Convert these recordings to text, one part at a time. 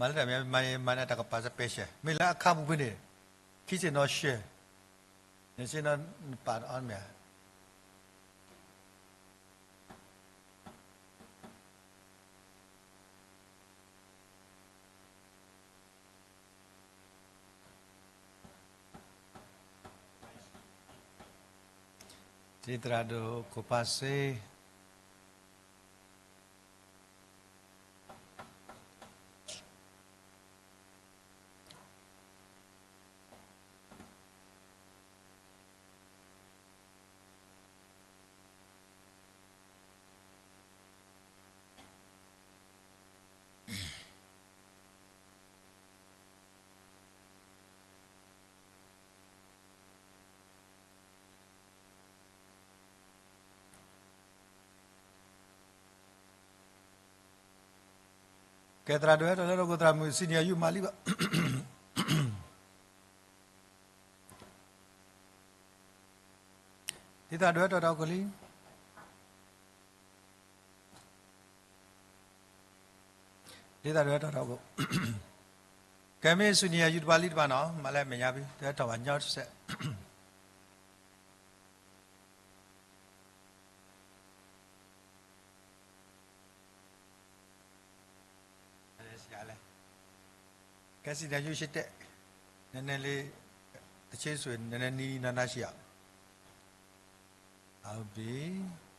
မၤလၢတၢ်မ့ၢ်မၤန့ၣ် မၤန့ၣ်တၢ်ကပၤ special မ့ၢ်လၢအခါပူၤဖဲန့ၣ် ခံစ့ၣ်နီၤ share န့ၣ်စ့ၢ်နီၤ နပာ်အီၤမ့ၢ် သရၣ်ဒိၣ်ခိၣ်ဖးစ့ ကဲ သရၣ်ဒိၣ်ဟဲထီၣ်လၢတၢ်အိၣ်ဖှိၣ် သရၣ်မုၣ် senior ယုၢ်မၤလံဘၣ် ဒ်သရၣ်ဒိၣ်ဟဲထီၣ်တၢ်အိၣ်ဖှိၣ်လံ ဒ်သရၣ်ဒိၣ်ဟဲထီၣ်တၢ်အိၣ်ဖှိၣ် ကဲမ့ၢ် senior ယုၢ်တပၤလံတပၤနီၤ မၤလၢမဲာ်ညါဖဲ တဟဲထီၣ်ဘၣ်ညီတစဲး ကဲ senior ယုၢ်ရှ့တဲ နနလ့ တဆ့စွ့ နနနံၤနနၤဆံးအီၤ အဘ့ၣ်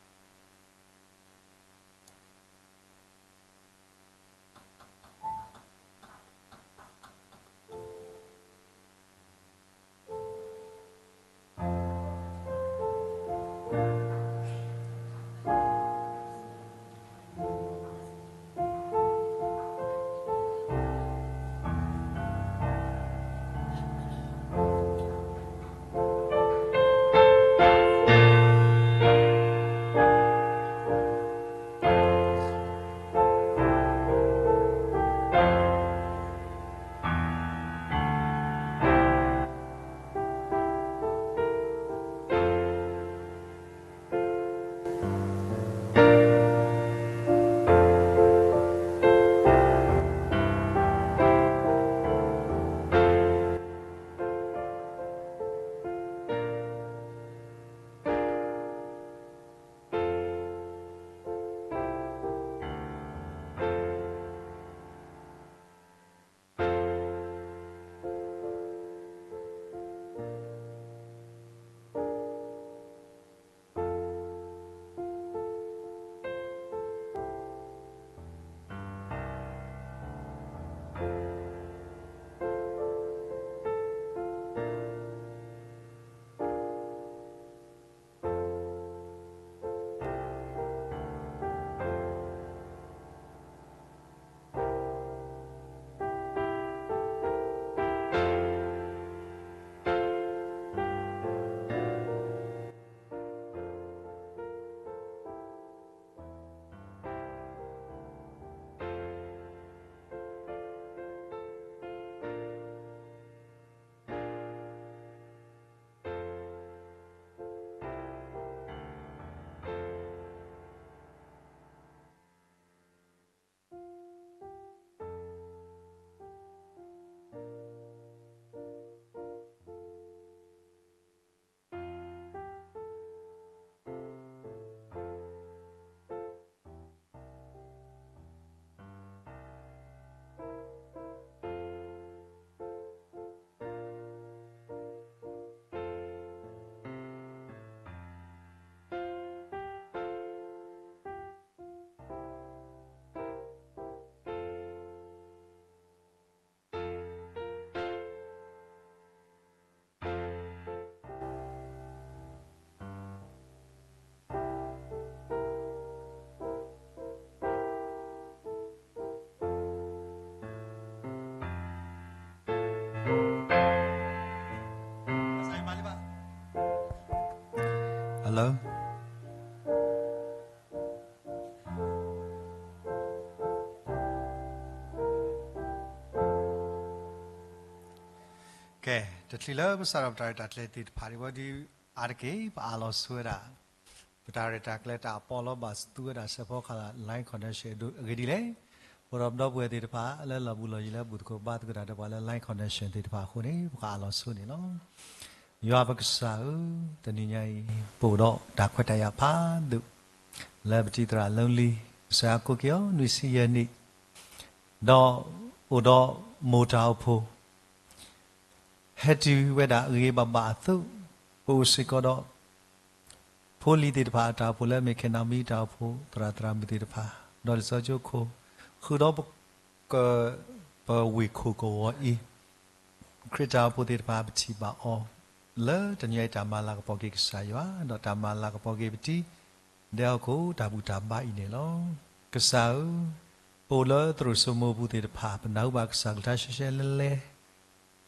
Hello. ကဲ တချုးလၢပစးထီၣ်ပတၢ်ရဲၣ်တၢ်ကျဲၤသ့ၣ်တဖၣ်ဒံးဘၣ်ဒီး အါတက့ၢ် ပအးလီၤဆိဝဲဒၣ် ပတၢ်ရဲၣ်တၢ်ကျဲၤတၢ်အပီးလီၤဘၣ်သူဝဲဒၣ် စဲးဖီကလး line connection အဂ့ၢ်ဒ်လဲၣ်. အိၣ်ဒီးပဒီပုၢ်ဝဲၢ်သ့ၣ်တဖၣ် လၢလီၢ်ဘူးလီၢ်ယံၤလၢဘူၣ်သကိးဘါသကိးတၢ်ဒီးပှၤလၢ Line Connection သ့ၣ်တဖၣ်အဃိန့ၣ် ပကအးလီၤဆိန့ၣ်လီၤ. ယွၤပကစၢ်ဧၢ, တနံၤညါအံၤ ပအိၣ်ဒီးတၢ်ခွဲးတၢ်ယာ်ဖးဒိၣ် လၢပတံၤသရၣ် Lonely ကစၢ်ယွၤကိးက့ၤအီၤ နွံဆံယဲၢ်နံၣ်, ဒီးအိၣ်ဒီးမိၢ်တၢ်အိၣ်ဖှိၣ် ဟဲတုၤဝဲဒၣ်ဂ့ၤဂ့ၤဘၣ်ဘၣ်အသိး, ပအိၣ်စ့ၢ်ကီးဒီး ဖိလံၤသ့ၣ်တဖၣ်အတၢ်အိၣ်ဖှိၣ်လၢမ့ၢ်ခဲနၢ်မံတၢ်အိၣ်ဖှိၣ် သရၣ်သရၣ်မုၣ်သ့ၣ်တဖၣ်, ဒီးလံာ်စီဆှံကၠိခိၣ်, ဃုာ်ဒီးပ ပဝ့ၢ်ခိၣ်ကဝီၤအံၤ ခရံာ်တၢ်အိၣ်ဖှိၣ်သ့ၣ်တဖၣ် ပထံၣ်ဘၣ်အီၤ လၢတနံၤအံၤ တၢ်မၤလၤကပီၤက့ၤကစၢ်ယွၤ ဒီးတၢ်မၤလၤကပီၤက့ၤပတံၤ ဒဲဟီၣ်ခိၣ်တၢ်ဘူၣ်တၢ်ဘါအံၤန့ၣ်လီၤ. ကစၢ်ဧၢ, ပအိၣ်လၢသရိာ်စိမိပူၤသ့ၣ်တဖၣ် ပနၢ်ဟူဘၣ်ကစၢ်ကလုၢ်ကထါရှဲရှဲလဲလဲ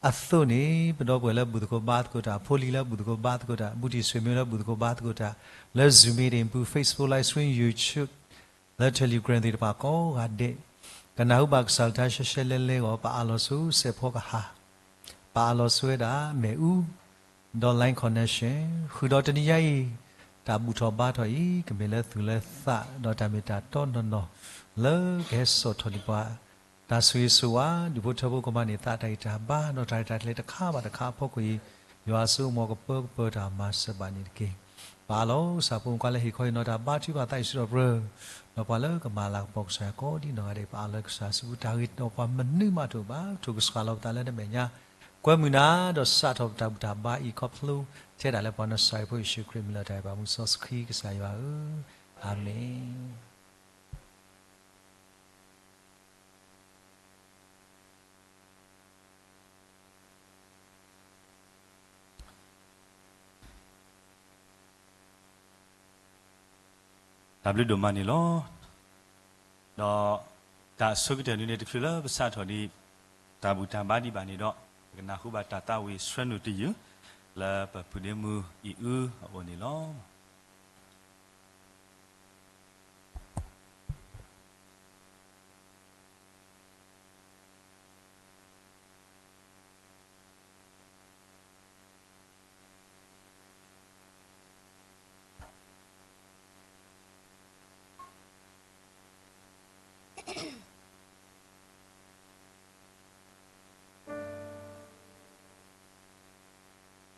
အသိးန့ၣ် ပဒီပုၢ်ဝဲၢ်လၢဘူၣ်သကိးဘါသကိးတၢ်, ဖိလံၤလၢဘူၣ်သကိးဘါသကိးတၢ်, ဘူးတံၢ်ဆွေမျိုးလၢဘူၣ်သကိးဘါသကိးတၢ်, လၢ Zoom meeting ပူၤ Facebook Live Stream, YouTube, လၢ Telegram သ့ၣ်တဖၣ်ကိးဂၤဒဲး ကနၢ်ဟူဘၣ်ကစၢ်ကလုၢ်ကထါရှဲရှဲလဲလဲအဂီၢ် ပအးလီၤဆူစဲးဖီကဟၣ်, ပအးလီၤဆူဝဲဒၣ်မ့ၣ်အူ ဒီး Line Connection ဃုာ်ဒီးတနံၤညါအံၤ တၢ်ဘူၣ်ထီၣ်ဘါထီၣ်အံၤ ကမ့ၢ်လၢသူၣ်လၢသး ဒီးတၢ်မ့ၢ်တၢ်တီနီၢ်နီၢ် လၢကဟဲစိာ်ထီၣ်န့ၢ်ပှၤ တၢ်ဆိၣ်ဂ့ၤဆိၣ်ဝါ, ဒူၣ်ဖိထၢဖိကမၤန့ၢ်သးတၢ်ဂံၢ်တၢ်ဘါ ဒီးတၢ်ရဲၣ်တၢ်ကျဲၤတခါဘၣ်တခါအဖီခိၣ်အံၤ ယွၤအစိကမီၤကပၢကပၢၤတၢ်မၤစၢၤဘၣ်န့ၣ်တက့ၢ်. ပအးလီၤကစၢ်ဖိမုၣ်ခွါလၢဟ့ၣ်ခီဟ့ၣ်နီၤတၢ်ဘါထုကဖၣ်သးအံၤစံးထီၣ်ပတြၢၤ, ဒီးပှၤလၢကမၤလၤကပီၤကစၢ်ယွၤကိးဒ်နီၢ်ဂၤဒဲး ပအးလီၤကစၢ်ဆူပူၤ တၢ်ဂ့ၤဒီးပှၤမနုၤမးတအိၣ်ဘၣ်, ထိၣ်ကဆှၣ်လီၤပသးလၢနမဲာ်ညါ, ကွဲမုာ်နၤ ဒီးစးထီၣ်ပတၢ်ဘူၣ်တၢ်ဘါအံၤခီဖျိ ထဲဒၣ်လၢပှၤနၢ်စၢ်ဖိယ့ၣ်ၡူးခရံာ်မံၤလၢတၢ်အဲၣ်ပှၤ မူစီဆှံကစၢ်ယွၤဧၢ, အၤမ့ၣ်. တၢ်ဘျုးဒိၣ်မးန့ၣ်လီၤ. ဒီးတၢ်အဆိကတၢၢ်န့ၣ်န့ၣ် တချုးလၢပစးထီၣ်ဒံး တၢ်ဘူၣ်တၢ်ဘါဒံးဘၣ်န့ၣ်ဒီး ပကနၢ်ဟူဘၣ်တၢ်သးဝံၣ်ဆှၢနုာ်တယုၢ် လၢပပုၢ်ဒ့မုၣ်အံၤအုအအိၣ်န့ၣ်လီၤ.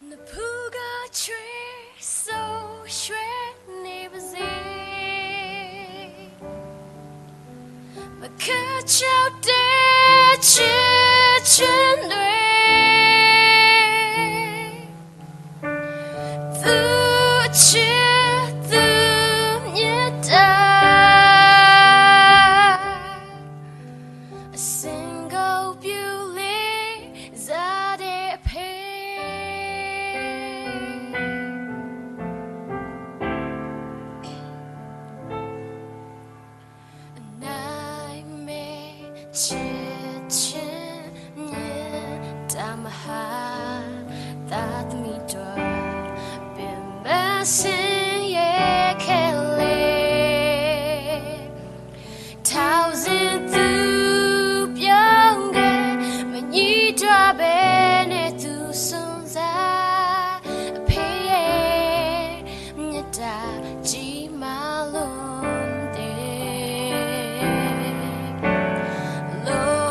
နဖူကၢ်ဆှဲစိဆှဲန့ၣ်ပစံး ပကစၢ်တဲဆၢဆၢနွဲၣ် သုဆၢသုမ့ၢ်တၢ် အစ့ၢ်ကီးပျူၤလ့ စးဒဲးဖဲ အနၢ်မဲာ်ဆၢဆၢ မ့ၢ်တၢ်မဟါ သးသမံတြီ ပမ့ၢ်စ့ၢ်ကီးခဲလၢာ် ထောင်ဆယ်သူပြောင်းခဲ့ မငြီးတွာ်ဘဲနဲ့ သူစွန့်စား အဖေရဲ့ မျက်တၢ်ကြီးမလို့တဲ့ လို့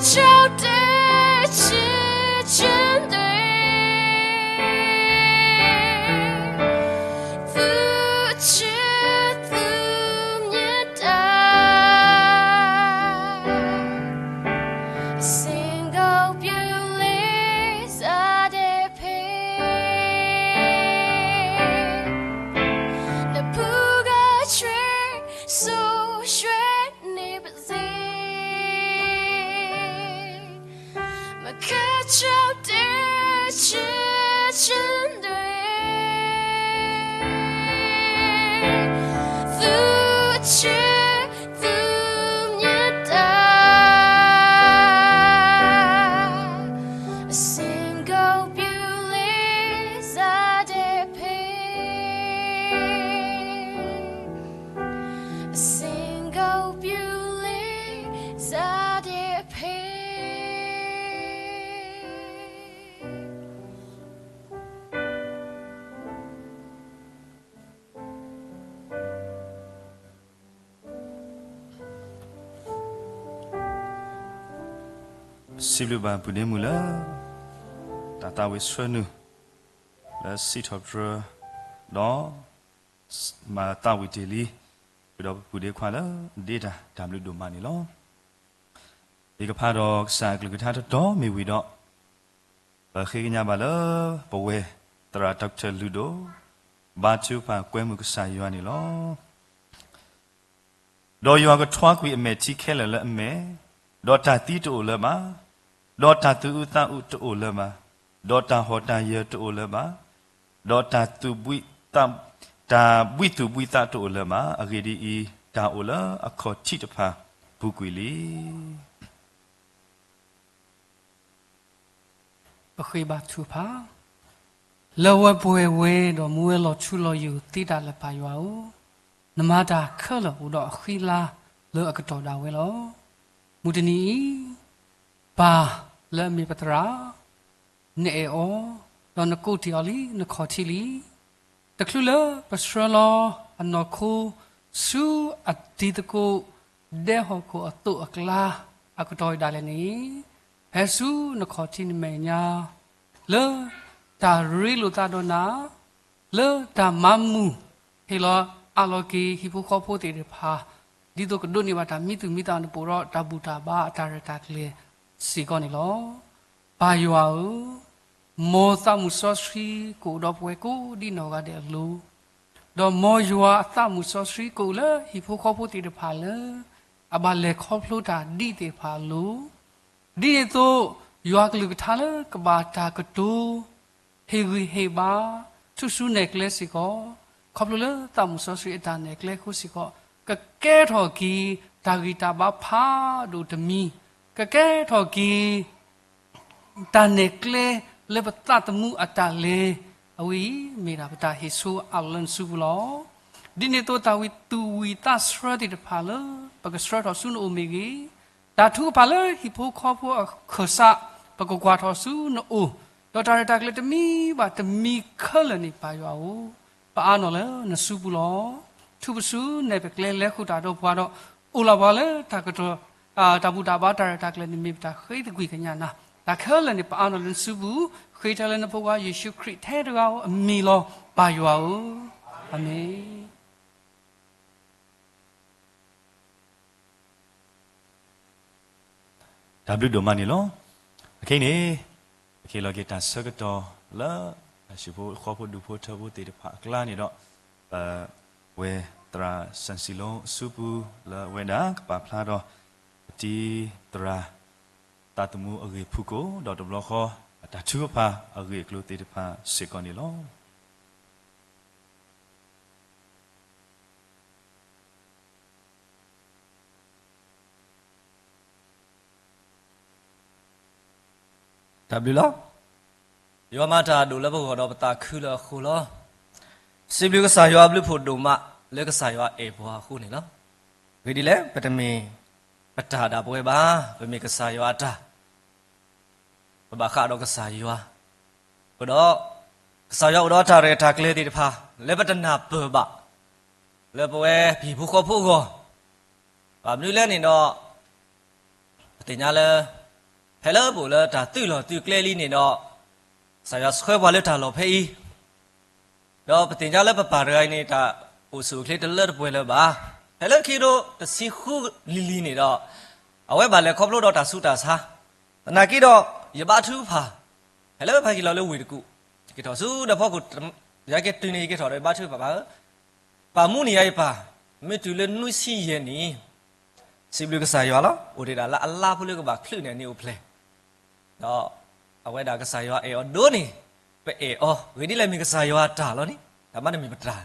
照着指针对，自己自面带。Single beauty 在的陪，那不个吹，so 你不在，没看着的是真的，自己自面带。Single beauty 在的陪。 Single beauty 在的陪。 စံးဘျုးဘၣ်ပုၢ်ဒ့မုၣ်လၢ တၢ်သးဝံၣ်ဆှၢနုာ် လၢစံးထီၣ်ပတြၢၤ ဒီး မၤသးဝံၣ်တ့ၢ်လံ ဃုာ်ဒီးပပုၢ်ဒ့ခွါလၢဒ့တၢ် တၢ်ဘျုးဒိၣ်မးန့ၣ်လီၤ. ယကဖးဒီးကစၢ်အကလုၢ်ကထါတတီၤမ့ၢ်ဝံၤဒီး ပဃ့ကညးဘၣ်လၢ ပဝဲသရၣ် Doctor လုၢ်ဒိၣ် ဘါထုကဖၣ်ကွဲမုာ်ကစၢ်ယွၤန့ၣ်လီၤ. ဒီးယွၤကထွါကွံာ်အမဲာ်ထံခဲလၢာ်လၢအမဲာ်, ဒီးတၢ်သံတအိၣ်လၢၤဘၣ်, ဒီးတၢ်သူၣ်အုးသးအုးတအိၣ်လၢၤဘၣ်, ဒီးတၢ်ဟီၣ်တၢ်ယၢၤတအိၣ်လၢၤဘၣ်, ဒီးတၢ်သူၣ်ဘှံးသး, တၢ်ဘှံးသူၣ်ဘှံးသးတအိၣ်လၢၤဘၣ်. အဂ့ၢ်ဒ်အံၤ, တၢ်အိၣ်လၢအခီၣ်ထံးတဖၣ်ပူၤကွံာ်လံ. ပဃ့ဘါထုကဖၣ်, လၢဝဲပှဲၤဝဲဒီးမူဝဲလီၤထူလီၤယိာ်သ့တၢ်လၢပၢ်ယွၤဧၢ, နမၤတၢ်ခဲလၢာ်အိၣ်ဒီးအဃံအလၤလၢအကတီၢ်ဒၣ်ဝဲလီၤ. မုၢ်တနံၤအံၤ, ပၢ်လၢအမ့ၢ်ပသရၣ် နအဲၣ်အီၤ, ဒီးနကိးတ့ၢ်အီၤလံ, နခီၣ်ထံးလံ. တချုးလၢပဆှၢလီၤအနီၢ်ခိ ဆူအတံၤသကိး ဒဲဟီၣ်ခိၣ်အသိးအကျါ အကတီၢ်ဒၣ်လဲာ်န့ၣ်, ဟဲဆူနခီၣ်ထံးနမဲာ်ညါ, လၢတၢ်ရ့လိာ်သးဒီးနၤ, လၢတၢ်မၤမုာ် ဟ့ၣ်လီၤအးလီၤက့ၤဟံၣ်ဖိဃီဖိသ့ၣ်တဖၣ်, ဒ်သိးကဒိးန့ၢ်ဘၣ်တၢ်မံသူၣ်မံသးအီၤန့ၣ် ပအိၣ်ဒီးတၢ်ဘူၣ်တၢ်ဘါအတၢ်ရဲၣ်တၢ်ကျဲၤစ့ၢ်ကီးန့ၣ်လီၤ. ပၢ်ယွၤဧၢ, မ်သးမုၣ်စီဆှံကအိၣ်ဒီးပဝဲကိးဒံနီၢ်ဂၤဒဲးအလိၤ, ဒီးမ်ယွၤအသးမုၣ်စီဆှံကအိၣ်လၢဟံၣ်ဖိဃီဖိသ့ၣ်တဖၣ်လၢ အဘၣ်လဲၤခီဖျိတၢ်ဒ်သ့ၣ်တဖၣ်အလိၤ, ဒ်န့ၣ်အသိး ယွၤကလုၢ်ကထါလၢကဘၣ်တၢ်ကတိၤ ဟ့ၣ်ဂံၢ်ဟ့ၣ်ဘါ ထူၣ်စုနဲၣ်ကျဲစ့ၢ်ကီး, ခီဖျိလၢသးမုၣ်စီဆှံအတၢ်နဲၣ်ကျဲအဃိစ့ၢ်ကီး, ကကဲထီၣ်က့ၤတၢ်ဂံၢ်တၢ်ဘါဖးဒိၣ်တမံၤ, ကကဲထီၣ်က့ၤ တၢ်နဲၣ်ကျဲလၢပသးသမူအတၢ်လဲၤအဝဲအံၤ မ့ၢ်ဒၣ်ပတၢ်ဟ့ၣ်ဆိအးလီၤလၢနစုပူၤလီၤ. ဒ်န့ၣ်အသိးတၢ်ဝံသူၣ်ဝံသးဆှၢသ့ၣ်တဖၣ်လၢ ပကဆှၢထီၣ်ဆူနအိၣ်မ့ၢ်ဂ့ၤ, တၢ်ထုကဖၣ်လၢဟံၣ်ဖိဃီဖိအခၢၣ်စး ပကကွၢ်ထီၣ်ဆူနအိၣ်, ဒီးတၢ်ရဲၣ်တၢ်ကျဲၤတမံၤဘၣ်တမံၤခဲလၢာ်န့ၣ် ပၢ်ယွၤဧၢ, ပအါနီၣ်လၢနစုပူၤလီၤ. ထူၣ်ပစုနဲၣ်ပကျဲလဲၤဃုာ်တၢ်ဒီးပှၤဒီး အိၣ်လီၤပှၤလၢတၢ်ကတီၢ် တၢ်ဘူၣ်တၢ်ဘါတၢ်ရဲၣ်တၢ်ကျဲၤန့ၣ်မ့ၢ်ပတၢ်ဃ့သကွံၢ်ကညးနၤ, တၢ်ခဲလၢာ်န့ၣ် ပအါနီၣ်လၢနစုပူၤ, ဃ့ထဲလၢနဖိခွါယ့ၣ်ၡူးခရံာ်ထဲတဂၤဧိၤအမံၤလီၤ ပၢ်ယွၤဧၢ, အၤမ့ၣ်. တၢ်ဘျုးဒိၣ်မးန့ၣ်လီၤ. အခဲအံၤန့ၣ် ပကဟ့ၣ်လီၤက့ၤတၢ်ဆၢကတီၢ်လၢ ဟံၣ်ဖိဃီဖိဒူၣ်ဖိထၢဖိသ့ၣ်တဖၣ်အကျါန့ၣ်ဒီး ပဝဲသရၣ်စၣ်စံလိအစုပူၤ လၢအဝဲဒၣ်ကပာ်ဖျါဒီး ပတံၤသရၣ် သးသမူအဂ့ၢ်ဖုၣ်ကိာ် ဒီးတဘျီဃီ အတၢ်ထုကဖၣ်အဂ့ၢ်အကျိၤသ့ၣ်တဖၣ်စ့ၢ်ကီးန့ၣ်လီၤ. တၢ်ဘျုးလီၤ. ယွၤမၤတၢ်ဒိၣ်လၢပဂီၢ်ဒီးပသးခုလၢအဃိလီၤ. စံးဘျုးကစၢ်ယွၤအဘျုးဖှိၣ်ဒိၣ်မး လၢကစၢ်ယွၤအဲၣ်ပှၤအဃိန့ၣ်လီၤ. အဂ့ၢ်ဒ်လဲၣ်, ပတမ့ၢ်ပတၢ်ဒၣ်ပဝဲဘၣ်, ပမ့ၢ်ကစၢ်ယွၤအတၢ် ပဘၣ်ဃးဒီးကစၢ်ယွၤ, အဃိဒီး ကစၢ်ယွၤအိၣ်ဒီးတၢ်ရဲၣ်တၢ်ကျဲၤသ့ၣ်တဖၣ် လၢပတနၢ်ပၢၢ်ဘၣ်, လၢပဝဲပဟံၣ်ဖိဃီဖိအဂီၢ်, ဘၣ်မနုၤလဲၣ်န့ၣ်ဒီး ပသ့ၣ်ညါလၢ ဖဲလၢပအိၣ်လၢတၢ်သုးလီၢ်သုးကျဲလံန့ၣ်ဒီး, ကစၢ်ယွၤဆှၢပှၤလၢတၢ်လီၢ်ဖဲအံၤ, ဒီးပသ့ၣ်ညါလၢပပၢ်တဂၤအံၤန့ၣ် တၢ်အိၣ်ဆူၣ်အိၣ်ချ့တလၢတပှဲၤလၢၤဘၣ်. ဖဲလၢခံကထိတဆံဃုလံၤလံၤန့ၣ်ဒီး, အဝဲဘၣ်လဲၤခီဖျိဒီးတၢ်ဆူးတၢ်ဆါ, သနာ်က့ဒီး ယဘါထုကဖၣ်, ဖဲလၢပဟဲက့ၤလီၤလၢဝ့ၢ်တကူၣ်, က့ၤထီၣ်ဆူဒီးဖီခိၣ်, ယက့ၤတုၤန့ၣ် ယက့ၤထီၣ်ဒီးယဘါထုကဖၣ်ဘၣ်ဧၢ, ပၢ်မူန့ၣ်ယၤယပၢ်, မ့ၢ်တုၤလၢနွံဆံယဲၢ်နံၣ် စံးဘျုးကစၢ်ယွၤလီၤ. အိၣ်တ့ၢ်ဒၣ်လၢအလါဖိလၢကဘၣ်ချုးန့ၣ် အန့ၣ်အိၣ်ဖျဲၣ်, ဒီးအဝဲဒၣ်ကစၢ်ယွၤအဲၣ်အီၤဒိၣ်န့ၣ်, ပအဲၣ်အီၤ, ဂ့ၢ်ဒ်လဲၣ်မ့ၢ်ကစၢ်ယွၤအတၢ်လီၤန့ၣ်, တၢ်မၤတမ့ၢ်ပတၢ်,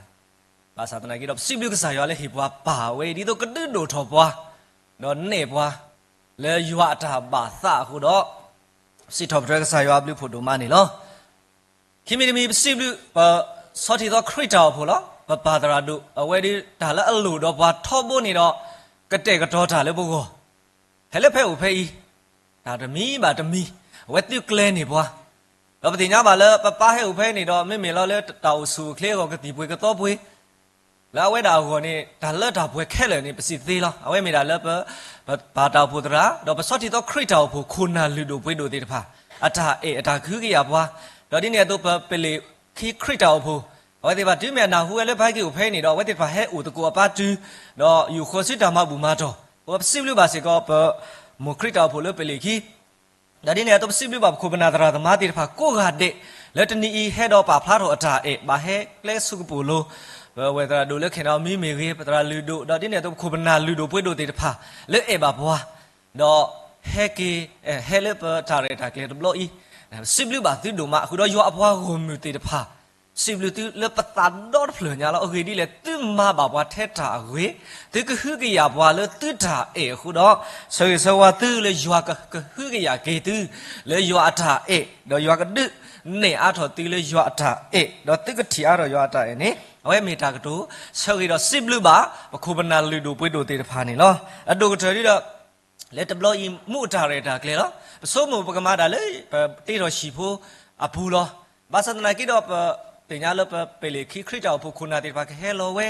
ဘၣ်ဆၣ်သနာ်က့ဒီး ပစံးဘျုးကစၢ်ယွၤလၢဟ့ၣ်ပှၤပၢ်ဝဲအံၤ ဒ်သိးကဒုးဒိၣ်ထီၣ်ပှၤ, ဒီးနဲၣ်ပှၤလၢယွၤအတၢ်ဘၣ်သးအဃိဒီး, စံးထီၣ်ပတြၢၤကစၢ်ယွၤအဘျုးဖးဒိၣ်မးန့ၣ်လီၤ. ခံမံၤတမံၤ ပစံးဘျုးပဆီထံသီခရံာ်တၢ်အိၣ်ဖှိၣ်လီၤ. ပပၢ်သရၣ်ဒိၣ် အဝဲဒၣ်တၢ်လၢအလိၣ်ဒီးပှၤထီဘိန့ၣ်ဒီး, ကတဲာ်ကတီၤတၢ်လၢပဂီၢ်, ဖဲလၢဖဲအိၣ်ဖဲအံၤ, တၢ်တမံၤဘၣ်တမံၤ, အဝဲသုးကျဲၤန့ၢ်ပှၤ, ဒီးပသ့ၣ်ညါဘၣ်လၢပပၢ်ဟဲအိၣ်ဖဲန့ၣ်ဒီး မ့မ့ၢ်လီၤလၢတၢ်အိၣ်ဆူၣ်အိၣ်ချ့အဂီၢ် ကသံၣ်ပှ့ၤကသီပှ့ၤ လၢအဝဲဒၣ်အဂီၢ်န့ၣ် တၢ်လၢတၢ်ပှဲၤခဲလၢာ်န့ၣ် ပစံးသ့လီၤ. အဝဲမ့ၢ်ဒၣ်လၢပ, ပပၢ်တၢ်အိၣ်ဖှိၣ်သရၣ်, ဒီးပဆီထံသီခရံာ်တၢ်အိၣ်ဖှိၣ် ခိၣ်နၢ်လုၢ်ဒိၣ်ပှ့ၤဒိၣ်သ့ၣ်တဖၣ်, အတၢ်အဲၣ်အတၢ်ကဟုကယာ်ပှၤ, ဒီးဒ်န့ၣ်အသိးပပလံးခံခရံာ်တၢ်အိၣ်ဖှိၣ်, အဝဲသ့ၣ်တဖၣ်တုၤမ့ၢ်အနၢ်ဟူဝဲလၢပဟဲက့ၤအိၣ်ဖဲအံၤန့ၣ်ဒီး အဝဲသ့ၣ်တဖၣ်ဟဲအိၣ်သကိးအပၢ်တုၤ, ဒီးယူာ်ဃီၤဆူတၢ်မၤဘူၣ်မၤတီၢ်, အဃိပစံးဘျုးဘၣ်စ့ၢ်ကီးပမိၢ်ခရံာ်တၢ်အိၣ်ဖှိၣ်လၢပလံးခံ ဒီးဒ်န့ၣ်အသိးပစံးဘျုးဘၣ်ပခိၣ်ပနၢ်သရၣ်သမါသ့ၣ်တဖၣ်ကိးဂၤဒဲး, လၢတနံၤအံၤဟဲဒီးပာ်ဖျါထီၣ်အတၢ်အဲၣ် ဘၣ်ဟဲကျဲဆူကပိာ်လိၤ, ပဝဲသရၣ်ဒိၣ်လၢခဲနီမံၤမ့ၢ်ဂ့ၤ, ပသရၣ်လုၢ်ဒိၣ်, ဒီးဒ်န့ၣ်အသိးပခိၣ်ပနၢ်လုၢ်ဒိၣ်ပှ့ၤဒိၣ်သ့ၣ်တဖၣ်, လၢအဲၣ်ဘၣ်ပှၤ, ဒီးဟဲက့ၤ, ဟဲလၢပတၢ်ရဲၣ်တၢ်ကျဲၤတဘျီအံၤ, ပစံးဘျုးဘၣ်သုဒိၣ်မး, ဃုာ်ဒီးယွၤအပှၤဂီၢ်မုၢ်သ့ၣ်တဖၣ် စံးဘျုးသုလၢပသးဒီတဖျၢၣ်ညါလီၤ. အဂ့ၢ်ဒ်လဲၣ်, သုမၤဘၣ်ပှၤထဲတၢ်အဂ့ၢ်, သုကဟုကယာ်ပှၤလၢသုတၢ်အဲၣ်အဃိဒီး, ဆၢဂ့ၤဆၢဝါသုလၢယွၤကကဟုကယာ်က့ၤသု, လၢယွၤအတၢ်အဲၣ်, ဒီးယွၤကဒုးနဲၣ်အါထီၣ်သုလၢယွၤအတၢ်အဲၣ်, ဒီးသုကထံၣ်အါထီၣ်ယွၤအတၢ်အဲၣ်န့ၣ်, အဝဲမ့ၢ်တၢ်ကတိၤ, ဆၢဂ့ၤဒီးစံးဘျုးဘၣ်, ပခိၣ်ပနၢ်လုၢ်ဒိၣ်ပှ့ၤဒိၣ်သ့ၣ်တဖၣ်န့ၣ်လီၤ. အဒိၣ်ကတၢၢ်ဒ်ဒီး လၢတဘျီအံၤမူးအတၢ်ရဲၣ်တၢ်ကျဲၤလီၤ. ပဆိကမိၣ်ပကမၤတၢ်လၢ ပတ့ထီၣ်ဟံၣ်ဖိအပူၤလီၤ. ဘၣ်ဆၣ်သနာ်က့ဒီး ပသ့ၣ်ညါလၢပပလံးခံခရံာ်တၢ်အိၣ်ဖှိၣ်ခိၣ်နၢ်သ့ၣ်တဖၣ်ကဟဲလီၤဝဲ,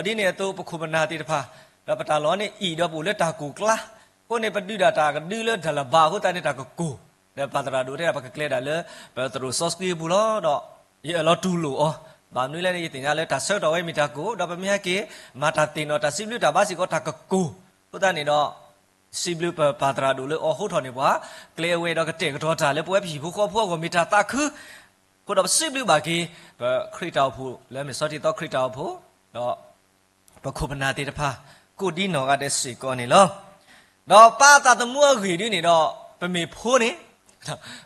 ဒီးဒ်န့ၣ်အသိးပခိၣ်ပနၢ်သ့ၣ်တဖၣ်, ဒီးပတၢ်လီၢ်န့ၣ်အံၤဒီးပအိၣ်လၢတၢ်ကိၢ်ကျါ, အဃိန့ၣ် ပဒုးဒၣ်တၢ်ကဒုလၢတၢ်လၢၤဘၣ်အဃိသတးန့ၣ် တၢ်ကကိၢ်, ဒီးပၢ်သရၣ်ဒိၣ်တဲဒၣ် ပကကျဲၤဒၣ်လၢ ပသရိာ်စီဆှံအပူၤလီၤ. ဒီးယအၢၣ်လီၤတူၢ်လိာ်အီၤ, ဘၣ်မနုၤလဲၣ်န့ၣ် ယသ့ၣ်ညါလၢတၢ်ဆၢကတီၢ်ဝဲမ့ၢ်တၢ်ကိၢ်, ဒီးပမ့ၢ်ဟဲက့ၤ မၤတၢ်သ့ၣ်နီၣ်တၢ်စံးဘျုးတၢ်ဘါစ့ၢ်ကီးတၢ်ကကိၢ်, အဃိသတးန့ၣ်ဒီး စံးဘျုးပပၢ်သရၣ်ဒိၣ်လၢအီၤဟိထီၣ်န့ၢ်ပှၤ, ကျဲဝဲဒီးကတဲာ်ကတီၤတၢ်လၢပဝဲပဟံၣ်ဖိဃီဖိအဂီၢ်မ့ၢ်တၢ်သးခု, အဃိဒီးပစံးဘျုးဘၣ်က့ၤ ပခရံာ်တၢ်အိၣ်ဖှိၣ်လၢမ့ၢ်ဆီထံသီခရံာ်တၢ်အိၣ်ဖှိၣ်, ဒီး ပခိၣ်ပနၢ်သ့ၣ်တဖၣ် ကိးဒံနီၢ်ဂၤဒဲးစ့ၢ်ကီးန့ၣ်လီၤ. ဒီးပၢ်သးသမူအဂ့ၢ်ဒ်န့ၣ်ဒီး ပမ့ၢ်ဖိန့ၣ်,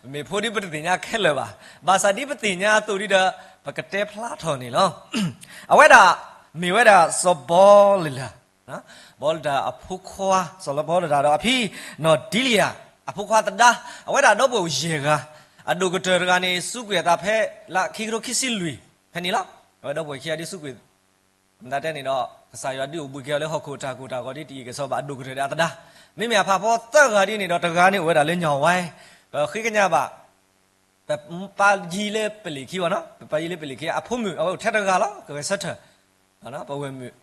ပမ့ၢ်ဖိဒ်ပတသ့ၣ်ညါခဲလၢာ်ဘၣ်, ဘၣ်ဆၣ်ဒ်ပသ့ၣ်ညါအသိးဒ်ဒီး ပကတဲဖျါထီၣ်န့ၣ်လီၤ. အဝဲဒၣ် မ့ၢ်ဝဲဒၣ်စီၤဘီလလၢ်, ဘီလတၢ်အဖိခွါ, စီၤလဘီလတၢ်ဒီးအဖံနီၢ်ဒံလံယၤ, အဖိခွါသဒါ, အဝဲဒၣ်ဒီပုၢ်ဝဲၢ်ယဲၢ်ဂၤ, အဒိၣ်ကတၢၢ်တဂၤန့ၣ် စူးကွံာ်အသးဖဲလါခံကထိခံဆံလွံၢ်, ဖဲန့ၣ်လီၤ. အဝဲဒီပုၢ်ဝဲၢ်ခံဂၤဒ်စူးကွံာ် မတၤတဲန့ၣ်ဒီး ကစၢ်ယွၤဒုးအိၣ်ဘှံးက့ၤအီၤလၢဟီၣ်ခိၣ်တၢ်ကိၢ်တၢ်ဂီၤဒ်တယံာ်ကစီဘၣ် အဒိၣ်ကတၢၢ်ဒီးအသဒါ, မ့မ့ၢ်အဖးဖီသၢဂၤဒ်န့ၣ်ဒီး တဂၤန့ၣ် အိၣ်ဝဲဒၣ်လၢညၣ်ဝဲ, ပဃ့ကညးဘၣ် ပပၢ်ယံလၢပလံးခံဘၣ်နီၤ, ပပၢ်ယံလၢပလံးခံ အဖိမုၣ် အဝဲအိၣ်ထဲတဂၤလီၤ, ကဂဲၤဆၢထၢၣ်, ပဝဲၢ်မုၣ်,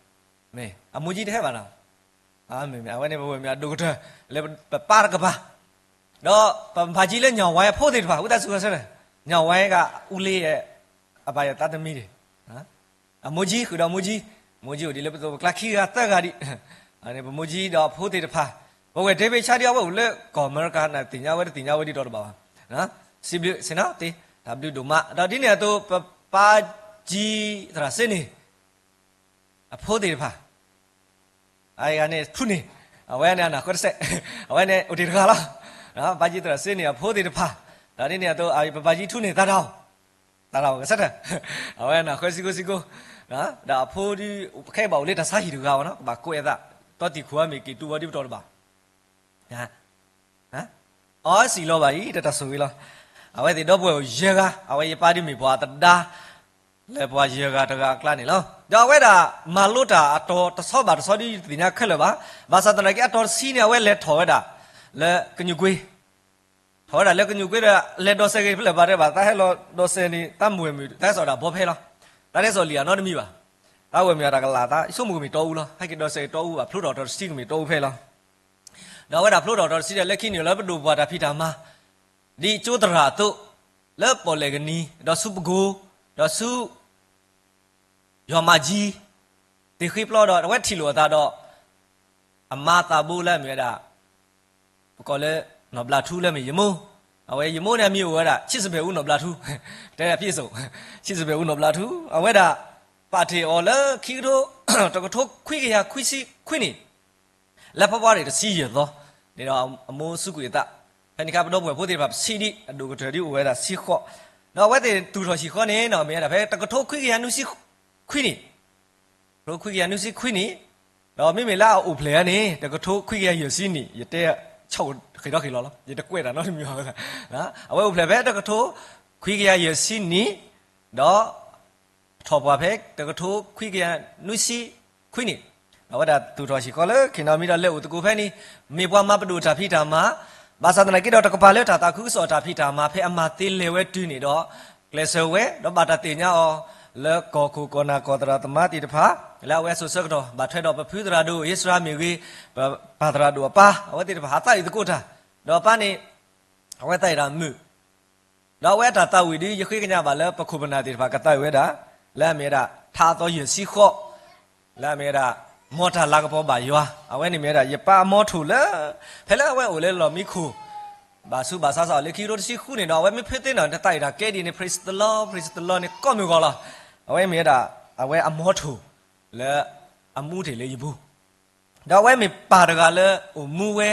အမိၢ်ကၠံတဟဲဘၣ်နီၤ, မ့မ့ၢ် အဝဲန့ၣ်ပဝဲၢ်မုၣ်အဒိၣ်ကတၢၢ် လၢပပၢ်တကပၤ, ဒီးပပၢ်ယံလၢညၣ်ဝဲအဖိသ့ၣ်တဖၣ် ဝံသးစူၤဂဲၤဆၢထၢၣ်, ညၣ်ဝဲက အူလ့ အဘၣ်ယသးသမံသ့ၣ် အမိၢ်ကၠံ ဃုာ်ဒီးမိၢ်ကၠံ, မိၢ်ကၠံအိၣ်ဒ်လၢပသိးပကျါခံဂၤသၢဂၤဒံး, ပမိၢ်ကၠံဒီးအဖိသ့ၣ်တဖၣ်, ပဝဲၢ်ဒ့ဘ့ၣ်ဆါဒ်အဝဲအိၣ်လၢကီၢ်အမဲရကၤန့ၣ် သ့ၣ်ညါဝဲတသ့ၣ်ညါဝဲဒ်တီၤတဘၣ်ဘၣ်, စံးဘျုးစ့ၢ်နီၤသ့, တၢ်ဘျုးဒိၣ်မး, ဒီးဒ်န့ၣ်အသိး ပပၢ်ကၠံသရၣ်စ့န့ၣ် အဖိသ့ၣ်တဖၣ် အဂၤန့ၣ် ထူန့ၣ်, အဝဲန့ၣ်အနၢ်ဃၢတစဲး, အဝဲန့ၣ်အိၣ်တ့ၢ်တဂၤလီၤ, ပၢ်ကၠံသရၣ်စ့န့ၣ် အဖိသ့ၣ်တဖၣ်, ဒီးဒ်န့ၣ်အသိး ပပၢ်ကၠံထူန့ၣ် သးတၢ်အီၣ်, သးတၢ်အီၣ်ကစၢထၢၣ်, အဝဲနၢ်ဃၢဆံကိၣ်ဆံကိၣ်, ဒီးအဖိဒ် ခဲအံၤဘၣ်အိၣ်လၢတၢ်ဆါဟံၣ်တဂၤဘၣ်နီၤ, ကဘၣ်ကိးအဲၣ်သး, တီတံၢ်ခိၣ်အမ့ၢ်က့ၤတူၢ်ဝဲဒ်ပတီၤတဘၣ် အီစံးလီၤဘၣ်အံၤ တၢ်ဆိၣ်ဂ့ၤလီၤ, အဝဲသ့ၣ်ဒီပုၢ်ဝဲၢ်ယဲၢ်ဂၤ, အဝဲယပၢ်ဒ်မ့ၢ်ပှၤသဒါ လၢပှၤယဲၢ်ဂၤတဂၤအကျါန့ၣ်လီၤ. ဒီးအဝဲဒၣ်မၤလိတၢ်အတီၤတဆီဘၣ်တဆီဒ်ယသ့ၣ်ညါခဲလၢာ်ဘၣ်, ဘၣ်ဆၣ်သနာ်က့အတီၤတဆံန့ၣ် အဝဲလဲၤထီၣ်ဝဲဒၣ် လၢကညူၣ်ကွ့, ထီၣ်ဝဲဒၣ်လၢကညူၣ်ကွ့ဒီး လဲၤဒိးစဲးဂ့ၤဖဲလဲၣ်ဘၣ်တဲဘၣ်, တၢ်ဟဲလီၤဒိးစဲးန့ၣ် တၢ်မုၢ်ဝဲၢ်မုၢ် တၢ်ဟဲစိာ်ဒၣ်ဘီဖဲလီၤ, တၢ်တဟဲစိာ်လံာ်အနီတမံၤဘၣ်, တၢ်ဝဲၢ်မုၢ်အတၢ်ကလၢ်သး ဆိကမိၣ်ကမ့ၢ်တီအူလီၤ, ဟဲက့ၤဒိးစဲးဂ့ၤတီအူဘၣ် ဖျိထီၣ်တီၤတဆံကမ့ၢ်တီအူဖဲလီၤ. ဒီးအဝဲဒၣ်ဖျိထီၣ်ဒီးတဆံဒီး လၢခံန့ၣ်လၢပဒိၣ်ပှၢ်တၢ်ဖံးတၢ်မၤ ဒ်ကၠိသရၣ်အသိး, လၢပီၣ်လဲၣ်ကနံၤ, ဒီးဆူပကိၤ, ဒီးဆူ ယွၤမၤကၠံ, သ့ၣ်ဃ့ပျီဒီး အဝဲထံၣ်လိာ်အသးဒီး အမါသးဘိလၢအမ့ၢ်ဝဲဒၣ် ပကိးလၢ နီၢ်ဘျးထူလၢအမ့ၢ်ယမိၢ်, အဝဲယမိၢ်န့ၣ်အမံၤအိၣ်ဝဲဒၣ် ဆံးစပယ်အူနီၢ်ဘျးထူ, တဲဒၣ်ဖံးစိး, ဆံးစပယ်အူနီၢ်ဘျးထူ, အဝဲဒၣ် ပာ်တ့ၢ်အီၤလၢခံကထိ တကထိခွံကယၤခွံဆံခွံနံၣ် လၢဖ့ၤဘြူၤအါရံၤတဆံယဲၢ်သီန့ၣ်ဒီး အမိၢ်စူးကွံာ်အသး, ဖဲန့ၣ်အခါ ပဒီပုၢ်ဝဲၢ်ဖိသ့ၣ်တဖၣ်ပဆံးဒံး အဒိၣ်ကတၢၢ်ဒ်အိၣ်ဝဲဒၣ်ဆံဃိး, ဒီးအဝဲသ့ၣ်သူၣ်ထီၣ်ဟံၣ်ဃီန့ၣ် မ့ၢ်ဝဲဒၣ်ဖဲတကထိခွံကယၤနွံဆံခွံနံၣ်, တကထိခွံကယၤနွံဆံခွံနံၣ်, ဒီးမ့မ့ၢ်လၢအအိၣ်ဖျဲၣ်ဧါန့ၣ် တကထိခွံကယၤယဲၢ်ဆံနံၣ်, ယတဲ ဆီၣ်ဃ့ၢ်ထီၣ်ဃ့ၢ်လီၤလီၤ, ယတကွဲးတၢ်နီတမံၤဘၣ်, အဝဲအိၣ်ဖျဲၣ်ဖဲတကထိခွံကယၤယဲၢ်ဆံနံၣ်, ဒီး ထီၣ်ပှၢ်ဖဲတကထိခွံကယၤနွံဆံခွံနံၣ်, ဒီးအဝဲဒၣ်သူၣ်ထီၣ်ဟံၣ်ဃီလၢ ခံနီမံၤဒီးလဲၤအိၣ်သကိးဖဲန့ၣ်, မ့ၢ်ပှၤမၤပဒိၣ်တၢ်ဖံးတၢ်မၤ, ဘၣ်ဆၣ်သနာ်က့ဒီး တကပၤလၢတၢ်သးခုကစီၣ်တၢ်ဖံးတၢ်မၤ ဖဲအမၤသ့လဲၤဝဲတုၤန့ၣ်ဒီး ကျဲးစၢးဝဲ ဒီးဘၣ်တၢ်သ့ၣ်ညါအီၤ လၢကီၢ်ခိၣ်ကီၢ်နၢ်ကီၢ်သရၣ်သမါသ့ၣ်တဖၣ်, လၢအဝဲအစိၤဆၢကတီၢ် ဘၣ်ထွဲဒီးပဖုသရၣ်ဒိၣ်အံၣ်စရ့လးမ့ၢ်ဂ့ၤ, ပပၢ်သရၣ်ဒိၣ်အပၢ် အဝဲသ့ၣ်တဖၣ် ဟးသးအုးသကိးတၢ်, ဒီးအပၢ်န့ၣ် အဝဲသးအုးတၢ်မုာ် ဒီးအဝဲအတၢ်သးဝံၣ်ဒ် ယဃ့ကညးဘၣ်လၢပခိၣ်ပနၢ်သ့ၣ်တဖၣ်ကသးဝံၣ်ဝဲဒၣ်, လၢအမ့ၢ်ဝဲဒၣ် ထါအသီယဲၢ်ဆံဃိး, လၢအမ့ၢ်ဝဲဒၣ် မ်တၢ်လၤကပီၤဘၣ်ယွၤ, အဝဲန့ၣ်မ့ၢ်ဝဲဒၣ် ယပၢ်အမီထိၣ်လၢ ဖဲလၢအဝဲအိၣ်လၢလီၢ်မံခိၣ် ဘၣ်ဆူးဘၣ်ဆါစးအီၤလၢခံကထိတဆံဃုန့ၣ်ဒီး အဝဲမ့ၢ်ဖဲသ့န့ၣ် တၢ်သးဝံၣ်တၢ်ကဲဒ်န့ၣ် Praise the Lord, Praise the Lord န့ၣ် ကိးမုၢ်ဂီၤလီၤ. အဝဲမ့ၢ်ဝဲဒၣ် အဝဲအမီထိၣ် လၢအမူတ့ၢ်လၢယပူၤ, ဒီးအဝဲမ့ၢ်ပၢ်တဂၤလၢအိၣ်မူဝဲ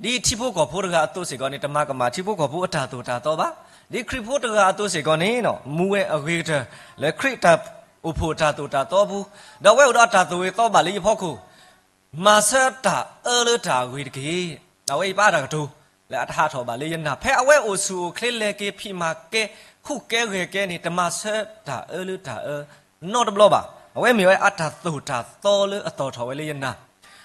ဒ်ထံဖိကီၢ်ဖိတဂၤအသိးစ့ၢ်ကီးန့ၣ် တမၤကမၣ်ထံဖိကီၢ်ဖိအတၢ်သိၣ်တၢ်သီဘၣ်. ဒ်ခရံာ်ဖိတဂၤအသိးစ့ၢ်ကီးန့ၣ် မူဝဲအဂ့ၤကတၢၢ် လၢခရံာ်အတၢ်အိၣ်ဖှိၣ်တၢ်သိၣ်တၢ်သီအပူၤ, ဒီးအဝဲအိၣ်ဒီးအတၢ်သိၣ်ဂ့ၤသီဘၣ်လၢယဖီခိၣ်, မၤဆၢတၢ်အၢလၢတၢ်အဂ့ၤတက့ၢ်. အဝဲအံၤပၢ်တၢ်ကတိၤ လၢအတဟးထီၣ်ဘၣ်လၢယနာ်, ဖဲအဝဲအိၣ်ဆူၣ်အိၣ်ချ့လဲၤက့ၤဖံးမၤကဲ ဟူးကဲဂဲၤကဲန့ၣ် တမၤဆၢတၢ်အၢလၢတၢ်အၢ နီတဘျီဘၣ်. အဝဲမ့ၢ်ဝဲအတၢ်သိၣ်တၢ်သီလၢအသီၣ်ထီၣ်ဝဲလၢယနာ်,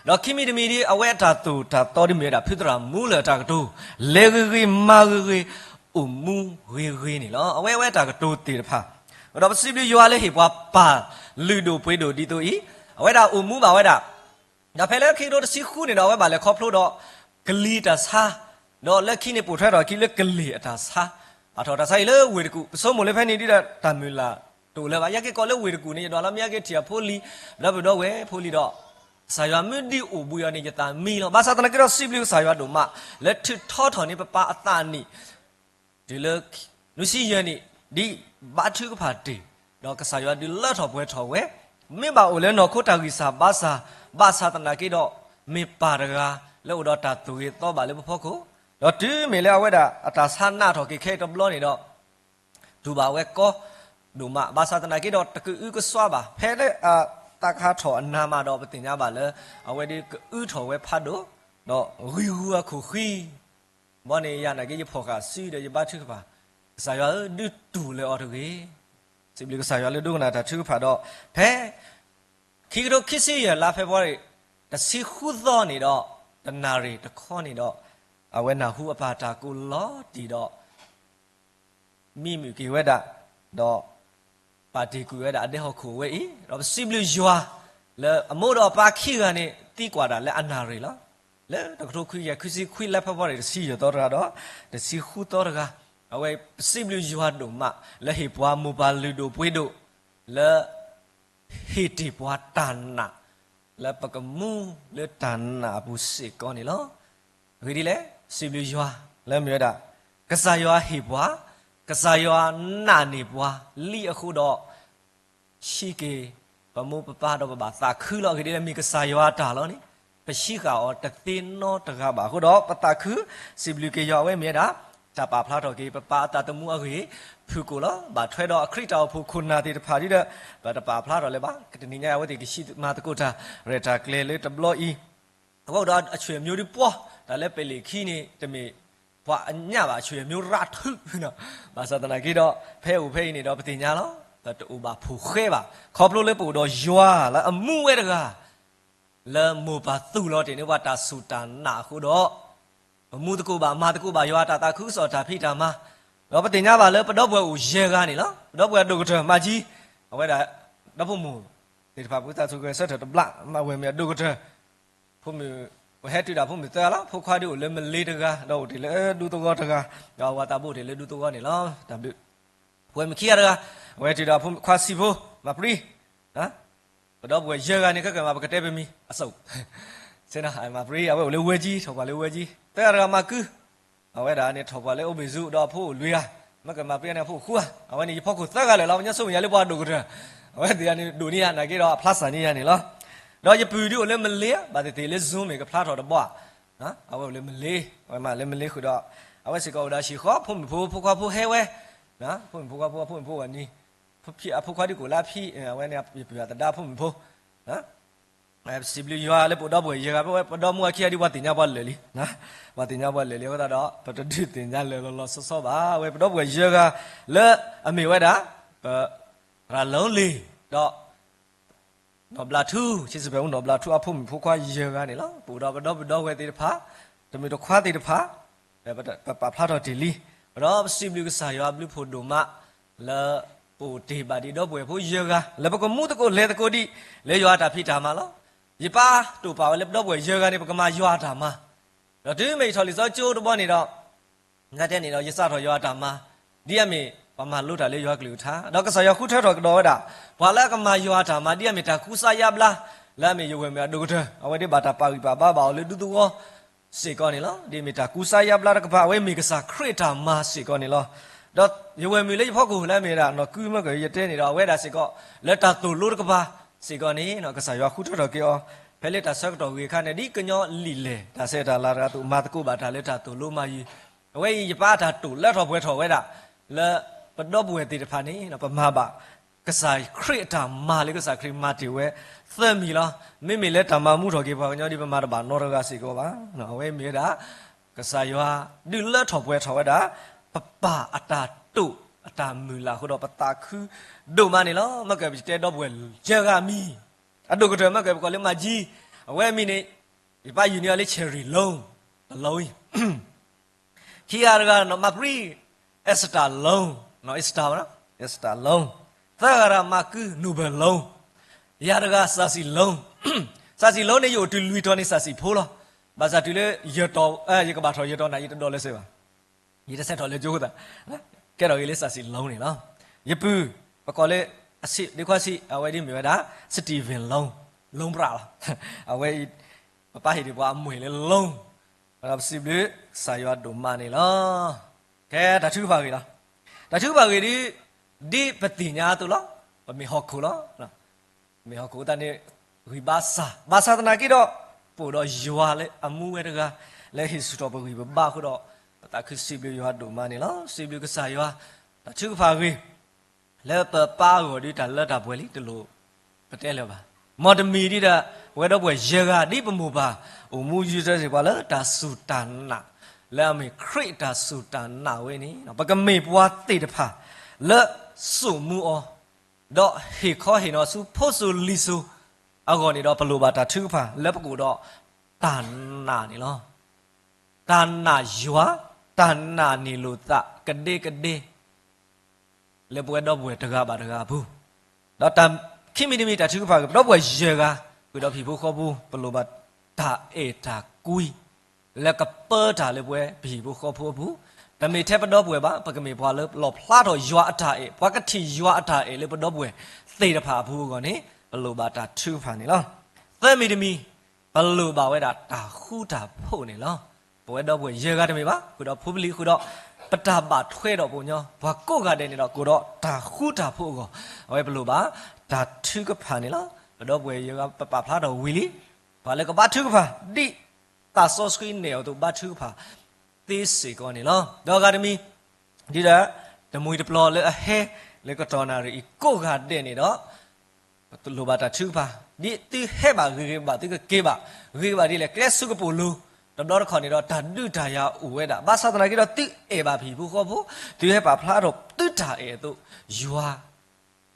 ဒီးခံမံၤတမံၤဒ် အဝဲအတၢ်သိၣ်တၢ်သီဒ်မ့ၢ်ဝဲဒၣ်ဖုသရၣ်မူလၢၢ်အတၢ်ကတိၤ, လဲၤဂ့ၤဂ့ၤမၤဂ့ၤဂ့ၤ အိၣ်မူဂ့ၤဂ့ၤန့ၣ်လီၤ. အဝဲအဝဲအတၢ်ကတိၤသ့ၣ်တဖၣ်, ဒီးပစံးဘျုးယွၤလၢဟ့ၣ်ပှၤပၢ်လုၢ်ဒိၣ်ပှ့ၤဒိၣ်ဒ်သိးအံၤ, အဝဲဒၣ်အိၣ်မူဘၣ်ဝဲဒၣ် ဒီးဖဲလၢခံကထိတဆံဃုန့ၣ်ဒီး အဝဲဘၣ်လဲၤခီဖျိဒီး ကလံၤတၢ်ဆါ, ဒီးလၢခံန့ၣ်ပိာ်ထွဲထီၣ်အခံလၢကလ့ၢ်အတၢ်ဆါ, ပာ်ထီၣ်တၢ်ဆါအံၤလၢဝ့ၢ်တကူၣ်, ပဆိကမိၣ်လၢဖဲန့ၣ်ဒ်ဒီးတၢ်မုၢ်လၢ်တအိၣ်လၢၤဘၣ်. ယဲက့ၤကိးလၢဝ့ၢ်တကူၣ်န့ၣ် ယဒွးလီၤမ့ၢ်ယဲက့ၤထံၣ်အဖိလံၤ, ဒီးပဒီပုၢ်ဝဲၢ်ဖိလံၤဒီး ကစၢ်ယွၤမ့ၢ်ဒ်အိၣ်ဘှံးအီၤန့ၣ် ယသးမံလီၤ. ဘၣ်ဆၣ်သနာ်က့ဒီး စံးဘျုးကစၢ်ယွၤဒိၣ်မး လၢထုးထီထီၣ်န့ၢ်ပပၢ်အသးနံၣ် တုၤလၢ နွံဆံယဲၢ်နံၣ် ဒ်ဘါထုကဖၣ်တ့ၢ်, ဒီးကစၢ်ယွၤဒုးလၢထီၣ်ပှဲၤထီၣ်ဝဲ, မ့ၢ်ဘၣ်အိၣ်လၢနီၢ်ခိတၢ်ဂံၢ်စၢ်ဘါစၢ်, ဘၣ်ဆၣ်သနာ်က့ဒီး မ့ၢ်ပၢ်တဂၤလၢအိၣ်ဒီးတၢ်သူၣ်ဂ့ၤသီဘၣ်လၢပဖီခိၣ်, ဒီးတုၤမ့ၢ်လၢအဝဲဒၣ်အတၢ်ဆါနးထီၣ်က့ၤခဲအံၤတဘျီန့ၣ်ဒီး တူၢ်ဘၣ်ဝဲကီဒိၣ်မး, ဘၣ်ဆၣ်သနာ်က့ဒီး တကအုကစွါဘၣ်. ဖဲလၢအသးကဟးထီၣ်အနၤမးဒီး ပသ့ၣ်ညါဘၣ်လၢ အဝဲဒၣ်ကအုထီၣ်ဝဲဖးဒိၣ်, ဒီးဂံၢ်ဂူာ်အခိၣ်ဃံ ဘီန့ၣ်ယၤနာ်က့ ယဖီၣ်ဃာ်စုဒီးယဘါထုကဖၣ်, ကစၢ်ယွၤဧၢ, ဒုးတူၢ်လၢအီၤတဂ့ၤ. စံးဘျုးကစၢ်ယွၤလၢဒိကနၣ်တၢ်ထုကဖၣ်ဒီး ဖဲ ခံကထိခံဆံယဲၢ်လါဖဲဖဲရ့ၣ် တဆံဃုသီန့ၣ်ဒီး တနၣ်ရံၣ်တခီန့ၣ်ဒီး အဝဲနၢ်ဟူအပၢ်တၢ်ကိးလီၤတံၢ်ဒီး မံမုာ်က့ၤဝဲဒၣ်, ဒီး ပာ်တ့ၢ်ကွံာ်ဝဲဒၣ်အဒဲဟီၣ်ခိၣ်အဝဲအံၤ, ဒီးပစံးဘျုးယွၤ လၢအမိၢ်ဒီးအပၢ်ခံဂၤန့ၣ် သံကွၢ်ဒၣ်လၢအနၣ်ရံၣ်လီၤ. လၢတကထိခွံကယၤခွံဆံခွံလါဖဲဖဲရ့ၣ် တဆံယဲၢ်သီတဂၤဒီး တဆံဃုသီတဂၤ, အဝဲပစံးဘျုးယွၤဒိၣ်မး လၢဟ့ၣ်ပှၤမိၢ်ပၢ်လုၢ်ဒိၣ်ပှ့ၤဒိၣ် လၢ ဟ့ၣ်တ့ၢ်ပှၤတၢ်နာ် လၢပကမူလၢတၢ်နာ်အပူၤစ့ၢ်ကီးန့ၣ်လီၤ. အဂ့ၢ်ဒ်လဲၣ်, စံးဘျုးယွၤလၢမ့ၢ်ဝဲဒၣ် ကစၢ်ယွၤဟ့ၣ်ပှၤ, ကစၢ်ယွၤနာ်န့ၢ်ပှၤလံအဃိဒီး ဟံးက့ၤ ပမိၢ်ပပၢ်ဒီးပဘၣ်သးခုလီၤ. အဂ့ၢ်ဒ်လဲၣ်, မ့ၢ်ကစၢ်ယွၤအတၢ်လီၤန့ၣ် ပဟံးဃာ်အီၤတသ့နီတဂၤဘၣ်အဃိဒီး ပသးခု စံးဘျုးက့ၤယွၤ အဝဲမ့ၢ်ဝဲဒၣ် တၢ်ပာ်ဖျါထီၣ်က့ၤ ပပၢ်အသးသမူအဂ့ၢ် ဖုၣ်ကိာ်လီၤ. ဘၣ်ထွဲဒီးအခရံာ်တၢ်အိၣ်ဖှိၣ်ခိၣ်နၢ်သ့ၣ်တဖၣ်ဒ်ဒီး ပတပာ်ဖျါထီၣ်လၢၤဘၣ်. ကတနံၤညါအဝဲသ့ၣ်ကဟံးမၤသကိးတၢ်ရဲၣ်တၢ်ကျဲၤလၢတဘျီအံၤ အဝဲအိၣ်ဒီးအဆွေမျိုးဒ်ပှၤ တၢ်လၢပဲာ်လံာ်ခံန့ၣ် တမ့ၢ်ပှၤအညၣ်ဘၣ် အဆွေမျိုးရးထု ဘၣ်ဆၣ်သနာ်က့ဒီး ဖဲအိၣ်ဖဲအံၤန့ၣ်ဒီး ပသ့ၣ်ညါလီၤ. ပတအိၣ်ဘၣ်ဖိဃဲဘၣ် ခီဖျိလၢပအိၣ်ဒီးယွၤလၢအမူဝဲတဂၤ လၢမိၢ်ပၢ်သူၣ်လီၤတ့ၢ်န့ၢ်ပှၤတၢ်စူၢ်တၢ်နာ်အဃိဒီး ပမူသကိးဘၣ်မၤသကိးဘၣ်ယွၤတၢ်သးခုကစီၣ်တၢ်ဖံးတၢ်မၤ ဒီးပသ့ၣ်ညါဘၣ်လၢပဒီပုၢ်ဝဲၢ်အိၣ်ယဲၢ်ဂၤန့ၣ်လီၤ. ပဒီပုၢ်ဝဲၢ်အဒိၣ်ကတၢၢ်မၤကၠံ အဝဲဒၣ် ဒီဖိမိၢ်သ့ၣ်တဖၣ် ပကသးဆိၣ်ဂဲၤဆၢထၢၣ်တဘျီ မၤဝဲမ့ၢ်အဒိၣ်ကတၢၢ် ဖိမုၣ် ပဟဲတုၤဒီးဖိမုၣ်သၢဂၤလီၤ. ဖိခွါဒုးအိၣ်လၢမလ့ၤတဂၤ, ဒီးအိၣ်တ့ၢ်လၢဒူသဝီတဂၤ, ဒီးအဝၤသးဘိအိၣ်တ့ၢ်လၢဒူသဝီန့ၣ်လီၤ. တၢ်ဘျုး. ပဝဲမုၣ်ခံဂၤတဂၤ, အဝဲတုၤဒီးဖိခွါဆံးဖိ, မၤပြံ, ပဒီပုၢ်ဝဲၢ်ယဲၢ်ဂၤန့ၣ် ခဲကမၤပကတဲပမံၤ, အစိၣ်, မၤပြံ အဝဲအိၣ်လၢဝဲကၠံ, ထီၣ်ပှၢ်လၢဝဲကၠံ. သၢဂၤတဂၤမၤကု, အဝဲဒၣ်န့ၣ် ထီၣ်ပှၢ်လၢအိၣ်ဘ့ၣ်စူ, ဒီးအဖိအိၣ်လွံၢ်ဂၤ, မ့ၢ်ကမၤပြံန့ၣ် အဖိအိၣ်ဃုဂၤ, အဝဲန့ၣ်ယဖီခိၣ်သၢဂၤလၢာ်လီၤ. ပညီဆိကမိၣ်ယၤလၢပှၤဒိၣ်ကတၢၢ်, အဝဲသ့ၣ်ဂၤန့ၣ်ဒိၣ်န့ၢ်ယၤ နာ်က့ဒီးအဖျါစၢ်န့ၢ်ယၤန့ၣ်လီၤ. ဒီးယပုၢ်ဒုးအိၣ်လၢမလ့ၤ, ဘၣ်သ့ၣ်သ့ၣ်လၢ Zoom မ့ၢ်ကဖျါထီၣ်တဘီဧါ, အဝဲအိၣ်လၢမလ့ၤ, အဝဲမ့ၢ်လၢမလ့ၤဃုာ်ဒီး, အဝဲစ့ၢ်ကီးအိၣ်ဒီးဟံၣ်ဃီ, ဖိမုၣ်ဖိ ဖိခွါဖိဟဲဝဲ, ဖိမုၣ်ဖိခွါဖိ အဖိမုၣ်ဖိဂီၢ်နံၤ, အဖိခွါဒုးကအိၣ်လၢအဖံ, အဝဲန့ၣ်ယပုၢ်အသဒါဖိမုၣ်ဖိ ပစံးဘျုးယွၤလၢပဒီပုၢ်ဝဲၢ်ယဲၢ်ဂၤ, ပဝဲပဒီမုၢ်အခံဂၤဒ်ပှၤသ့ၣ်ညါပှၤလၢာ်လံ, ပှၤသ့ၣ်ညါပှၤလၢာ်လံ, အဃိသတးဒီး ပတဒုးသ့ၣ်ညါလၢာ်လီၤလီၤဆီဆီဘၣ်. အဝဲပဒီပုၢ်ဝဲၢ်ယဲၢ်ဂၤလၢအမ့ၢ်ဝဲဒၣ်, ပ, ရၤလီလ့ၤ, ဒီး, နီၢ်ဘျးထူ, ဆံးစပယ်အူနီၢ်ဘျးထူအဖိမုၣ်ဖိခွါယဲၢ်ဂၤန့ၣ်လီၤ. ပအိၣ်ဒီးပဒီပုၢ်ဝဲၢ်သ့ၣ်တဖၣ်, တမုၢ်တခွါသ့ၣ်တဖၣ်, ပပာ်ဖျါထီၣ်တ့ၢ်လံ, ဒီးပစံးဘျုးကစၢ်ယွၤအဘျုးဖှိၣ်ဒိၣ်မး လၢပအိၣ်တ့ၢ်ဘၣ်ဒံးဒီပုၢ်ဝဲၢ်ဖိယဲၢ်ဂၤ လၢပကမူသကိးလဲၤသကိးဒံး လၢယွၤအတၢ်ဖံးတၢ်မၤလီၤ. ယပာ်တိာ်ပာ်ဝဲလၢပဒီပုၢ်ဝဲၢ်ယဲၢ်ဂၤန့ၣ် ပကမၤယွၤအတၢ်မၤ, ဒီးတုၤမ့ၢ်ယထီၣ်လံာ်စီဆှံကၠိတဘီန့ၣ်ဒီး, နတဲန့ၣ်ဒီး ယစးထီၣ်ယွၤအတၢ်မၤ, ဒ်အမ့ၢ်ပှၤမၤလိတၢ်လၢယွၤကလုၢ်ကထါ, ဒီးကစၢ်ယွၤဃုထၢထီၣ်ကဒီးဝဲဒၣ်, ပှၤလၢအကမၤယွၤအတၢ်မၤ ဒ်အမ့ၢ်တၢ်ကူစါယါဘျါ, လၢအမ့ၢ်ယဝဲၢ်မုၣ်အဒိၣ်ကတၢၢ်, အဝဲဒၣ်ဘၣ်တၢ်ပာ်ဂံၢ်ပာ်ဘါဘၣ်အီၤလၢဒူသဝီ စ့ၢ်ကီးန့ၣ်လီၤ. ဒ်အမ့ၢ်တၢ်ကူစါယါဘျါတကပၤ အဝဲမ့ၢ်ကစၢ်ခရံာ်အတၢ်မၤစ့ၢ်ကီးန့ၣ်လီၤ. ဒီးယဝဲၢ်မုၣ်လၢယဖီခိၣ်လၢအမ့ၢ်ဝဲဒၣ် နီၢ်ကုမၢကၢၢ် ယတဲန့ၣ်ဒီး အဝဲဒၣ်စ့ၢ်ကီး လၢတၢ်သိၣ်လိတကပၤစ့ၢ်ကီးန့ၣ် ကစၢ်ယွၤဃုထၢထီၣ်က့ၤအီၤ, ဖဲလၢတၢ်ဆၢကတီၢ်ဂ့ၢ်အခါန့ၣ် ဒ်ကညီလံာ်လဲၢ်တၢ်ဆဲးတၢ်လၤတဂၤအသိး မၤသကိးဘၣ်တၢ်လၢတၢ်သိၣ်လိမၤယုၤ, အဝဲအံၤယပာ်တၢ်တိာ်လၢထီၣ်ပှဲၤထီၣ်ဝဲဒၣ်, လၢပဒီပုၢ်ဝဲၢ်သ့ၣ်တဖၣ်န့ၣ် ပမၤဘၣ် ကစၢ်ခရံာ်အတၢ်မၤလၢကစၢ်ခရံာ်မၤတ့ၢ်ဝဲသၢမံၤလီၤ. မ့မ့ၢ်လၢတၢ်မၤမူထီၣ်က့ၤပှၤကညီဒ် ပမၤတဘၣ်နီတဂၤစ့ၢ်ကီးဘၣ်. အဝဲမ့ၢ်ဝဲဒၣ် ကစၢ်ယွၤဒုးလၢထီၣ်ပှဲၤထီၣ်ဝဲဒၣ် ပပၢ်အတၢ်တိာ်အတၢ်မုၢ်လၢ်အဃိဒီး ပသးခုဒိၣ်မးန့ၣ်လီၤ. မ့ၢ်ကပတဲဒီပုၢ်ဝဲၢ်ယဲၢ်ဂၤမံၤ, အဒိၣ်ကတၢၢ်မ့ၢ်ကပကိးလၢမၤကၠံ, အဝဲမံၤန့ၣ် ယပာ်ယုၢ်န့ၢ်အီၤလၢ Cherry Loan တ loan အံၤ ခံဂၤတဂၤနီၢ်မၤပြံ, အ့စတၢ် loan, နီၢ်အ့စတၢ်, အ့စတၢ် loan, သၢဂၤတဂၤမၤကု Noble Loan, ယၤတဂၤ စၢ်စံၣ် loan, စၢ်စံၣ် loan န့ၣ် ယအိၣ်တုၤလွံၢ်တီၤန့ၣ် စၢ်စံၣ်ဖိလီၤ. ဘၣ်ဆၣ်တုၤလၢ ယကဘၣ်ထီၣ်ယဲၢ်တီၤန့ၣ် ယတဒိးလၢၤစ့ၢ်ဘၣ်. ယတဆဲးထီၣ်လၢကၠိအဃိသတး ကဲထီၣ်ဂ့ၤလၢစၢ်စံၣ် loan န့ၣ်လီၤ. ယပုၢ်, ပကိးလၢ အဆံး ဒ့ခွါဆံး အဝဲဒ်မ့ၢ်ဝဲဒၣ် Steven Loan, loan ပြးလီၤ. အဝဲအံၤ ပပာ်ဟ့ၣ်ဒံးပှၤအမွဲၢ်လၢ loan ဒီးပစံးဘျုးကစၢ်ယွၤဒိၣ်မးန့ၣ်လီၤ. ကဲတၢ်ထုကဖၣ်ဂ့ၢ်လီၤ. တၢ်ထုကဖၣ်ဂ့ၢ်ဒ်, ဒ်ပသ့ၣ်ညါအသိးလီၤ. ပမ့ၢ်ဟီၣ်ခိၣ်လီၤ. မ့ၢ်ဟီၣ်ခိၣ်သတးန့ၣ် ဂံၢ်ဘါစၢ်, ဘၣ်ဆၣ်သနာ်က့ဒီး ပအိၣ်ဒီးယွၤလၢအမူဝဲတဂၤ လၢဟ့ၣ်ဆူၣ်ထီၣ်ပဂံၢ်ပဘါအဃိဒီး ပသးခုစံးဘျုးယွၤဒိၣ်မးန့ၣ်လီၤ. စံးဘျုးကစၢ်ယွၤ, တၢ်ထုကဖၣ်ဂ့ၢ် လၢပပာ်အဂီၢ်ဒ်တၢ်လၢတၢ်ပှဲၤလံတလိၣ် ပတဲလၢၤဘၣ်. မ်တမံၤဒ်ဒီး ပဝဲဒီပုၢ်ဝဲၢ်ယဲၢ်ဂၤ ဒ်ပမိၢ်ပၢ်အိၣ်မူယုၢ်တၢ်စ့ၢ်ကီးလၢတၢ်စူၢ်တၢ်နာ်, လၢအမ့ၢ်ခရံာ်အတၢ်စူၢ်တၢ်နာ်ဝဲန့ၣ် ပကမ့ၢ်ပှၤသ့ၣ်တဖၣ် လၢစိာ်မူအီၤ ဒီးဟ့ၣ်ခီဟ့ၣ်နီၤဆူဖိစိၤလံၤစိၤအဂီၢ်န့ၣ်ဒီး ပလိၣ်ဘၣ်တၢ်ထုကဖၣ်လၢပကအိၣ်ဒီးတၢ်နာ်န့ၣ်လီၤ. တၢ်နာ်ယွၤ, တၢ်နာ်န့ၢ်လိာ်သးကဒဲကဒဲ လၢပဝဲဒီပုၢ်ဝဲၢ်တဂၤဘၣ်တဂၤအပူၤ, ဒီးတၢ်ခံမံၤတမံၤတၢ်ထုကဖၣ်ဂ့ၢ် ပဒီပုၢ်ဝဲၢ်ယဲၢ်ဂၤ ဃုာ်ဒီးပဟံၣ်ဖိဃီဖိ ပလိၣ်ဘၣ်တၢ်အဲၣ်တၢ်ကွံ လၢကပၢတၢ်လၢပဝဲပဟံၣ်ဖိဃီဖိအပူၤ, တမ့ၢ်ထဲပဒီပုၢ်ဝဲၢ်ဘၣ် ပကမ့ၢ်ပှၤလၢလီၣ်ဖျါထီၣ်ယွၤအတၢ်အဲၣ် ပှၤကထံၣ်ယွၤအတၢ်အဲၣ်လၢပဒီပုၢ်ဝဲၢ်သ့ၣ်တဖၣ်အပူၤအဂီၢ်န့ၣ် ပလိၣ်ဘၣ်တၢ်ထုကဖၣ်န့ၣ်လီၤ. သၢမံၤတမံၤ ပလိၣ်ဘၣ်ဝဲဒၣ်တၢ်ဃူတၢ်ဖိးန့ၣ်လီၤ. ပဝဲဒီပုၢ်ဝဲၢ်ယဲၢ်ဂၤတမ့ၢ်ဘၣ် ဃုာ်ဒီးဖိပလံၤဃုာ်ဒီး ပတၢ်ဘၣ်ထွဲဒီးပှၤကညီ ပှၤကိးဂၤဒဲးန့ၣ်ဒီး ကအိၣ်ဒီးတၢ်ဃူတၢ်ဖိးအဂီၢ် အဝဲပလိၣ်ဘၣ်တၢ်ထုကဖၣ်န့ၣ်လီၤ. ပဒီပုၢ်ဝဲၢ်ယဲၢ်ဂၤ ပပာ်ဖျါထီၣ်ဝံၤလံ ပှၤလၢကဘါထုကဖၣ် ဒ်သးစီဆှံနဲၣ်အသိးဘါထုကဖၣ်သ့စ့ၢ်ကီးန့ၣ်လီၤ. ဒီးအဂၤတမံၤ ဒ်ဒီး တမှံၤတပျီၤလၢအဟဲ လၢကတီၢ်နၣ်ရံၣ်အံၤကိးဂၤဒဲးန့ၣ်ဒီး ပလိၣ်ဘၣ်တၢ်ထုကဖၣ် ဒ်သုဟဲဘၣ်ဂ့ၤဂ့ၤဘၣ် သုကက့ၤဘၣ်ဂ့ၤဘၣ်ဒ်လဲၣ် ကျဲဆူကပိာ်လိၤ တဘျီတခီၣ်န့ၣ်ဒီး တၢ်ဒုးတၢ်ယၤအိၣ်ဝဲဒၣ် ဘၣ်ဆၣ်သနာ်က့ဒီး သုအဲၣ်ဘၣ်ပဟံၣ်ဖိဃီဖိ သုဟဲပာ်ဖျါထီၣ်သုတၢ်အဲၣ်အသိး ယွၤ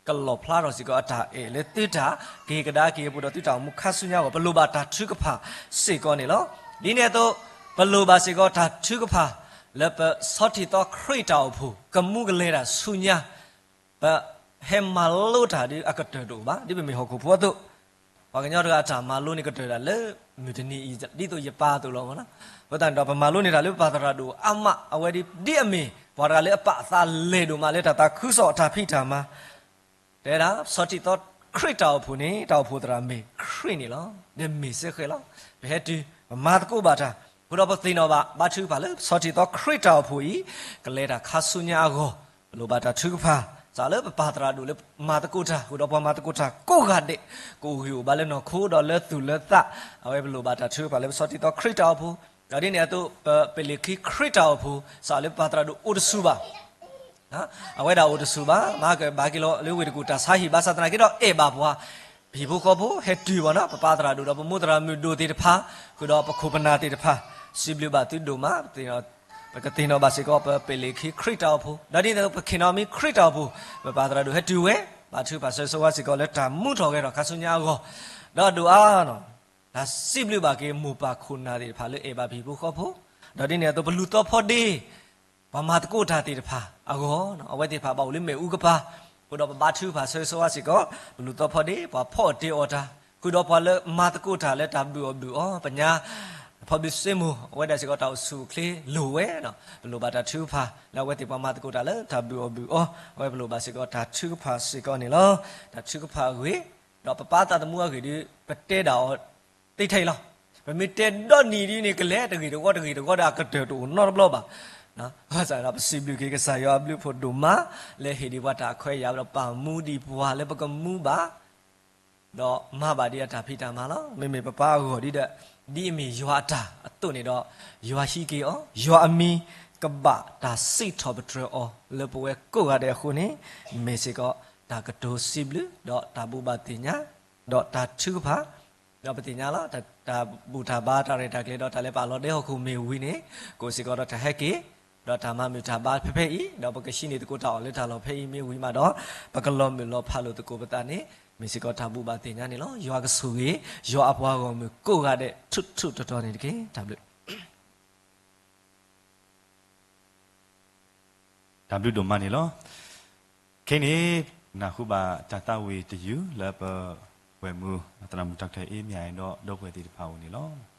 ကလီၣ်ဖျါထီၣ်စ့ၢ်ကီးအတၢ်အဲၣ်လၢသုတၢ်က့ၤကဒါက့ၤအပူၤဒီးသုတၢ်အိၣ်မူခါဆူညါအဂီၢ် ပလိၣ်ဘၣ်တၢ်ထုကဖၣ်စ့ၢ်ကီးန့ၣ်လီၤ. ဒ်န့ၣ်အသိး ပလိၣ်ဘၣ်စ့ၢ်ကီးတၢ်ထုကဖၣ် လၢပဆီထံၣ်သီခရံာ်တၢ်အိၣ်ဖှိၣ် ကမူကလဲၤတၢ်ဆူညါ ပဟဲမၤလိတၢ်ဒ်အကတၢၢ်တအိၣ်ဘၣ် ဒ်ပမ့ၢ်ဟီၣ်ခိၣ်ဖိအသိး ပှၤကညီတဂၤအတၢ်မၤလိန့ၣ်ကတၢၢ်ဒၣ်လၢမုၢ်တနံၤအံၤ ဒ်သိးယပၢ်အသိးလီၤမးနီၤ. အဃိသတးန့ၣ်ဒီး ပမၤလိန့ၢ်တၢ်လၢပပၢ်သရၣ်ဒိၣ်အါမး အဝဲဒ်အမ့ၢ် ပှၤတဂၤလၢအပာ်အသးလဲၤဒိၣ်မးလၢတၢ်သးခုကစီၣ်အတၢ်ဖံးတၢ်မၤ တဲဒၣ် ပဆီၣ်တံၢ်သီခရံာ်တၢ်အိၣ်ဖှိၣ်န့ၣ် တၢ်အိၣ်ဖှိၣ်သရၣ်မ့ၢ်ခရံာ်န့ၣ်လီၤ. ဒီးမ့ၢ်စ့ၢ်ကီးလီၤ. ပဟဲတုၤ ပမၤသကိးဘၣ်တၢ် အဃိဒီးပသ့ၣ်နီၣ်ဘၣ် ဘါထုကဖၣ်လၢပဆီၣ်တံၢ်သီခရံာ်တၢ်အိၣ်ဖှိၣ်အံၤ ကလဲၤတၢ်ခါဆူညါအဂီၢ် ပလိၣ်ဘၣ်တၢ်ထုကဖၣ် စးလၢပပၢ်သရၣ်ဒိၣ်လၢမၤသကိးတၢ် ဃုာ်ဒီးပှၤမၤသကိးတၢ်ကိးဂၤဒဲး ကအိၣ်ဂံၢ်အိၣ်ဘါလၢနီၢ်ခိဒီးလၢသူၣ်လၢသး အဝဲပလိၣ်ဘၣ်တၢ်ထုကဖၣ်လၢပဆီၣ်တံၢ်သီခရံာ်တၢ်အိၣ်ဖှိၣ် ဒီးဒ်န့ၣ်အသိး ပပ့ၢ်လ့ၣ်ခံခရံာ်တၢ်အိၣ်ဖှိၣ် စးလၢပပၢ်သရၣ်ဒိၣ်အိၣ်တဆူၣ်ဘၣ် အဝဲဒၣ်အိၣ်တဆူၣ်ဘၣ် မၤကဘၣ်က့ၤလီၤလၢဝ့ၢ်တကူၣ်တၢ်ဆါဟံၣ် ဘၣ်ဆၣ်သနာ်က့ဒီးအဲၣ်ဘၣ်ပှၤ ပဟံၣ်ဖိဃီဖိဟဲတုၤဘၣ်နီၤ ပပၢ်သရၣ်ဒိၣ်ဒီးပမိၢ်သရၣ်မုၣ်ဒိၣ်သ့ၣ်တဖၣ် ဃုာ်ဒီးပခိၣ်ပနၢ်သ့ၣ်တဖၣ် စံးဘျုးဘၣ်သုဒိၣ်မး ပကသ့ၣ်နီၣ်ဘၣ်စ့ၢ်ကီး ပပ့ၢ်လ့ၣ်ခံခရံာ်တၢ်အိၣ်ဖှိၣ် ဒီးဒ်န့ၣ်အသိး ပခ့ၣ်နီၤမံခရံာ်တၢ်အိၣ်ဖှိၣ် ပပၢ်သရၣ်ဒိၣ်ဟဲတုၤဝဲ ဘါထုကဖၣ်ဆၢဂ့ၤဆၢဝါစ့ၢ်ကီးလၢတၢ်မူထီၣ်ဂဲၤထီၣ်ခါဆူညါအဂီၢ် ဒီးဒိၣ်အါနီၤ တၢ်စံးဘျုးဘၣ်က့ၤမိၢ်ပၢ်ခိၣ်နၢ်သ့ၣ်တဖၣ်လၢအဲၣ်ဘၣ်ပဟံၣ်ဖိဃီဖိ ဒီးဒ်န့ၣ်အသိး ပလူၤသီဖီဒ့ ပှၤမၤသကိးတၢ်သ့ၣ်တဖၣ်အဂီၢ် အဝဲသ့ၣ်တဖၣ်ဘၣ်အိၣ်လၢမ့ၣ်အူကပၤ ဃုာ်ဒီးပဘါထုကဖၣ်ဆၢဂ့ၤဆၢဝါစ့ၢ်ကီး ပလူၤသီဖီဒ့ ပှၤဖီအီၣ်တ့အီၣ်တၢ် ဃုာ်ဒီးပှၤလၢမၤသကိးတၢ်လၢတၢ်ဘုၣ်အီၣ်ဘုၣ်အီ ပညါ ဖီဘုစ့မိၢ် အဝဲဒၣ်စ့ၢ်ကီးတၢ်အိၣ်ဆူၣ်အိၣ်ချ့လိၣ်ဝဲ ပလိၣ်ဘၣ်တၢ်ထုကဖၣ် လၢအဝဲသ့ၣ်ပှၤမၤသကိးတၢ်လၢတၢ်ဘုၣ်အီၣ်ဘုၣ်အီ အဝဲပလိၣ်ဘၣ်စ့ၢ်ကီးတၢ်ထုကဖၣ်စ့ၢ်ကီးန့ၣ်လီၤ. တၢ်ထုကဖၣ်အဂ့ၢ် ဒီးပပၢ်သးသမူအဂ့ၢ်ဒီး ပတဲဒၣ်အီၤသ့ထဲအံၤလီၤ. ပမ့ၢ်တဲဒီနံၤဒ်န့ၣ် ကလဲၤတဂ့ၤတဝီတဂ့ၤတဝီဒီးအကတၢၢ်တအိၣ်နီတဘျီဘၣ်. ဘၣ်ဆၣ်ဒီးပစံးဘျုးက့ၤကစၢ်ယွၤအဘျုးအဖှိၣ်ဒိၣ်မး လၢဟ့ၣ်ဒံးပှၤတၢ်ခွဲးယာ်ဒီးပာ်မူဒံးပှၤလၢပကမူဘၣ် ဒီးမၤဘၣ်ဒံးအတၢ်ဖံးတၢ်မၤလီၤ. မ့မ့ၢ်ပပၢ်အဂီၢ်ဒ်ဒီး ဒ်အမ့ၢ်ယွၤအတၢ်အသိးန့ၣ်ဒီး ယွၤဟံးက့ၤအီၤ ယွၤအမံၤကဘၣ်တၢ်စံးထီၣ်ပတြၢၤအီၤလၢပဝဲကိးဂၤဒဲးအဃိန့ၣ် မ့ၢ်စ့ၢ်ကီးတၢ်ကတိၤစံးဘျုး ဒီးတၢ်ဘိးဘၣ်သ့ၣ်ညါ ဒီးတၢ်ထုကဖၣ် ဒီးပသ့ၣ်ညါလီၤ တၢ်ဘူၣ်တၢ်ဘါတၢ်ရဲၣ်တၢ်ကျဲၤဒီးတၢ်လဲၤပာ်လီၤဒဲဟီၣ်ခိၣ်မ့ၢ်ဝံၤန့ၣ် ကအိၣ်စ့ၢ်ကီးဒီးတၢ်ဟဲက့ၤ ဒီးတၢ်မၤမုာ်တၢ်ဘါဖဲဖဲအံၤ ဒီးပကဟံးန့ၢ်သကိးတၢ်အီၣ်လၢတၢ်လီၢ်ဖဲအံၤမ့ၢ်ဝံၤမးဒီး ပကလီၤမုၢ်လီၤဖးလိာ်သကိးပသးန့ၣ် မ့ၢ်စ့ၢ်ကီးတၢ်ဘူၣ်ဘၣ်သ့ၣ်ညါန့ၣ်လီၤ. ယွၤကဆိၣ်ဂ့ၤ ယွၤအပှၤဂီၢ်မုၢ်ကိးဂၤဒဲးထူးထူးတီၤတီၤန့ၣ်တက့ၢ်. တၢ်ဘျုး တၢ်ဘျုးဒိၣ်မးန့ၣ်လီၤ. ခဲအံၤန့ၣ် နၢ်ဟူဘၣ်တၢ်သးဝံၣ်တယုၢ်လၢပဝဲၢ်မုၢ်သရၣ်မုၣ် Doctor A မၠၣ်အံၤဒီးဒီပုၢ်ဝဲၢ်သ့ၣ်တဖၣ်အအိၣ်န့ၣ်လီၤ.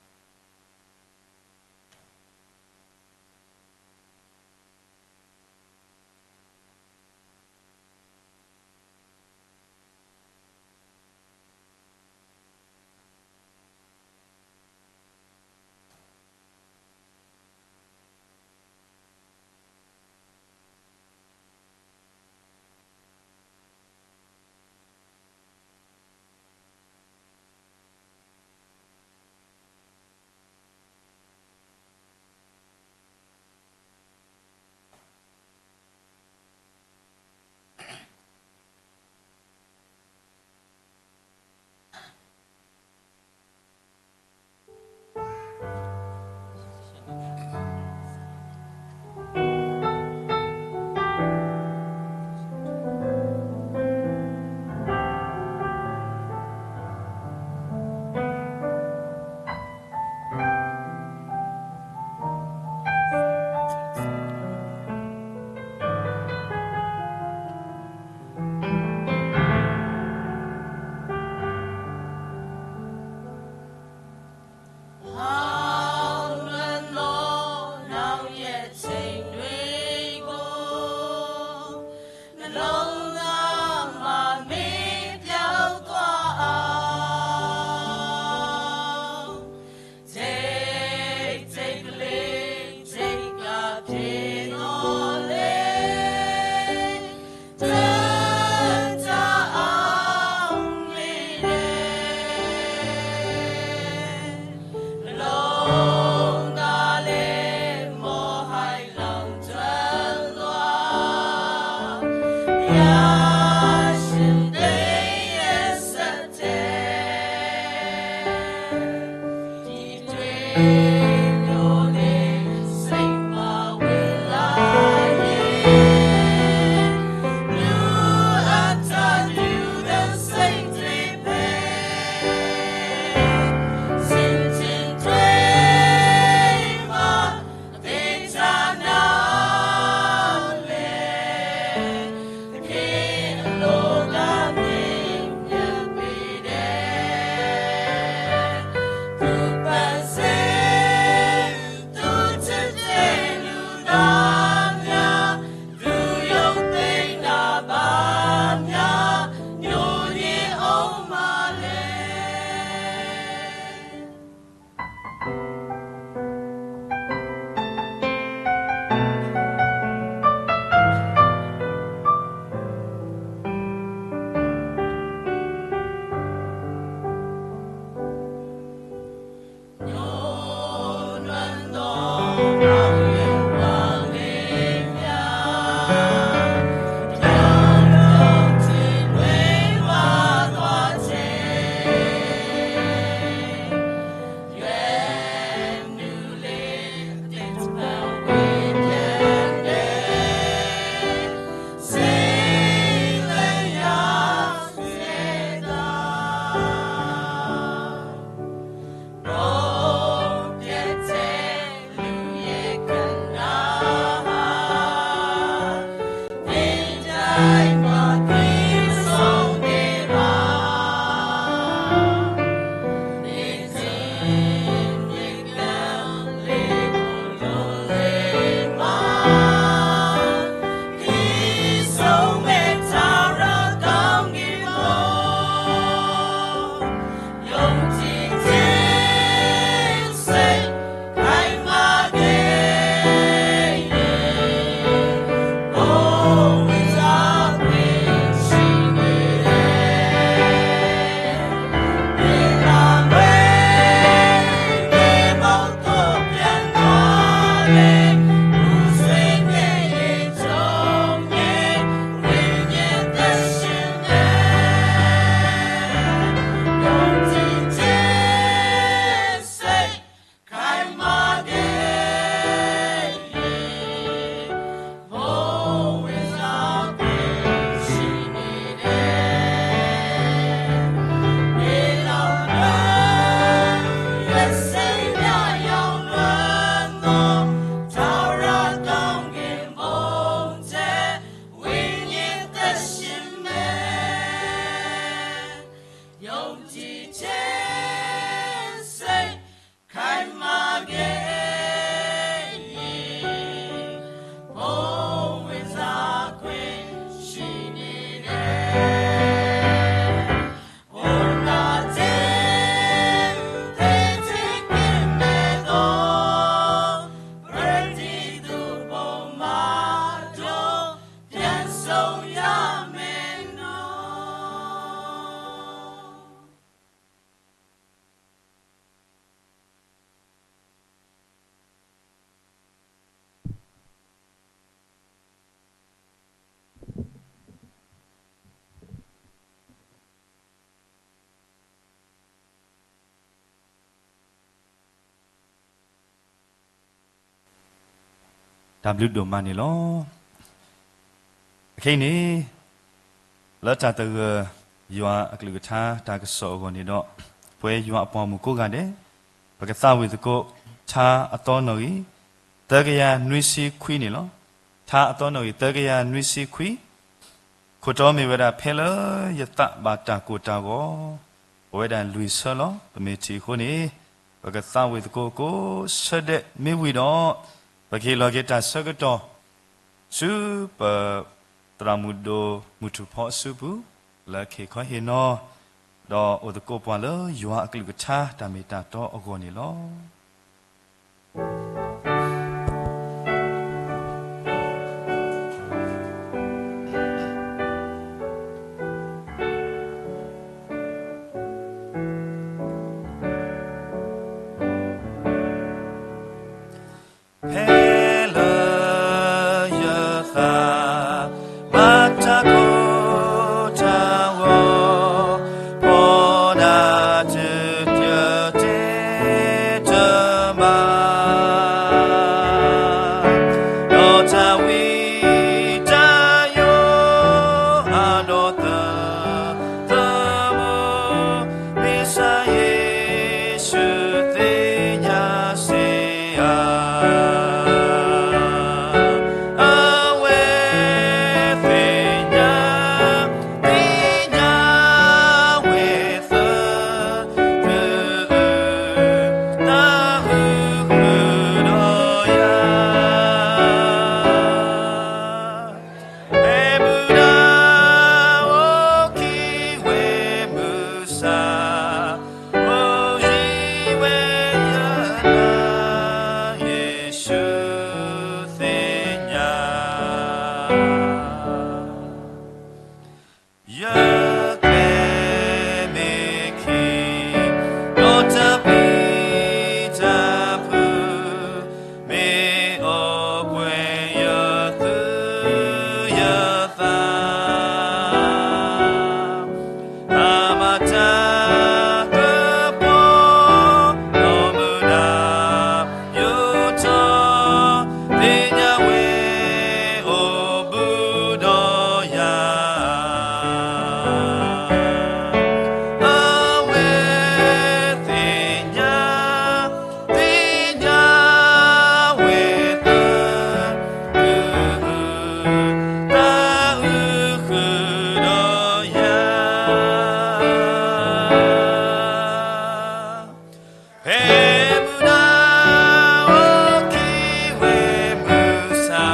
တၢ်ဘျုးဒိၣ်မးန့ၣ်လီၤ. အခဲအံၤန့ၣ် လၢတၢ်သဂၢၢ်ယွၤအကလုၢ်ကထါတၢ်ကစီၣ်အဂီၢ်န့ၣ်ဒီး ပဝဲယွၤအပှၤမုၣ်ကိးဂၤဒဲး ပကသးဝံၣ်သကိး ထါအသီနီၣ်ဂံၢ် သၢကယၤနွံဆံခွံန့ၣ်လီၤ. ထါအသီနီၣ်ဂံၢ် သၢကယၤနွံဆံခွံ ခိၣ်တီမ့ၢ်ဝဲဒၣ် ဖဲလၢယသးဘၣ်တၢ်ကိၢ်တၢ်ဂီၤ, ပဝဲဒၣ်လွံၢ်ဆၢလီၤ. ပမ့ၢ်ထံၣ်အဃိန့ၣ် ပကသးဝံၣ်သကိးကိးဆၢဒဲး မ့ၢ်ဝံၤဒီး ပကဟ့ၣ်လီၤက့ၤတၢ်ဆၢကတီၢ် ဆူပသရၣ်မုၣ်ဒိၣ်မုၢ်ထူၣ်ဖီအစုပူၤ လၢခ့ၣ်ခီဟ့ၣ်နီၤ ဒီးအိၣ်သကိးပှၤလၢယွၤအကလုၢ်ကထါတၢ်မ့ၢ်တၢ်တီအဂီၢ်န့ၣ်လီၤ. ဖဲလၢယသးဘၣ်တၢ်ကိၢ်တၢ်ဂီၤ, ပီနၤတတတဲတမၤ, ဒီးတၢ်ဝံတၢ်ယိးအဒီသ သမူ, မ့ၢ်စၢ်ယ့ၣ်ၡူးသ့ၣ်ညါစ့ၢ်ဧါ. အဝဲသ့ၣ်ညါ, သ့ၣ်ညါဝဲသၢ, သုးအုး, တၢ်အုးဃုာ်ဒီးယၤ ဖဲမုၢ်နၤအိၣ်ခံဝဲမုၢ်ဆါ, အိၣ်ယံၤဝဲယနၤ, ယ့ၣ်ၡူးသ့ၣ်ညါ ယကျဲမ့ၢ်ခံ, ဒီးတၢ်ပျံၤတၢ်ဖုး, မ့ၢ်အိၣ်ပှဲၤယသူၣ်ယသး, အမၤတၢ်ကပီၤ, ဒီးမုၢ်နၤ ယိၤထီၣ်, သ့ၣ်ညါဝဲအိၣ်ဘူးဒီးယၤ, အဝဲသ့ၣ်ညါ, သ့ၣ်ညါဝဲသၢ, သုးအုး, တၢ်အုးဃုာ်ဒီးယၤ ဖဲမုၢ်နၤအိၣ်ခံဝဲမုၢ်ဆါ,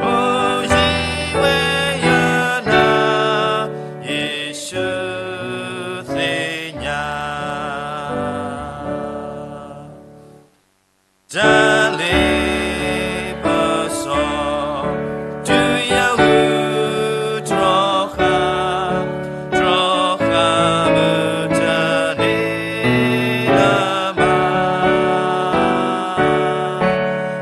အိၣ်ယံၤဝဲယနၤ, ယ့ၣ်ၡူးသ့ၣ်ညါ တၢ်လ့ပစီ, တုၤယဂုၤတြီဃာ်, တြီဃာ်မုၢ်တနံၤလၢၤဘၣ်.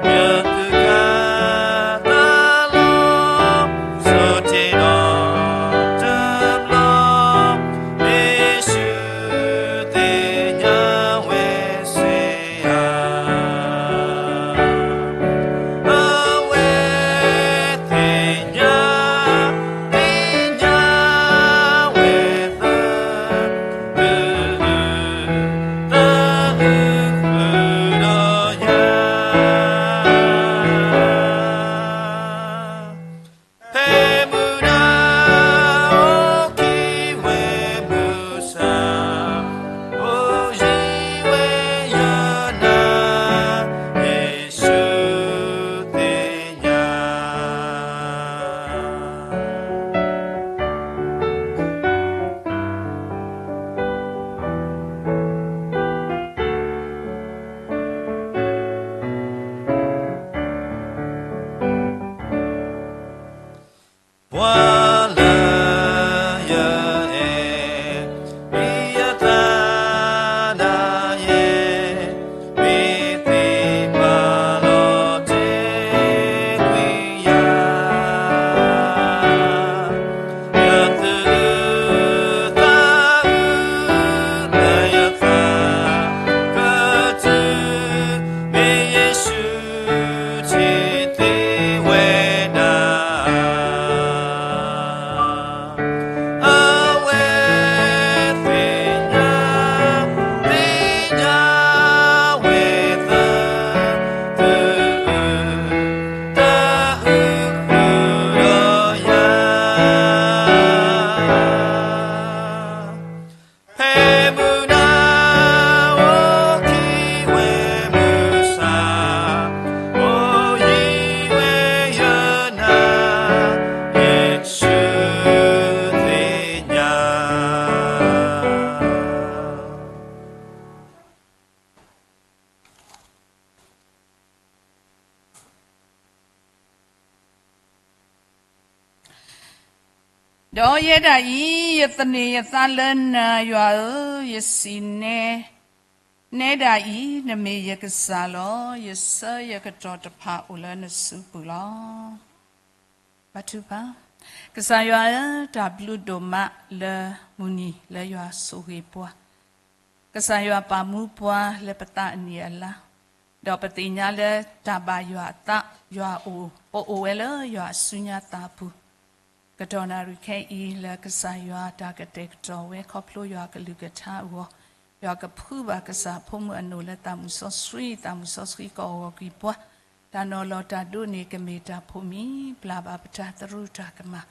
ဒီးယဲဒၣ်အံၤ, ယသန့ၤယသးလၢနၤ, ယွၤဧၢ, ယစံးနဲ, နဲဒၣ်အံၤ, နမ့ၢ်ယကစၢ်လီၤ. ယဆၢယကတီၢ်တဖၣ်အိၣ်လၢနစုပူၤလီၤ. ဘါထုကဖၣ်. ကစၢ်ယွၤဧၢ, တၢ်ဘျုးဒိၣ်မးလၢမုၢ်နံၤလၢယွၤဆိၣ်ဂ့ၤပှၤ, ကစၢ်ယွၤပာ်မူပှၤလၢပသးအနံၣ်အလါ, ဒီးပသ့ၣ်ညါလၢတၢ်ဘၣ်ယွၤအသး, ယွၤအိၣ်, ပအိၣ်ဝဲလၢယွၤအစုညါသးပူၤ, ကတီၢ်နၣ်ရံၣ်ခဲအံၤလၢကစၢ်ယွၤတၢ်ကတဲာ်ကတီၤဝဲ ခီဖျိယွၤကလုၢ်ကထါအဂီၢ်, ယွၤကဖုးဘၣ်ကစၢ်ဖိမုၣ်အနိၣ်လၢသးမုၢ်စီဆှံ, သးမုၢ်စီဆှံကအီၣ်ဂီၢ်ကွံာ်ပှၤ, တၢ်နီၤလီၤတၢ်ဒိးန့ၢ်ကမ့ၢ်တၢ်ဖိးမံၤ, ပျၢ်ဘၣ်ပတၢ်သရူးတၢ်ကမၣ်,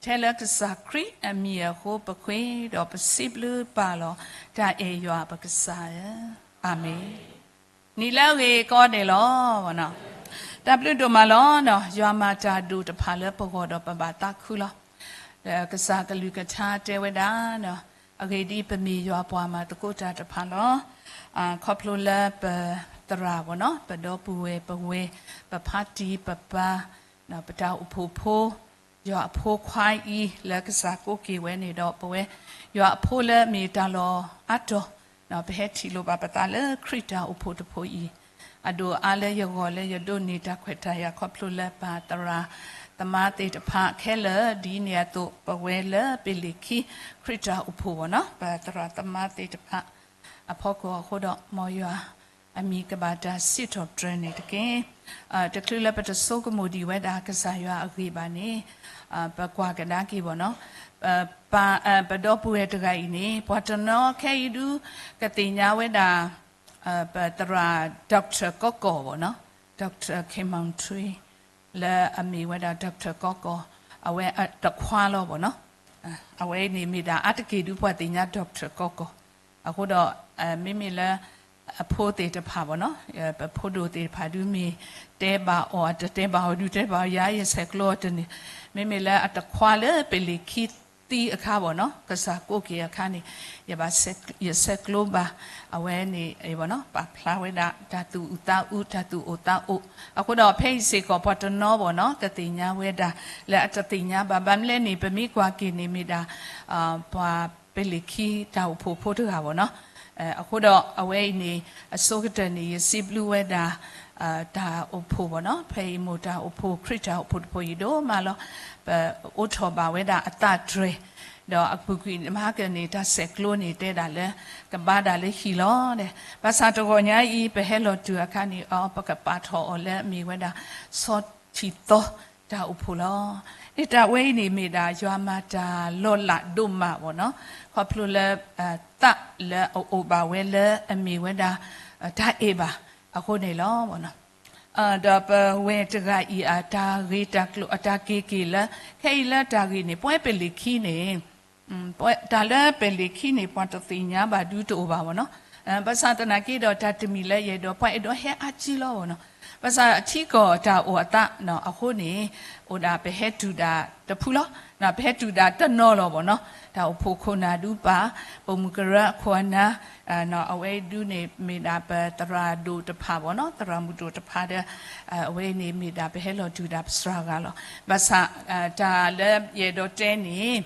ထဲလၢကစၢ်ခရံာ်အမံၤအဃိပဃ့, ဒီးပစံးဘျုးပၢ်လီၤတၢ်အဲၣ်ယွၤပကစၢ်ဧၢ, အၤမ့ၣ်. နံၤလၢအဂ့ၤကိးဂၤဒဲးလီၤ. တၢ်ဘျုးဒိၣ်မးလီၤ. ယွၤမၤတၢ်ဒိၣ်တဖၣ်လၢပဂီၢ်ဒီးပဘၣ်သးခုလီၤ. ကစၢ်ကလုၢ်ကထါတဲဝဲဒၣ်, အဂ့ၢ်ဒ်အံၤ, ပမ့ၢ်ယွၤပှၤမၤသကိးတၢ်တဖၣ်လီၤ. ခီဖျိလၢပသရၣ်ဘၣ်နီၤ, ပဒီပုၢ်ဝဲၢ်ပဝဲၢ်, ပဖါတံၢ်ပပၢ်, ပတၢ်အိၣ်ဖှိၣ်ဖိ, ယွၤအဖိခွါအံၤလၢကစၢ်ကိးက့ၤဝဲန့ၣ်ဒီး ပဝဲယွၤအဖိလၢအမ့ၢ်တၢ်လီၢ်အါတီၤ, ပဟဲထံၣ်လိာ်ဘၣ်ပသးလၢခရံာ်တၢ်အိၣ်ဖှိၣ်တဖှိၣ်အံၤ, အဒိၣ်အါလၢယဂီၢ်လၢယဒိးန့ၢ်တၢ်ခွဲးတၢ်ယာ်ခီဖျိလၢပၢ်သရၣ်သမါသ့ၣ်တဖၣ်ခဲလၢာ်, ဒ်န့ၣ်အသိးပဝဲလၢပလံၤခံခရံာ်တၢ်အိၣ်ဖှိၣ်ဘၣ်နီၤ, ပၢ်သရၣ်သမါသ့ၣ်တဖၣ် အဖီခိၣ်အဃိဒီး မ်ယွၤအမံၤကဘၣ်တၢ်စံးထီၣ်ပတြၢၤန့ၣ်တက့ၢ်. တချုးလၢပတဆိကမိၣ်ဒံးဝဲဒၣ်ကစၢ်ယွၤအဂ့ၢ်ဘၣ်န့ၣ်, ပကွၢ်ကဒါက့ၤဘၣ်နီၤ, ပဒီပုၢ်ဝဲၢ်တဂၤအံၤန့ၣ် ပှၤတနီၤခဲအံၤဒုး ကသ့ၣ်ညါဝဲဒၣ် ပသရၣ် doctor ကီကီၢ်ဘၣ်နီၤ, doctor ခ့မီထွံ လၢအမ့ၢ်ဝဲဒၣ် doctor ကီကီၢ်, အဝဲတခွါလီၤဘၣ်နီၤ, အဝဲန့ၣ်မ့ၢ်ဒၣ်အါတက့ၢ်ဒုးပှၤသ့ၣ်ညါ doctor ကီကီၢ်, အဃိဒီး မ့မ့ၢ်လၢ အဖိသ့ၣ်တဖၣ်ဘၣ်နီၤ, ပဖိဒိၣ်သ့ၣ်တဖၣ်ဒုးမ့ၢ်တဲဘၣ်အီၤ အတတဲဘၣ်အီၤဒုးတဲဘၣ်အီၤ ယၤယဆဲးကျိးအီၤတန့ၢ်, မ့မ့ၢ်လၢအတခွါလၢပလံၤခံသံအခါဘၣ်နီၤ, ကစၢ်ကိးက့ၤအခါန့ၣ်, ယဘၣ် ယဆဲးကျိးဘၣ်, အဝဲန့ၣ် ပာ်ဖျါဝဲဒၣ် တၢ်သူၣ်အုးသးအုး တၢ်သူၣ်အိၣ်သးအိၣ်, အဃိဒီးဖဲအံၤစ့ၢ်ကီးပှၤတနီၤဘၣ်နီၤ ကသ့ၣ်ညါဝဲဒၣ် လၢအတသ့ၣ်ညါဘၣ်, ဘၣ်မနုၤလဲၣ်န့ၣ် ပမ့ၢ်ကွၢ်က့ၤန့ၣ်မ့ၢ်ဒၣ် ပှၤပလံၤခံတၢ်အိၣ်ဖှိၣ်ဖိတဂၤဘၣ်နီၤ, အဃိဒီးအဝဲအံၤန့ၣ် အဆိကတၢၢ်န့ၣ် ယစံးဘျုးဝဲဒၣ် တၢ်အိၣ်ဖှိၣ်ဘၣ်နီၤ, ဖဲအံၤမိၢ်တၢ်အိၣ်ဖှိၣ် ခရံာ်တၢ်အိၣ်ဖှိၣ်တဖှိၣ်အံၤဒိၣ်မးလီၤ, ပအိးထီၣ်ဘၣ်ဝဲဒၣ်အသးတြဲၤ, ဒီးအပူၤကွံာ်မဟါကၢန့ၣ် တၢ်ဆဲးကျိးန့ၣ်တဲဒၣ်လၢ ကဘါဒၣ်လၢဟံၣ်လီၤ, ဘၣ်ဆၣ်တဂီၢ်ညါအံၤ ပဟဲလီၤတုၤအခါန့ၣ် အ ပကပာ်ထီၣ်အီၤလၢအမ့ၢ်ဝဲဒၣ် ဆီထံၣ်သီတၢ်အိၣ်ဖှိၣ်လီၤ. န့ၣ်တၢ်ဝဲအံၤန့ၣ်မ့ၢ်ဒၣ် ယွၤမၤတၢ်လီၤလးဒိၣ်မးဘၣ်နီၤ, ခီဖျိလၢ သးလၢအအိၣ်ဘၣ်ဝဲလၢအမ့ၢ်ဝဲဒၣ် တၢ်အဲၣ်ဘၣ်အဃိန့ၣ်လီၤ. ဒီးပဝဲၢ်တဂၤအံၤအတၢ်ဂ့ၢ်တၢ်ကျိၤအတၢ်က့ၤက့ၤလၢ ခဲအံၤလၢတၢ်ဂ့ၢ်န့ၣ် ပဝဲပလံၤခံန့ၣ် တၢ်လၢပလံၤခံန့ၣ် ပှၤတသ့ၣ်ညါဘၣ်ဒုးတအိၣ်ဘၣ်ဘၣ်နီၤ, ဘၣ်ဆၣ်သနာ်က့ဒီးတၢ်တမံၤလၢယအဲၣ်ဒိး ပှၤအဲၣ်ဒိးဟဲအါကံလီၤဘၣ်နီၤ, ဘၣ်ဆၣ်ထံကီၢ်တၢ်အိၣ်အသးအဃိန့ၣ် အိၣ်ဒၣ်ပဟဲတုၤဒၣ်တဖုလီၤ, ပဟဲတုၤဒၣ်တနီၤလီၤဘၣ်နီၤ, တၢ်အိၣ်ဖှိၣ်ခိၣ်နၢ်ဒုးပာ် ပိာ်မုၣ်ကရၢအခိၣ်အနၢ် အဝဲဒုးန့ၣ်မ့ၢ်ဒၣ်ပသရၣ်ဒိၣ်တဖၣ်ဘၣ်နီၤ, သရၣ်မုၣ်ဒိၣ်တဖၣ်ဒီး အဝဲန့ၣ်မ့ၢ်ဒၣ်ပဟဲလီၤတုၤဒၣ်ပစှၤဂၤလီၤ. ဘၣ်ဆၣ် တၢ်လၢယအဲၣ်ဒိးတဲန့ၣ်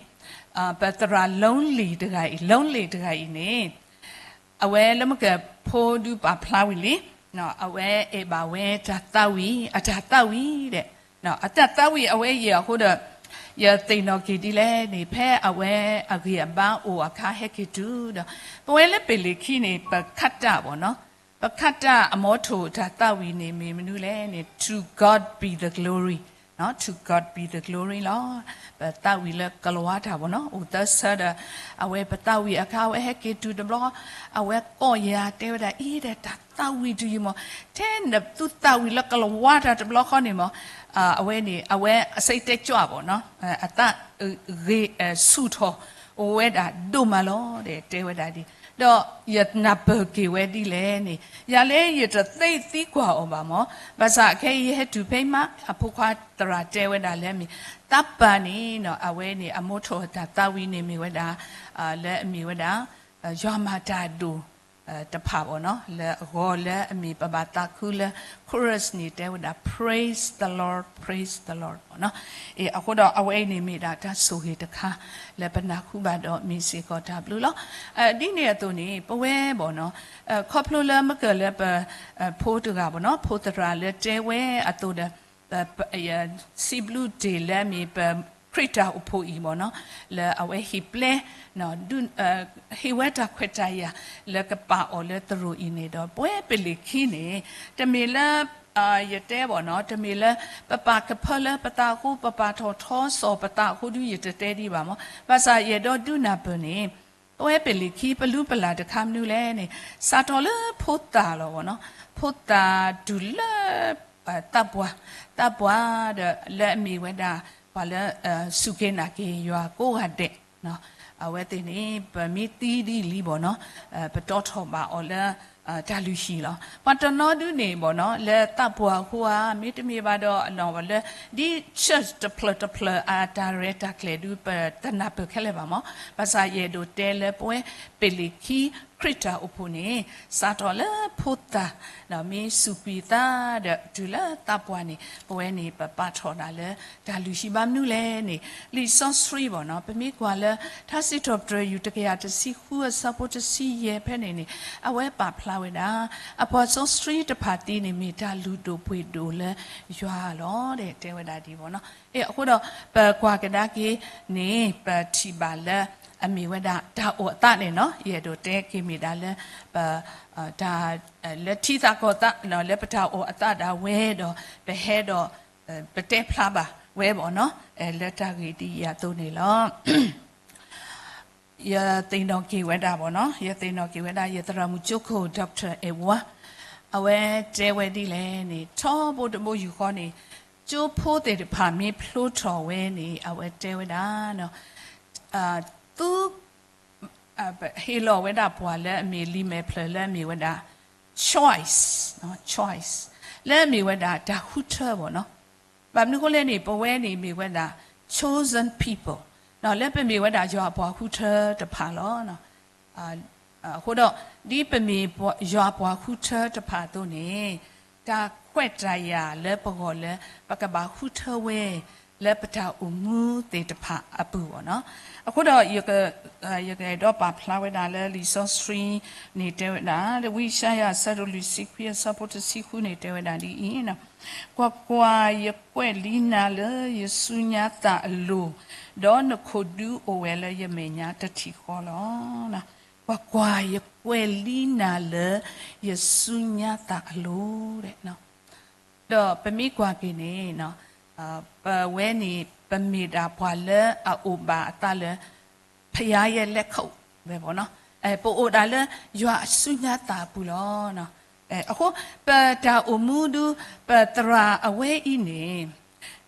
ပသရၣ် lonely တဂၤအံၤ lonely တဂၤအံၤန့ၣ် အဝဲလၢမ့ၢ်ကဖိဒုးပာ်ဖျါဝံၤလံ, အဝဲအဲၣ်ဘၣ်ဝဲတၢ်သးဝံၣ် အတၢ်သးဝံၣ်ဒီး အတၢ်သးဝံၣ်အဝဲအံၤအဃိဒီး ယသ့ၣ်နီၣ်က့ၤဒ်လဲၣ်န့ၣ် ဖဲအဝဲအဂံၢ်အဘါအိၣ်အခါဟဲက့ၤတုၤဒီး ပဝဲလၢပလံၤခံန့ၣ် ပခးတၢ်ဘၣ်နီၤ, ပခးတၢ်အမီထိၣ်တၢ်သးဝံၣ်န့ၣ်မ့ၢ်မနုၤလဲၣ်န့ၣ် To God be the glory, to God be the glory လီၤ. ပသးဝံၣ်လၢကလၤဝါတၢ်ဘၣ်နီၤ, အိၣ်သၢဆၢဒီး အဝဲပသးဝံၣ်အခါ အဝဲဟဲက့ၤတုၤတဘျီ အဝဲကိးယၤတဲဝဲဒၣ် အံၤဒီးတၢ်သးဝံၣ်တယုၢ်မး, ထဲနသုသးဝံၣ်လၢကလၤဝါတၢ်တဘျီဃီန့ၣ်မး, အဝဲန့ၣ် အဝဲအစံးတဲကၠီဘၣ်နီၤ, အသးဂ့ၤဆူၣ်ထီၣ်ဝဲဒၣ်ဒိၣ်မးလီၤဒီး တဲဝဲဒၣ်ဒ်, ဒီးယနၢ်ပၢၢ်က့ၤဝဲဒ်လဲၣ်န့ၣ် ယၤလၢယတသ့သံကွၢ်အီၤဘၣ်မး, ဘၣ်ဆၣ်ခဲအံၤဟဲတုၤဖဲအံၤမး အဖိခွါသရၣ်တဲဝဲဒၣ်လၢအမ့ၢ် သးပၢ်န့ၣ် အဝဲန့ၣ် အမီထိၣ်တၢ်သးဝံၣ်န့ၣ်မ့ၢ်ဝဲဒၣ် လၢအမ့ၢ်ဝဲဒၣ် ယွၤမၤတၢ်ဒိၣ် တဖၣ်ဘၣ်နီၤ လၢအဂီၢ်လၢအမ့ၢ်ပဘၣ်သးခုလၢ chorus န့ၣ်တဲဝဲဒၣ် Praise the Lord, praise the Lord ဘၣ်နီၤ. အဃိဒီးအဝဲအံၤန့ၣ်မ့ၢ်ဒၣ် တၢ်ဆိၣ်ဂ့ၤတခါ လၢပနၢ်ဟူဘၣ်ဒီးမ့ၢ်စ့ၢ်ကီးတၢ်ဘျုးလီၤ. ဒ်န့ၣ်အသိးန့ၣ် ပဝဲဘၣ်နီၤ ခီဖျိလၢမ့ၢ်ကလၢပ ဖိတဂၤဘၣ်နီၤ ဖိသရၣ်လၢတဲဝဲအသိးဒီး စံးဘျုးတ့ၢ်လၢအမ့ၢ်ပခရံာ်တၢ်အိၣ်ဖှိၣ်အံၤဘၣ်နီၤ လၢအဝဲဟ့ၣ်ပျဲ ဟ့ၣ်ဝဲတၢ်ခွဲးတၢ်ယာ် လၢကပာ်အီၤလၢသရိာ်အံၤန့ၣ်ဒီး ပဝဲပလံးခံန့ၣ် တမ့ၢ်လၢ ယတဲဘၣ်နီၤ တမ့ၢ်လၢ ပပာ်ကဖၢလၢပသးအဃိ ပပာ်ထီၣ်ထီစီၤပသးအဃိဒု ယတတဲဒံးဘၣ်မး ဘၣ်ဆၣ်ယအဲၣ်ဒိးဒုးနၢ်ပၢၢ်န့ၣ် ပဝဲပလံးခံ ပလုၢ်ပလၢ်တခါမနုၤလဲၣ်န့ၣ် စးထီၣ်လၢဖိသၣ်လီၤဘၣ်နီၤ ဖိသၣ်တုၤလၢ သးပှၢ်, သးပှၢ်ဒီးလၢအမ့ၢ်ဝဲဒၣ် ပှၤလၢ စူၢ်က့ၤနာ်က့ၤယွၤကိးဂၤဒဲး အဝဲသ့ၣ်န့ၣ် ပမ့ၢ်သံဒ်လံဘၣ်နီၤ ပတီထီၣ်ဘၣ်အီၤလၢ တၢ်လုၢ်ဟံၣ်လီၤ. ပှၤတနီၤဒုန့ၣ်ဘၣ်နီၤ လၢသးပှၢ်အဃိဧါ မ့တမ့ၢ်ဘၣ်ဒီး လၢ ဒ် church တဖျၢၣ်တဖျၢၣ်အတၢ်ရဲၣ်တၢ်ကျဲၤဒု ပတနၢ်ပၢၢ်ခဲလၢာ်ဘၣ်မး ဘၣ်ဆၣ်ယအဲၣ်ဒိးတဲလၢပဝဲပလံးခံ ခရံာ်တၢ်အိၣ်ဖှိၣ်န့ၣ် စးထီၣ်လၢဖိသၣ် မ့ၢ်စူၢ်ကွံာ်သးဒီး တုၤလၢသးပှၢ်န့ၣ် ပဝဲန့ၣ် ပပာ်ထီၣ်ဒၣ်လၢ တၢ်လုၢ်ဟံၣ်ဘၣ်မနုၤလဲၣ်န့ၣ် လံာ်စီဆှံဘၣ်နီၤ ပမ့ၢ်ကွၢ်လၢ ထါစံးထီၣ်ပတြၢၤ ယူၢ်တကယၤတဆံဃု အဆၢဖိတဆံယဲၢ်ဖဲန့ၣ်န့ၣ် အဝဲပာ်ဖျါဝဲဒၣ် အပှၤစီဆှံတဖၣ်သံန့ၣ် မ့ၢ်တၢ်လုၢ်ဒိၣ်ပှ့ၤဒိၣ်လၢယွၤလီၤ တဲဝဲဒၣ်ဒ်ဘၣ်နီၤ. အဃိဒီး ပကွၢ်ကဒါက့ၤန့ၣ် ပထံၣ်ဘၣ်လၢ အမ့ၢ်ဝဲဒၣ်တၢ်အီၣ်အသးန့ၣ်နီၤ ယအဲၣ်ဒိးတဲက့ၤမ့ၢ်ဒၣ်လၢ ပ တၢ် လၢထံသးကီၢ်သး လၢပတၢ်အီၣ်အသးဒၣ်ဝဲဒီး ပဟဲဒီး ပတဲဖျါဘၣ်ဝဲဘၣ်နီၤ လၢတၢ်ဂ့ၢ်ဒ်အံၤအသိးန့ၣ်လီၤ. ယသ့ၣ်နီၣ်က့ၤဝဲဒၣ်ဘၣ်နီၤ ယသ့ၣ်နီၣ်က့ၤဝဲဒၣ် ယသရၣ်မုၣ်ကၠိခိၣ် Doctor Edward အဝဲတဲဝဲဒ်လဲၣ်န့ၣ် ထီဘိတဘိယူၢ်ဃီန့ၣ် ကၠိဖိသ့ၣ်တဖၣ်မ့ၢ်ဖျိထီၣ်ဝဲန့ၣ် အဝဲတဲဝဲဒၣ် သု ဟ့ၣ်လီၤဝဲဒၣ်ပှၤလၢအမ့ၢ်လံာ်မဲာ်ဖျၢၣ်လၢအမ့ၢ်ဝဲဒၣ် choice, choice လၢအမ့ၢ်ဝဲဒၣ်တၢ်ဃုထၢဘၣ်နီၤ. ဘၣ်မနုၤအဃိလဲၣ်န့ၣ် ပဝဲန့ၣ်မ့ၢ်ဝဲဒၣ် chosen people လၢပမ့ၢ်ဝဲဒၣ်ယွၤအပှၤဃုထၢတဖၣ်လီၤ. အဃိဒီး ဒ်ပမ့ၢ်ယွၤအပှၤဃုထၢတဖၣ်အသိးန့ၣ် တၢ်ခွဲးတၢ်ယာ်လၢပဂီၢ်လၢ ပကဘၣ်ဃုထၢဝဲ လၢပတၢ်အိၣ်မူသ့ၣ်တဖၣ်အပူၤဘၣ်နီၤ. အဃိဒီး ယကအဲၣ်ဒိးပာ်ဖျါဝဲဒၣ်လၢလံာ်စီဆှံန့ၣ်တဲဝဲဒၣ် ဝံယၡါယၤ အဆၢဒိၣ်လွံၢ်ဆံခွံ အဆၢဖိတဆံဃုန့ၣ်တဲဝဲဒၣ်ဒ်အံၤ, ကွၢ်ကွၢ်, ယကွဲးလံနၤလၢယဆူညါသၣ်အလိၤ, ဒီးနခိၣ်ဒူအိၣ်ဝဲလၢယမဲာ်ညါတထံၣ်ဃီလီၤ. ကွၢ်ကွၢ်, ယကွဲးလံနၤလၢယဆူညါသၣ်အလိၤ ဒီးပမ့ၢ်ကွၢ်က့ၤန့ၣ် ပဝဲန့ၣ် ပမ့ၢ်ဒၣ်ပှၤလၢအအိၣ်ဘၣ်အသးလၢ ဖယါယဲလဲၤခိၣ်ဝဲဘၣ်နီၤ, ပအိၣ်ဒၣ်လၢယွၤအဆူညါသၣ်အပူၤလီၤ. အဃိ ပတၢ်အိၣ်မူဒု ပသရၣ်အဝဲအံၤန့ၣ်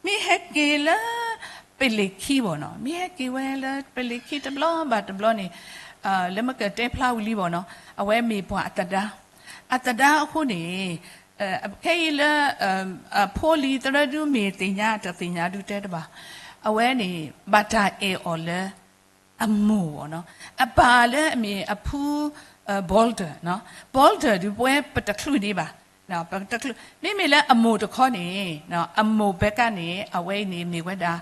မ့ၢ်ဟဲက့ၤလၢ ပလ့ၤခံဘၣ်နီၤ, မ့ၢ်ဟဲက့ၤဝဲလၢပလ့ၤခံတဘျီဘၣ်တဘျီန့ၣ် လၢမ့ၢ်ကတဲဖျါဝံၤလံဘၣ်နီၤ, အဝဲမ့ၢ်ပှၤအသဒါ, အသဒါအဃိန့ၣ် ခဲအံၤလၢ အဖိလံၤသရၢဒုမ့ၢ်သ့ၣ်ညါတသ့ၣ်ညါဒုတဲတဘၣ်, အဝဲန့ၣ် ဘၣ်တၢ်အဲၣ်အီၤလၢ အမိၢ်ဘၣ်နီၤ, အပၢ်လၢအမ့ၢ်အဖု Bolder, Bolder ဒုပဝဲပတချုးန့ၢ်ဘၣ်, မ့မ့ၢ်လၢအမိၢ်တခီန့ၣ် အမိၢ်ဘဲကါန့ၣ် အဝဲအံၤန့ၣ်မ့ၢ်ဝဲဒၣ်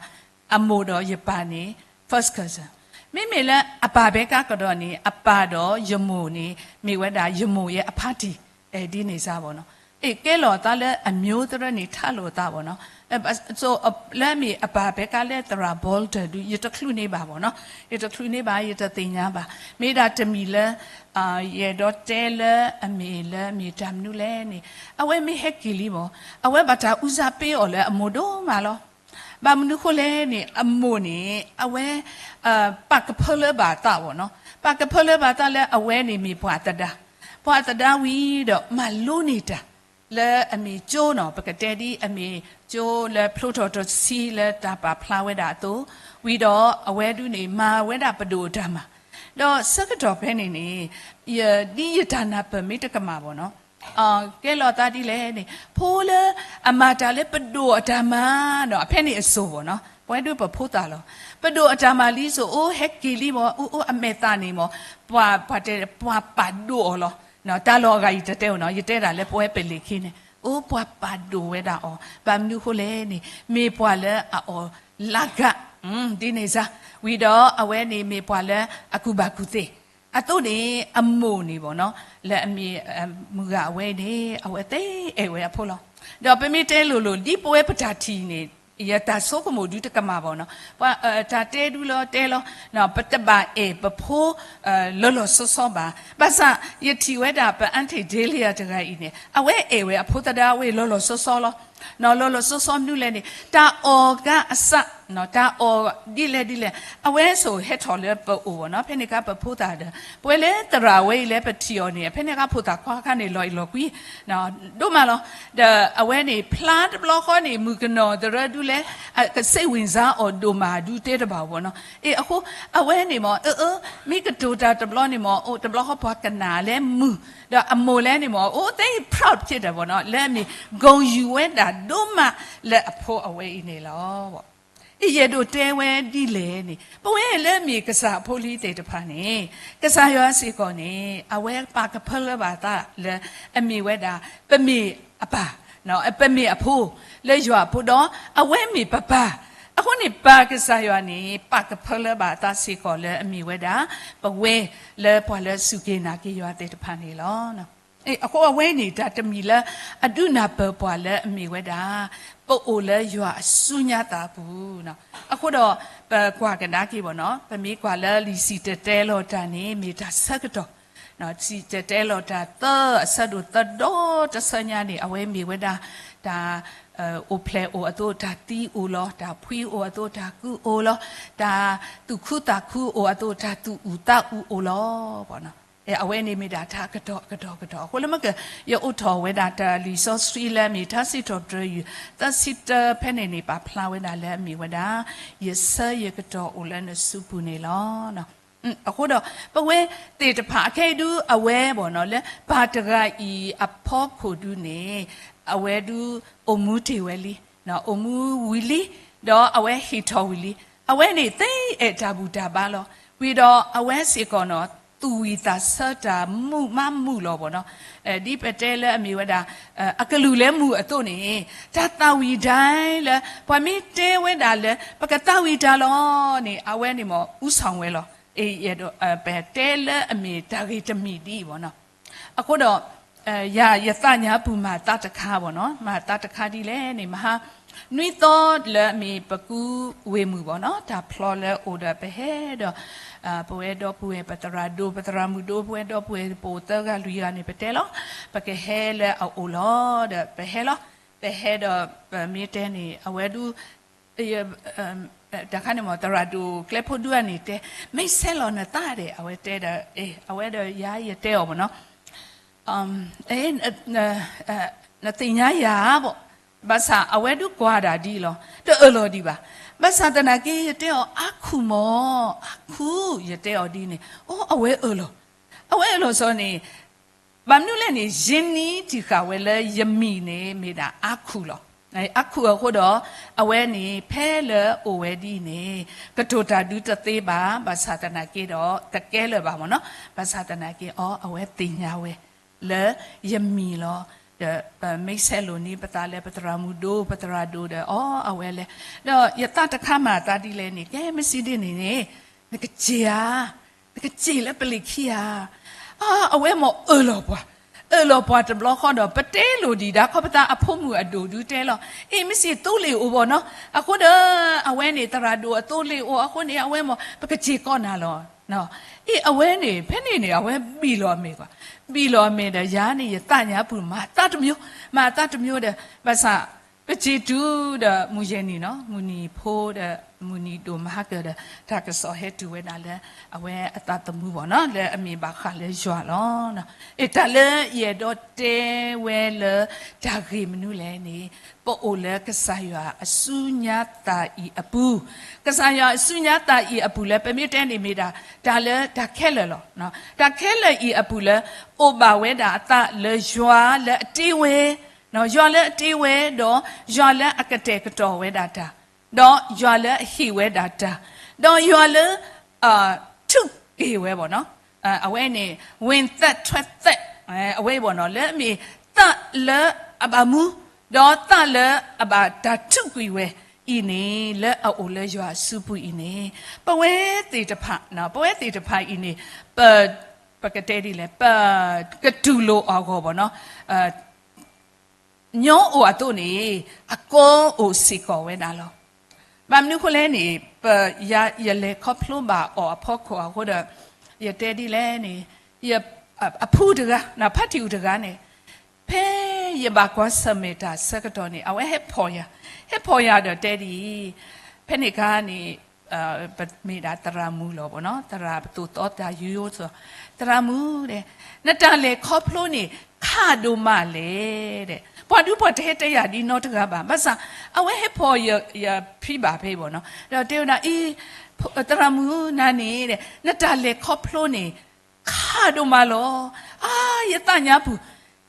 အမိၢ်ဒီးယပၢ်န့ၣ် first cousin, မ့မ့ၢ်လၢအပၢ်ဘဲကါကဒီးန့ၣ် အပၢ်ဒီးယမိၢ်န့ၣ် မ့ၢ်ဝဲဒၣ်ယမိၢ်ယဲအဖါတံၢ် ဒ်န့ၣ်စ့ၢ်ဘၣ်နီၤ, အ့ၣ်ကဲလီၤအသးလၢအမျိုးသရၢန့ၣ် ထးလိာ်အသးဘၣ်နီၤ, လၢအမ့ၢ်အပၢ်ဘဲကါလၢသရၣ် Bolder ဒု ယတချုးန့ၢ်ဘၣ်ဘၣ်နီၤ, ယတချုးန့ၢ်ဘၣ် ယတသ့ၣ်ညါဘၣ်, မ့ၢ်ဒၣ်တမံၤလၢ ယအဲၣ်ဒိးတဲလၢအမ့ၢ်လၢမ့ၢ်တၢ်မနုၤလဲၣ်န့ၣ် အဝဲမ့ၢ်ဟဲက့ၤလံမး အဝဲဘၣ်တၢ်အူစၢ်ပ့အီၤလၢအမိၢ်ဒိၣ်မးလီၤ. ဘၣ်မနုၤဃိလဲၣ်န့ၣ် အမိၢ်န့ၣ် အဝဲ ပာ်ကဖၢလၢဘၣ်အသးဘၣ်နီၤ, ပာ်ကဖၢလၢဘၣ်အသးလၢအဝဲန့ၣ်မ့ၢ်ပှၤသဒါ, ပှၤသဒါဝံၤဒီးမၤလိန့ၢ်တၢ် လၢအမ့ၢ်ကၠိနီၤ, ပကတဲဒ်အမ့ၢ်ကၠိလၢဖျိထီၣ်တဆံလၢတၢ်ပာ်ဖျါဝဲဒၣ်အသိး, ဝံၤဒီးအဝဲဒုန့ၣ် မၤဝဲဒၣ်ပဒိၣ်အတၢ်မၤ, ဒီးဆၢကတီၢ်ဖဲန့ၣ်န့ၣ် ဒ်ယတၢ်နၢ်ပၢၢ်မ့ၢ်တကမၣ်ဘၣ်နီၤ ကဲလီၤသးဒ်လဲၣ်န့ၣ် ဖိလၢအမၤတၢ်လၢပဒိၣ်အတၢ်မၤဒီး အဖဲန့ၣ်အစိၤဘၣ်နီၤ, ပဝဲဒုပဖိသၣ်လီၤ, ပဒိၣ်အတၢ်မၤလံစိၤ အိၣ်ဟဲက့ၤလံမး အိၣ်အိၣ်အမဲာ်သၣ်န့ၣ်မး ပှၤ ပှၤတဲ ပှၤပာ်ဒိၣ်အီၤလီၤ. တၢ်လီၢ်အဂၤအံၤတတဲအီၤနီၤ, ယတဲဒၣ်လၢပဝဲပလံၤခံန့ၣ်, အိၣ်ပှၤပာ်ဒိၣ်ဝဲဒၣ်အီၤ, ဘၣ်မနုၤအဃိလဲၣ်န့ၣ် မ့ၢ်ပှၤလၢအအီၣ်လၢဂၤ ဒ်န့ၣ်စ့ၢ်, ဝံၤဒီးအဝဲန့ၣ်မ့ၢ်ပှၤလၢအကူၣ်ဘၣ်ကူၣ်သ့, အသိးန့ၣ် အမိၢ်န့ၣ်ဘၣ်နီၤ, လၢအမ့ၢ်မုၢ်ဂၤအဝဲအံၤန့ၣ် အဝဲသ့အဲၣ်ဝဲအဖိလီၤ. ဒီးပမ့ၢ်တဲလိၤလိၤ ဒ်ပဝဲပတၢ်ထံၣ်န့ၣ် ယတၢ်ဆိကမိၣ်ဒုတကမၣ်ဘၣ်နီၤ, ပှၤတၢ်တဲဒုလီၤတဲလီၤ, ပတဘၣ်အဲၣ်ပဖိ လီၤလီၤဆီဆီဘၣ်. ဘၣ်ဆၣ် ယထံၣ်ဝဲဒၣ်ပ Aunty Delia တဂၤအံၤန့ၣ် အဝဲအဲၣ်ဝဲအဖိသဒါဝဲလီၤလီၤဆီဆီလီၤ. လီၤလီၤဆီဆီမနုၤလဲၣ်န့ၣ် တၢ်အီၣ်ကါအစး, တၢ်အီၣ်ဒ်လဲၣ်ဒ်လဲၣ်, အဝဲဆိးဟဲထီၣ်လၢပအိၣ်ဘၣ်နီၤ, ဖဲန့ၣ်အခါပဖိသၣ်ဒီး ပဝဲလၢသရၣ်ဝဲအံၤလၢပထံၣ်အီၤန့ၣ် ဖဲန့ၣ်အခါဖိသၣ်ခွါအခါန့ၣ် လီၤအံၤလီၤကွံ ဒိၣ်မးလီၤ. ဒီးအဝဲန့ၣ် ဖျါတဘျီဃီန့ၣ် မုၣ်ကနီၤတရၢဒုလဲၣ်, ကစ့ဝံၣ်စါအီၤဒိၣ်မးဒုတဲတဘၣ်ဘၣ်နီၤ. အဃိ အဝဲန့ၣ်မ့ၢ် အၢ အၢ မ့ၢ်ကတိၤတၢ်တဘျီန့ၣ်မ့ၢ် အိၣ်တဘျီဃီပှၤကနၣ်လၢမုာ်, ဒီးအမိၢ်လဲၣ်န့ၣ်မ့ၢ် အိၣ်သ့ proud ဖြစ်တယ်ဘၣ်နီၤ, လၢအမ့ၢ် ဂုဏ်ယူၤဝဲဒၣ်ဒိၣ်မးလၢအဖိအဝဲအံၤန့ၣ်လီၤ. အံၤယအဲၣ်ဒိးတဲဝဲဒ်လဲၣ်န့ၣ် ပဝဲလၢမ့ၢ်ကစၢ်အဖိလံၤသ့ၣ်တဖၣ်န့ၣ် ကစၢ်ယွၤစ့ၢ်ကီးန့ၣ် အဝဲပာ်ကဖၢလၢဘၣ်အသးလၢအမ့ၢ်ဝဲဒၣ် ပမ့ၢ်အပၢ်, ပမ့ၢ်အဖိ လၢယွၤအဖိဒီး အဝဲမ့ၢ်ပပၢ်. အဃိန့ၣ် ပၢ်ကစၢ်ယွၤန့ၣ် ပာ်ကဖၢလၢဘၣ်အသးစ့ၢ်ကီးလၢအမ့ၢ်ဝဲဒၣ် ပဝဲလၢပှၤလၢစူၢ်က့ၤနာ်က့ၤယွၤသ့ၣ်တဖၣ်န့ၣ်လီၤ. အဃိအဝဲန့ၣ် တၢ်တမံၤလၢအဒုးနၢ်ပၢၢ်ပှၤလၢအမ့ၢ်ဝဲဒၣ် ပအိၣ်လၢယွၤအစုညါသးအပူၤ, အဃိဒီး ပကွၢ်ကဒါက့ၤဘၣ်နီၤ, ပမ့ၢ်ကွၢ်လၢလံာ်စံၣ်တဲၤတဲလီၤတၢ်န့ၣ် မ့ၢ်တၢ်ဆၢကတီၢ်, စံၣ်တဲၤတဲလီၤတၢ်သၢ အဆၢဒိၣ်သၢဒီတဆၢညါန့ၣ် အဝဲမ့ၢ်ဝဲဒၣ် တၢ် အိၣ်ဖျဲၣ်အိၣ်အသိးတၢ်သံအိၣ်လီၤ, တၢ်ဖှံအိၣ်အသိးတၢ်ကုအိၣ်လီၤ, တၢ်သူၣ်ခုသးခုအိၣ်အသိးတၢ်သူၣ်အုးသးအုးအိၣ်လီၤ. အဝဲန့ၣ်မ့ၢ်ဒၣ်တၢ်ကတီၢ်ကတီၢ်ကတီၢ်. အဃိလၢမ့ၢ်က ယအိးထီၣ်ဝဲဒၣ်တၢ်လံာ်စီဆှံလၢအမ့ၢ်ထါစံးထီၣ်ပတြၢၤယုၢ် သၢဆံတၢ ဖဲန့ၣ်န့ၣ် ပာ်ဖျါဝဲဒၣ်လၢအမ့ၢ်ဝဲဒၣ် ယဆၢယကတီၢ်အိၣ်လၢနစုပူၤန့ၣ်လီၤ. အဃိဒီး ပဝဲသ့ၣ်တဖၣ်အခဲအံၤဒုးအဝဲဘၣ်နီၤ လၢပၢ်တဂၤအံၤအဖီခိၣ်ဒုးန့ၣ် အဝဲဒုးအိၣ်မူတ့ၢ်ဝဲလံ, အိၣ်မူဝံၤလံ, ဒီးအဝဲဟ့ၣ်ထီၣ်ဝံၤလံ. အဝဲန့ၣ်သ့အဲၣ်တၢ်ဘူၣ်တၢ်ဘါလီၤ. ဝံၤဒီးအဝဲစ့ၢ်ကီးနီၤ သူၣ်ဝံၣ်သးဆၢတၢ်မုာ်မးမုာ်လီၤဘၣ်နီၤ. ဒ်ပတဲလၢအမ့ၢ်ဝဲဒၣ် အကလုၢ်လၢမုာ်အသိးန့ၣ် တၢ်သးဝံၣ်ဒၣ်လၢ ပှၤမ့ၢ်တဲဝဲဒၣ်လၢ ပကသးဝံၣ်တၢ်လီၤန့ၣ် အဝဲန့ၣ်မ့ၢ် ဦးဆောင် ဝဲလီၤ. ပတဲလၢအမ့ၢ်တၢ်ဂ့ၢ်တမံၤဒ်အံၤဘၣ်နီၤ. အဃိဒီး ယၤယသးညါပူၤမၤသးတခါဘၣ်နီၤ, မၤသးတခါဒ်လဲၣ်န့ၣ် မဟါ နွံသီလၢအမ့ၢ်ပကူဝ့ၢ်မုၢ်ဘၣ်နီၤ, တၢ်ဖျီလၢအအိၣ်ဒီးပဟဲဒီး ပဝဲဒီပုၢ်ဝဲၢ်ပသရၣ်ဒိၣ် ပသရၣ်မုၣ်ဒိၣ် ပဝဲဒီပုၢ်ဝဲၢ်သၢဂၤလွံၢ်ဂၤန့ၣ် ပတဲလီၤ, ပကဟဲလၢအအိၣ်လီၤဒီး ပဟဲလီၤ. ပဟဲဒီး ပမ့ၢ်တဲန့ၣ် အဝဲဒုး တခါန့ၣ်မ့ၢ် သရၣ်ဒိၣ်ကျဲဖိဒုန့ၣ်တဲ မ့ၢ်ဆဲးလီၤနသးဒီး အဝဲတဲဒီး အဝဲဒီးယၤယတဲအီၤဘၣ်နီၤ နသ့ၣ်ညါယၤဘၣ်, ဘၣ်ဆၣ်အဝဲဒုးကွၢ်ဒၣ်ဒ်အံၤလီၤ, တအၢၣ်လီၤဒံးဘၣ်. ဘၣ်ဆၣ်သနာ်က့ ယတဲအီၤ အါခူၣ်မၢ်, အါခူၣ် ယတဲအီၤဒ်န့ၣ် အိ အဝဲအၢၣ်လီၤ, အဝဲအၢၣ်လီၤစီၤန့ၣ် ဘၣ်မနုၤလဲၣ်န့ၣ် ယ့နံထံၣ်ဃာ်ဝဲလၢယမံၤန့ၣ် မ့ၢ်ဒၣ်အါခူၣ်လီၤ. အါခူၣ်အဃိဒီး အဝဲန့ၣ် ဖဲလၢအအိၣ်ဝဲဒ်အံၤန့ၣ် ကတိၤတၢ်ဒုးတသ့ဘၣ်, ဘၣ်ဆၣ်သနာ်က့ဒီး တကဲလၢၤဘၣ်မၢ်နီၤ, ဘၣ်ဆၣ်သနာ်က့ အီ အဝဲသ့ၣ်ညါဝဲ လၢယမံၤလီၤ. ဒီးပမ့ၢ်ဆဲးလိာ်န့ၢ်ပသးလၢပသရၣ်မုၣ်ဒိၣ် ပသရၣ်ဒိၣ်ဒီး အီ အဝဲလဲၣ်, ဒီးယသးတခါမၤသးဒ်လဲၣ်န့ၣ် ကဲ မ့ၢ်စံးဒ်န့ၣ်န့ၣ် နကစ့ၢ်ဧါ, နကစ့ၢ်လၢပလံၤခံဧါ. အဝဲမ့ၢ်အၢၣ်လီၤပှၤ, အၢၣ်လီၤပှၤတဘျီဃီဒီး ပတဲလိာ်ဒံးဒၣ်ခီပသးအဖိမုၣ်အဒိၣ်ဒုးတဲလီၤ, အ့ၣ် မ့ၢ်စံးသိလ့ၣ်အိၣ်ဘၣ်နီၤ, အဃိဒီး အဝဲန့ၣ် သရၣ်ဒိၣ်အသိလ့ၣ်အိၣ်အဃိန့ၣ် အဝဲမ့ၢ် ပကစ့ၢ်ကီးနၤလီၤ. အ့ၣ် အဝဲန့ၣ် ဖဲန့ၣ်န့ၣ် အဝဲဘံၣ်လီၤအမဲာ်ကွၢ်, ဘံၣ်လီၤအမဲာ်ဒီး ယၤန့ၣ် ယသးညါပူၤ မၤသးတမံၤ, မၤသးတမံၤဒီး ဘၣ်ဆၣ် ပစံးတုၤဒီး မုၢ်ယဲၢ်နံၤနီၤ မုၢ်နံၤဖိဒီး မုၢ်နံၤဒိၣ်မဟါကၢၤဒီး တၢ်ကစီၣ်ဟဲတုၤဝဲဒၣ်လၢ အဝဲအသးသမူဘၣ်နီၤ လၢအမ့ၢ်ဘၣ်ဃးလၢယွၤလီၤ. အ့ၣ် တၢ်လၢယအဲၣ်ဒိးတဲဝဲလၢ တၢ်ဂ့ၢ်မနုၤလဲၣ်န့ၣ် ပအိၣ်လၢကစၢ်ယွၤအစုညါသးအံၤအပူၤ, ကစၢ်ယွၤအစုညါသးအံၤအပူၤလၢ ပမ့ၢ်တဲန့ၣ်မ့ၢ်ဒၣ် တၢ်လၢတၢ်ခဲလၢာ်လီၤ. တၢ်ခဲလၢာ်အံၤအပူၤလၢ အိၣ်ဘၣ်ဝဲဒၣ်အသးလၢယွၤလၢအတ့ဝဲ ယွၤလၢအတ့ဝဲဒီး ယွၤလၢအကတဲာ်ကတီၤဝဲဒၣ်တၢ်, ဒီးယွၤလၢအဟ့ၣ်ဝဲဒၣ်တၢ်, ဒီးယွၤလၢ ထုးက့ၤဝဲဘၣ်နီၤ, အဝဲန့ၣ် ဝင်သက်ထွက်သက် အဝဲအံၤဘၣ်နီၤ လၢအမ့ၢ်သးလၢအဘၣ်မူ, ဒီးသးလၢအဘၣ်တၢ်ထုးကွံာ်ဝဲအံၤန့ၣ် လၢအအိၣ်လၢယွၤအစုပူၤအံၤန့ၣ် ပဝဲသ့ၣ်တဖၣ်, ပဝဲသ့ၣ်တဖၣ်အံၤန့ၣ် ပ, ပကတဲဒ်လဲၣ်, ပကတူၢ်လိာ်အဂီၢ်ဘၣ်နီၤ ညီအိၣ်အသိးန့ၣ် အကီအိၣ်စ့ၢ်ကီးဝဲဒၣ်လီၤ. ဘၣ်မနုၤအဃိလဲၣ်န့ၣ် ပ, ယၤယလဲၤခီဖျိဘၣ်အီၤအဖီခိၣ်အဃိဒီး ယတဲဒ်လဲၣ်န့ၣ် ယ, အဖုတဂၤ, ဖါတံၢ်အူတဂၤန့ၣ် ဖဲယဘၣ်ကွၢ်ဆၢၣ်မဲာ်တၢ်ဆၢကတီၢ်န့ၣ် အဝဲဟဲဖီၣ်ယၤ, ဟဲဖီၣ်ယၤဒီးတဲဒ်အံၤ, ဖဲန့ၣ်အခါန့ၣ် ပမ့ၢ်ဒၣ်သရၣ်မုၣ်လီၤဘၣ်နီၤ, သရၣ်ပသိၣ်သီတၢ်ယူယိသိး, သရၣ်မုၣ်ဒဲး, နတၢ်လဲၤခီဖျိန့ၣ် ခးဒိၣ်မးလဲၣ်ဒဲး, ပှၤဒူပှၤတဟဲတဲယၤဒ်နီတဂၤဘၣ်, ဘၣ်ဆၣ် အဝဲဟဲဖီၣ်ယဖံဘၣ်ဖဲအံၤဘၣ်နီၤ, ဒီးတဲဝဲဒၣ်အံၤ, သရၣ်မုၣ်နၤန့ၣ်ဒဲး နတၢ်လဲၤခီဖျိန့ၣ် ခးဒိၣ်မးလီၤ. အါ, ယသးညါပူ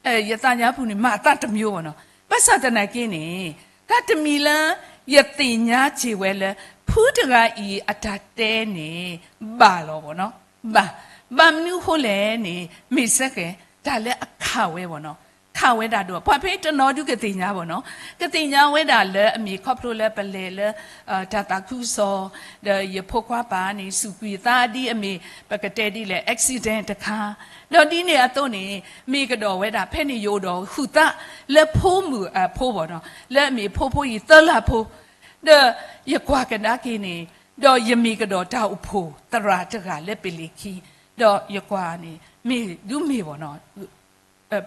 ၤ, ယသးညါပူၤန့ၣ် မၤသးတမံၤဘၣ်နီၤ, ဘၣ်ဆၣ်သနာ်က့န့ၣ် တၢ်တမံၤလၢ ယသ့ၣ်ညါစ့ၢ်ဝဲလၢ ဖုတဂၤအံၤအတၢ်တဲန့ၣ် ဘၣ်လီၤဘၣ်နီၤ, ဘၣ်, ဘၣ်မနုၤအဃိလဲၣ်န့ၣ် မ့ၢ်စ့ၢ်ကီး တၢ်လၢအခးဝဲဘၣ်နီၤ, ခးဝဲဒၣ်ဒိၣ်, ပှၤဖဲတနီၤဒုးကသ့ၣ်ညါဘၣ်နီၤ, ကသ့ၣ်ညါဝဲဒၣ်လၢအမ့ၢ်ခီဖျိလၢပလဲၤလၢ တၢ်သးခုကစီၣ်, ဒီးယဖိခွါပၢ်န့ၣ် စူးကွံာ်သးဒ်အမ့ၢ် ပကတဲဒ်လဲၣ် accident တခါ, ဒီးဒ်န့ၣ်အသိးန့ၣ် မ့ၢ်ကဒီးဝဲဒၣ် ဖဲန့ၣ်ယအိၣ်ဒီးဃုာ်သးလၢဖိမုၣ်အဖိဘၣ်နီၤ, လၢအမ့ၢ်ဖိဖိအံၤသၢလါဖိ, ဒီးယကွၢ်ကဒါက့ၤန့ၣ် ဒီးယမ့ၢ်ကဒီးတၢ်အိၣ်ဖှိၣ်သရၣ်တဂၤလၢပလ့ၤခံ, ဒီးယကွၢ်န့ၣ် မ့ၢ်ဒုးမ့ၢ်ဘၣ်နီၤ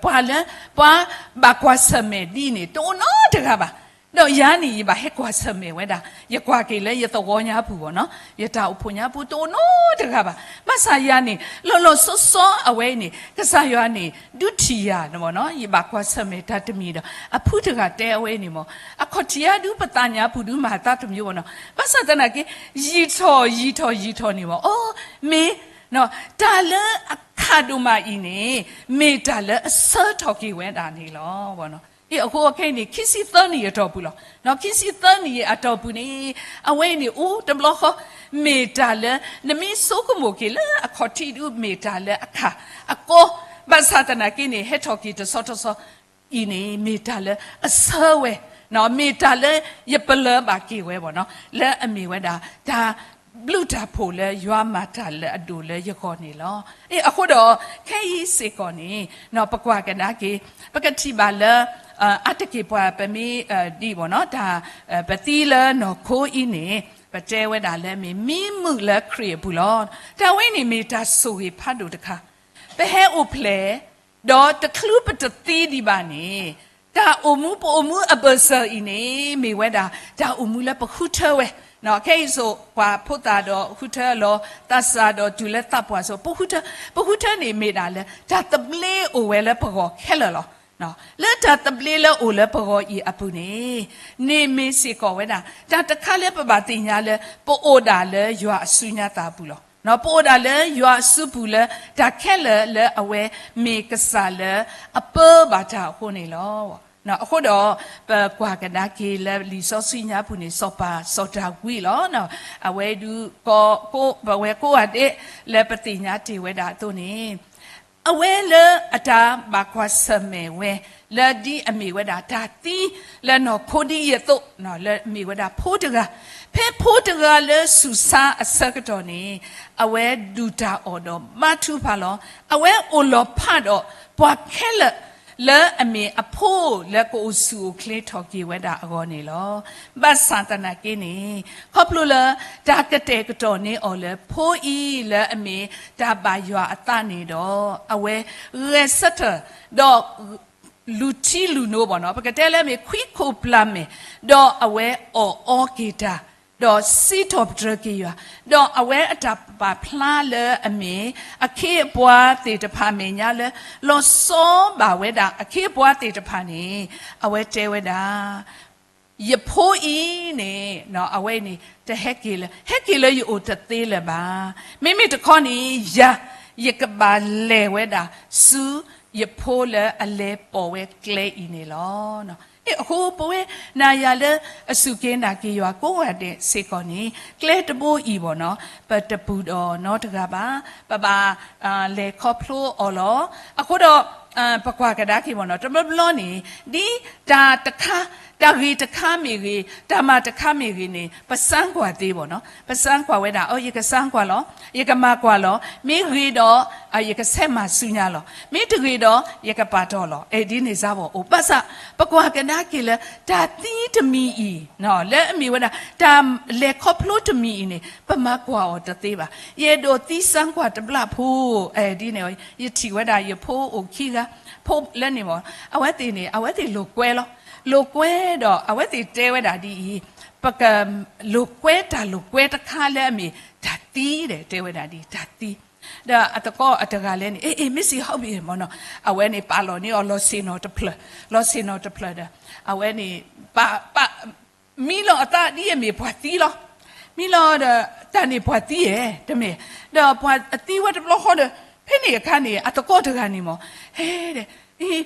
ပှၤလၢ ပှၤဘၣ်ကွၢ်ဆၢၣ်မဲာ်ဒ်န့ၣ် တအိၣ်နီတဂၤဘၣ်. ဒီးယၤန့ၣ် ယဘၣ်ဟဲကွၢ်ဆၢၣ်မဲာ်ဝဲဒၣ်, ယကွၢ်က့ၤလၢယသဝီညါပူၤဘၣ်နီၤ, ယတၢ်အိၣ်ဖှိၣ်ညါပူၤ တအိၣ်နီတဂၤဘၣ်. ဘၣ်ဆၣ်ယၤန့ၣ် လီၤလီၤဆီဆီအဝဲအံၤန့ၣ် ကစၢ်ယွၤန့ၣ် ဒုးထံၣ်ယၤဘၣ်နီၤ, ယဘၣ်ကွၢ်ဆၢၣ်မဲာ်တၢ်တမံၤဒီး အဖုတဂၤတဲအဝဲအံၤန့ၣ်မ့ၢ် အခီၣ်ထံးအါဒုးပသးညါပူၤဒုးမၤသးတမံၤဘၣ်နီၤ. ဘၣ်ဆၣ်သနာ်က့ ယံာ်ထီၣ် ယံာ်ထီၣ် ယံာ်ထီၣ်န့ၣ်မ့ၢ် အိ မ့ၢ် တၢ်လၢအခးဒိၣ်မးအံၤန့ၣ် မ့ၢ်တၢ်လၢအဆၢထီၣ်က့ၤဝဲဒၣ်န့ၣ်လီၤ. အဃိခဲအံၤန့ၣ် ခံဆံသၢနံၣ်အတီၢ်ပူၤလီၤ. ခံဆံသၢနံၣ်အတီၢ်ပူၤန့ၣ် အဝဲအံၤန့ၣ် အိၣ်တဘျီဃီ မ့ၢ်တၢ်လၢ နမ့ၢ်ဆိကမိၣ်က့ၤလၢအခီၣ်ထံးဒုး မ့ၢ်တၢ်လၢအခးအကီ, ဘၣ်ဆၣ်သနာ်က့န့ၣ် ဟဲထီၣ်က့ၤတဆီတဆီ အံၤန့ၣ် မ့ၢ်တၢ်လၢအဆၢဝဲ, မ့ၢ်တၢ်လၢယပလၢၢ်ဘၣ်က့ၤဝဲဘၣ်နီၤ, လၢအမ့ၢ်ဝဲဒၣ် တၢ်ဘျုးတၢ်ဖှိၣ်လၢယွၤမၤတၢ်လၢအဒိၣ်လၢယဂီၢ်န့ၣ်လီၤ. အဃိဒီး ခဲအံၤစ့ၢ်ကီးန့ၣ် ပကွၢ်ကဒါက့ၤ ပကထံၣ်ဘၣ်လၢ အါတက့ၢ်ပှၤပမ့ၢ်ဒ်ဘၣ်နီၤ တၢ်ပသံလၢနီၢ်ခိအံၤန့ၣ် ပတဲဝဲဒၣ်လၢမ့ၢ်မံမုာ်လၢခရံာ်အပူၤလီၤ. တၢ်ဝဲန့ၣ်မ့ၢ်တၢ်ဆိၣ်ဂ့ၤဖးဒိၣ်တခါ ပဟဲအိၣ်ဖျဲၣ် ဒီးတချုးပတသံဒံးဘၣ်န့ၣ် တၢ်အိၣ်မူ ပအိၣ်မူအဘၢၣ်စၢၤအံၤန့ၣ် မ့ၢ်ဝဲဒၣ် တၢ်အိၣ်မူလၢပဃုထၢဝဲ, ခဲအံၤစိၤ ပှၤဖိသၣ်ဒီးဃုထၢလီၤ, သးစၢ်ဒီးတုၤလၢသးပှၢ်စိၤ ပဃုထၢ, ပဃုထၢန့ၣ်မ့ၢ်ဒၣ်လၢ တၢ်သဘျ့အိၣ်ဝဲလၢပဂီၢ်ခဲလၢာ်လီၤ. လၢတၢ်သဘျ့လၢအိၣ်လၢပဂီၢ်အံၤအပူၤန့ၣ် န့ၣ်မ့ၢ်စ့ၢ်ကီးဝဲဒၣ် တၢ်တခါလၢပဘၣ်သ့ၣ်ညါလၢ ပအိၣ်ဒၣ်လၢယွၤအစုညါသးအပူၤလီၤ. ပအိၣ်ဒၣ်လၢယွၤအစုပူၤလၢ တၢ်ခဲလၢာ်လၢအဝဲမ့ၢ်ကစၢ်လၢအပၢဘၣ်တၢ်အဃိန့ၣ်လီၤ. အဃိဒီး ပကွၢ်ကဒါက့ၤလၢလံာ်စီဆှံညါပူၤန့ၣ် စီၤပၤစီၤဒၤဝံးလီၤ. အဝဲဒုး ပဝဲကိးဂၤဒဲး လၢပသ့ၣ်ညါတ့ၢ်ဝဲဒၣ်အသိးန့ၣ် အဝဲလၢအတၢ်ဘၣ်ကွၢ်ဆၢၣ်မဲာ်ဝဲ လၢဒ်အမ့ၢ်ဝဲဒၣ်တၢ်သံ လၢနီၢ်ခိဒ်အံၤအသိး လၢမ့ၢ်ဝဲဒၣ်ဖိတဂၤ, ဖဲဖိတဂၤလၢဆူးဆါအဆၢကတီၢ်န့ၣ် အဝဲဒုၣ်တၢ်အီၣ်ဒီးဘါထုကဖၣ်လီၤ. အဝဲအိၣ်လီၤဖးဒီးပှၤခဲလၢာ် လၢအမ့ၢ်အဖိလၢကအိၣ်ဆူၣ်အိၣ်ချ့ထီၣ်က့ၤဝဲဒၣ်အဂီၢ်န့ၣ်လီၤ. ဘၣ်ဆၣ်သနာ်က့န့ၣ် ခီဖျိလၢ တၢ်ကတဲာ်ကတီၤန့ၢ်အီၤလၢဖိအံၤလၢအမ့ၢ်တၢ်ဘၣ်ယွၤအသးန့ၣ်ဒီး အဝဲဂဲၤဆၢထၢၣ် ဒီး လူၤထံလူၤနိဘၣ်နီၤ, ပကတဲလၢအမ့ၢ်ခွံခိၣ်ပျၢ်မဲာ်, ဒီးအဝဲအီၣ်အီက့ၤတၢ်, ဒီးစံးထီၣ်ပတြၢၤက့ၤယွၤ, ဒီးအဝဲအတၢ်ပာ်ဖျါလၢအမ့ၢ် အခ့အပှၤသ့ၣ်တဖၣ်မဲာ်ညါလၢ လီၤဆီဘၣ်ဝဲဒၣ်အခ့အပှၤသ့ၣ်တဖၣ်န့ၣ် အဝဲတဲဝဲဒၣ် ယဖိအံၤန့ၣ် အဝဲန့ၣ် တဟဲက့ၤလၢ ဟဲက့ၤလၢယအိၣ်တသ့လၢၤဘၣ်. မ့မ့ၢ်တခီန့ၣ် ယၤ ယကဘၣ်လဲၤဝဲဒၣ်ဆူယဖိလၢအလဲၤပိာ်ဝဲကျဲအံၤန့ၣ်လီၤ. အဃိပဝဲ နၤယၤလၢအစူၢ်က့ၤနာ်က့ၤယွၤကိးဂၤဒဲးစ့ၢ်ကီးန့ၣ် ကျဲတဘိအံၤဘၣ်နီၤ ပတပူၤဒီးနီတဂၤဘၣ်. ပဘၣ်လဲၤခီဖျိအီၤလီၤ. အဃိဒီး ပကွၢ်ကဒါက့ၤဘၣ်နီၤ တဘျီဘျီန့ၣ် ဒ်တၢ်တခါ, တၢ်ဂ့ၢ်တခါမ့ၢ်ဂ့ၤ, တၢ်မၤတခါမ့ၢ်ဂ့ၤန့ၣ် ပစမ်းကွၢ်သ့ဘၣ်နီၤ. ပစမ်းကွၢ်ဝဲဒၣ် အိ ယကစမ်းကွၢ်လီၤ, ယကမၤကွၢ်လီၤ, မ့ၢ်ဂ့ၤဒီး ယကဆဲးမၤဆူညါလီၤ, မ့ၢ်တဂ့ၤဒီး ယကပာ်တီၢ်လီၤ. အဲ ဒ်န့ၣ်စ့ၢ်ကီးအိၣ် ဘၣ်ဆၣ် ပကွၢ်ကဒါက့ၤလၢ တၢ်သံတမံၤအံၤ လၢအမ့ၢ်ဝဲဒၣ် တၢ်လဲၤခီဖျိတမံၤအံၤန့ၣ် ပမၤကွၢ်အီၤတသ့ဘၣ်. ယအဲၣ်ဒိးသံစမ်းကွၢ်တဘျီဖိ, ဒ်န့ၣ် ယထံၣ်ဝဲဒၣ်ယဖိအိၣ်ခံဂၤ, ဖိလၢန့ၣ်မ့ၢ် အဝဲသ့ၣ်န့ၣ် အဝဲသ့ၣ်လိာ်ကွဲလီၤ. လိာ်ကွဲဒီး အဝဲသ့ၣ်တဲဝဲဒၣ်ဒ်အံၤ, ပက လိာ်ကွဲတၢ်လိာ်ကွဲတခါလၢအမ့ၢ်တၢ်သံဒီး တဲဝဲဒၣ်ဒ်တၢ်သံ ဒီးအသကိးအတဂၤလဲၣ်န့ၣ် အ့ အ့ မ့ၢ်စံး ဟီၣ်ဘံၣ်မ့ၢ်နီၤ, အဝဲန့ၣ်ပာ်လီၤန့ၢ်အီၤလီၤဆ့ၣ်နီၤတဖျၢၣ်, လီၤဆ့ၣ်နီၤတဖျၢၣ်ဒီး အဝဲန့ၣ် ပာ် ပာ် မံလီၤအသးဒ်အမ့ၢ်ပှၤသံလီၤ. မံလီၤဒီး တၢ်န့ၣ်ပှၤသံဧါ, တမ့ၢ်, ဒီးပှၤအသံဝဲတဘျီဃီဒီး ဖဲန့ၣ်အခါန့ၣ် အသကိးတဂၤန့ၣ်မ့ၢ် ဟဲဒီး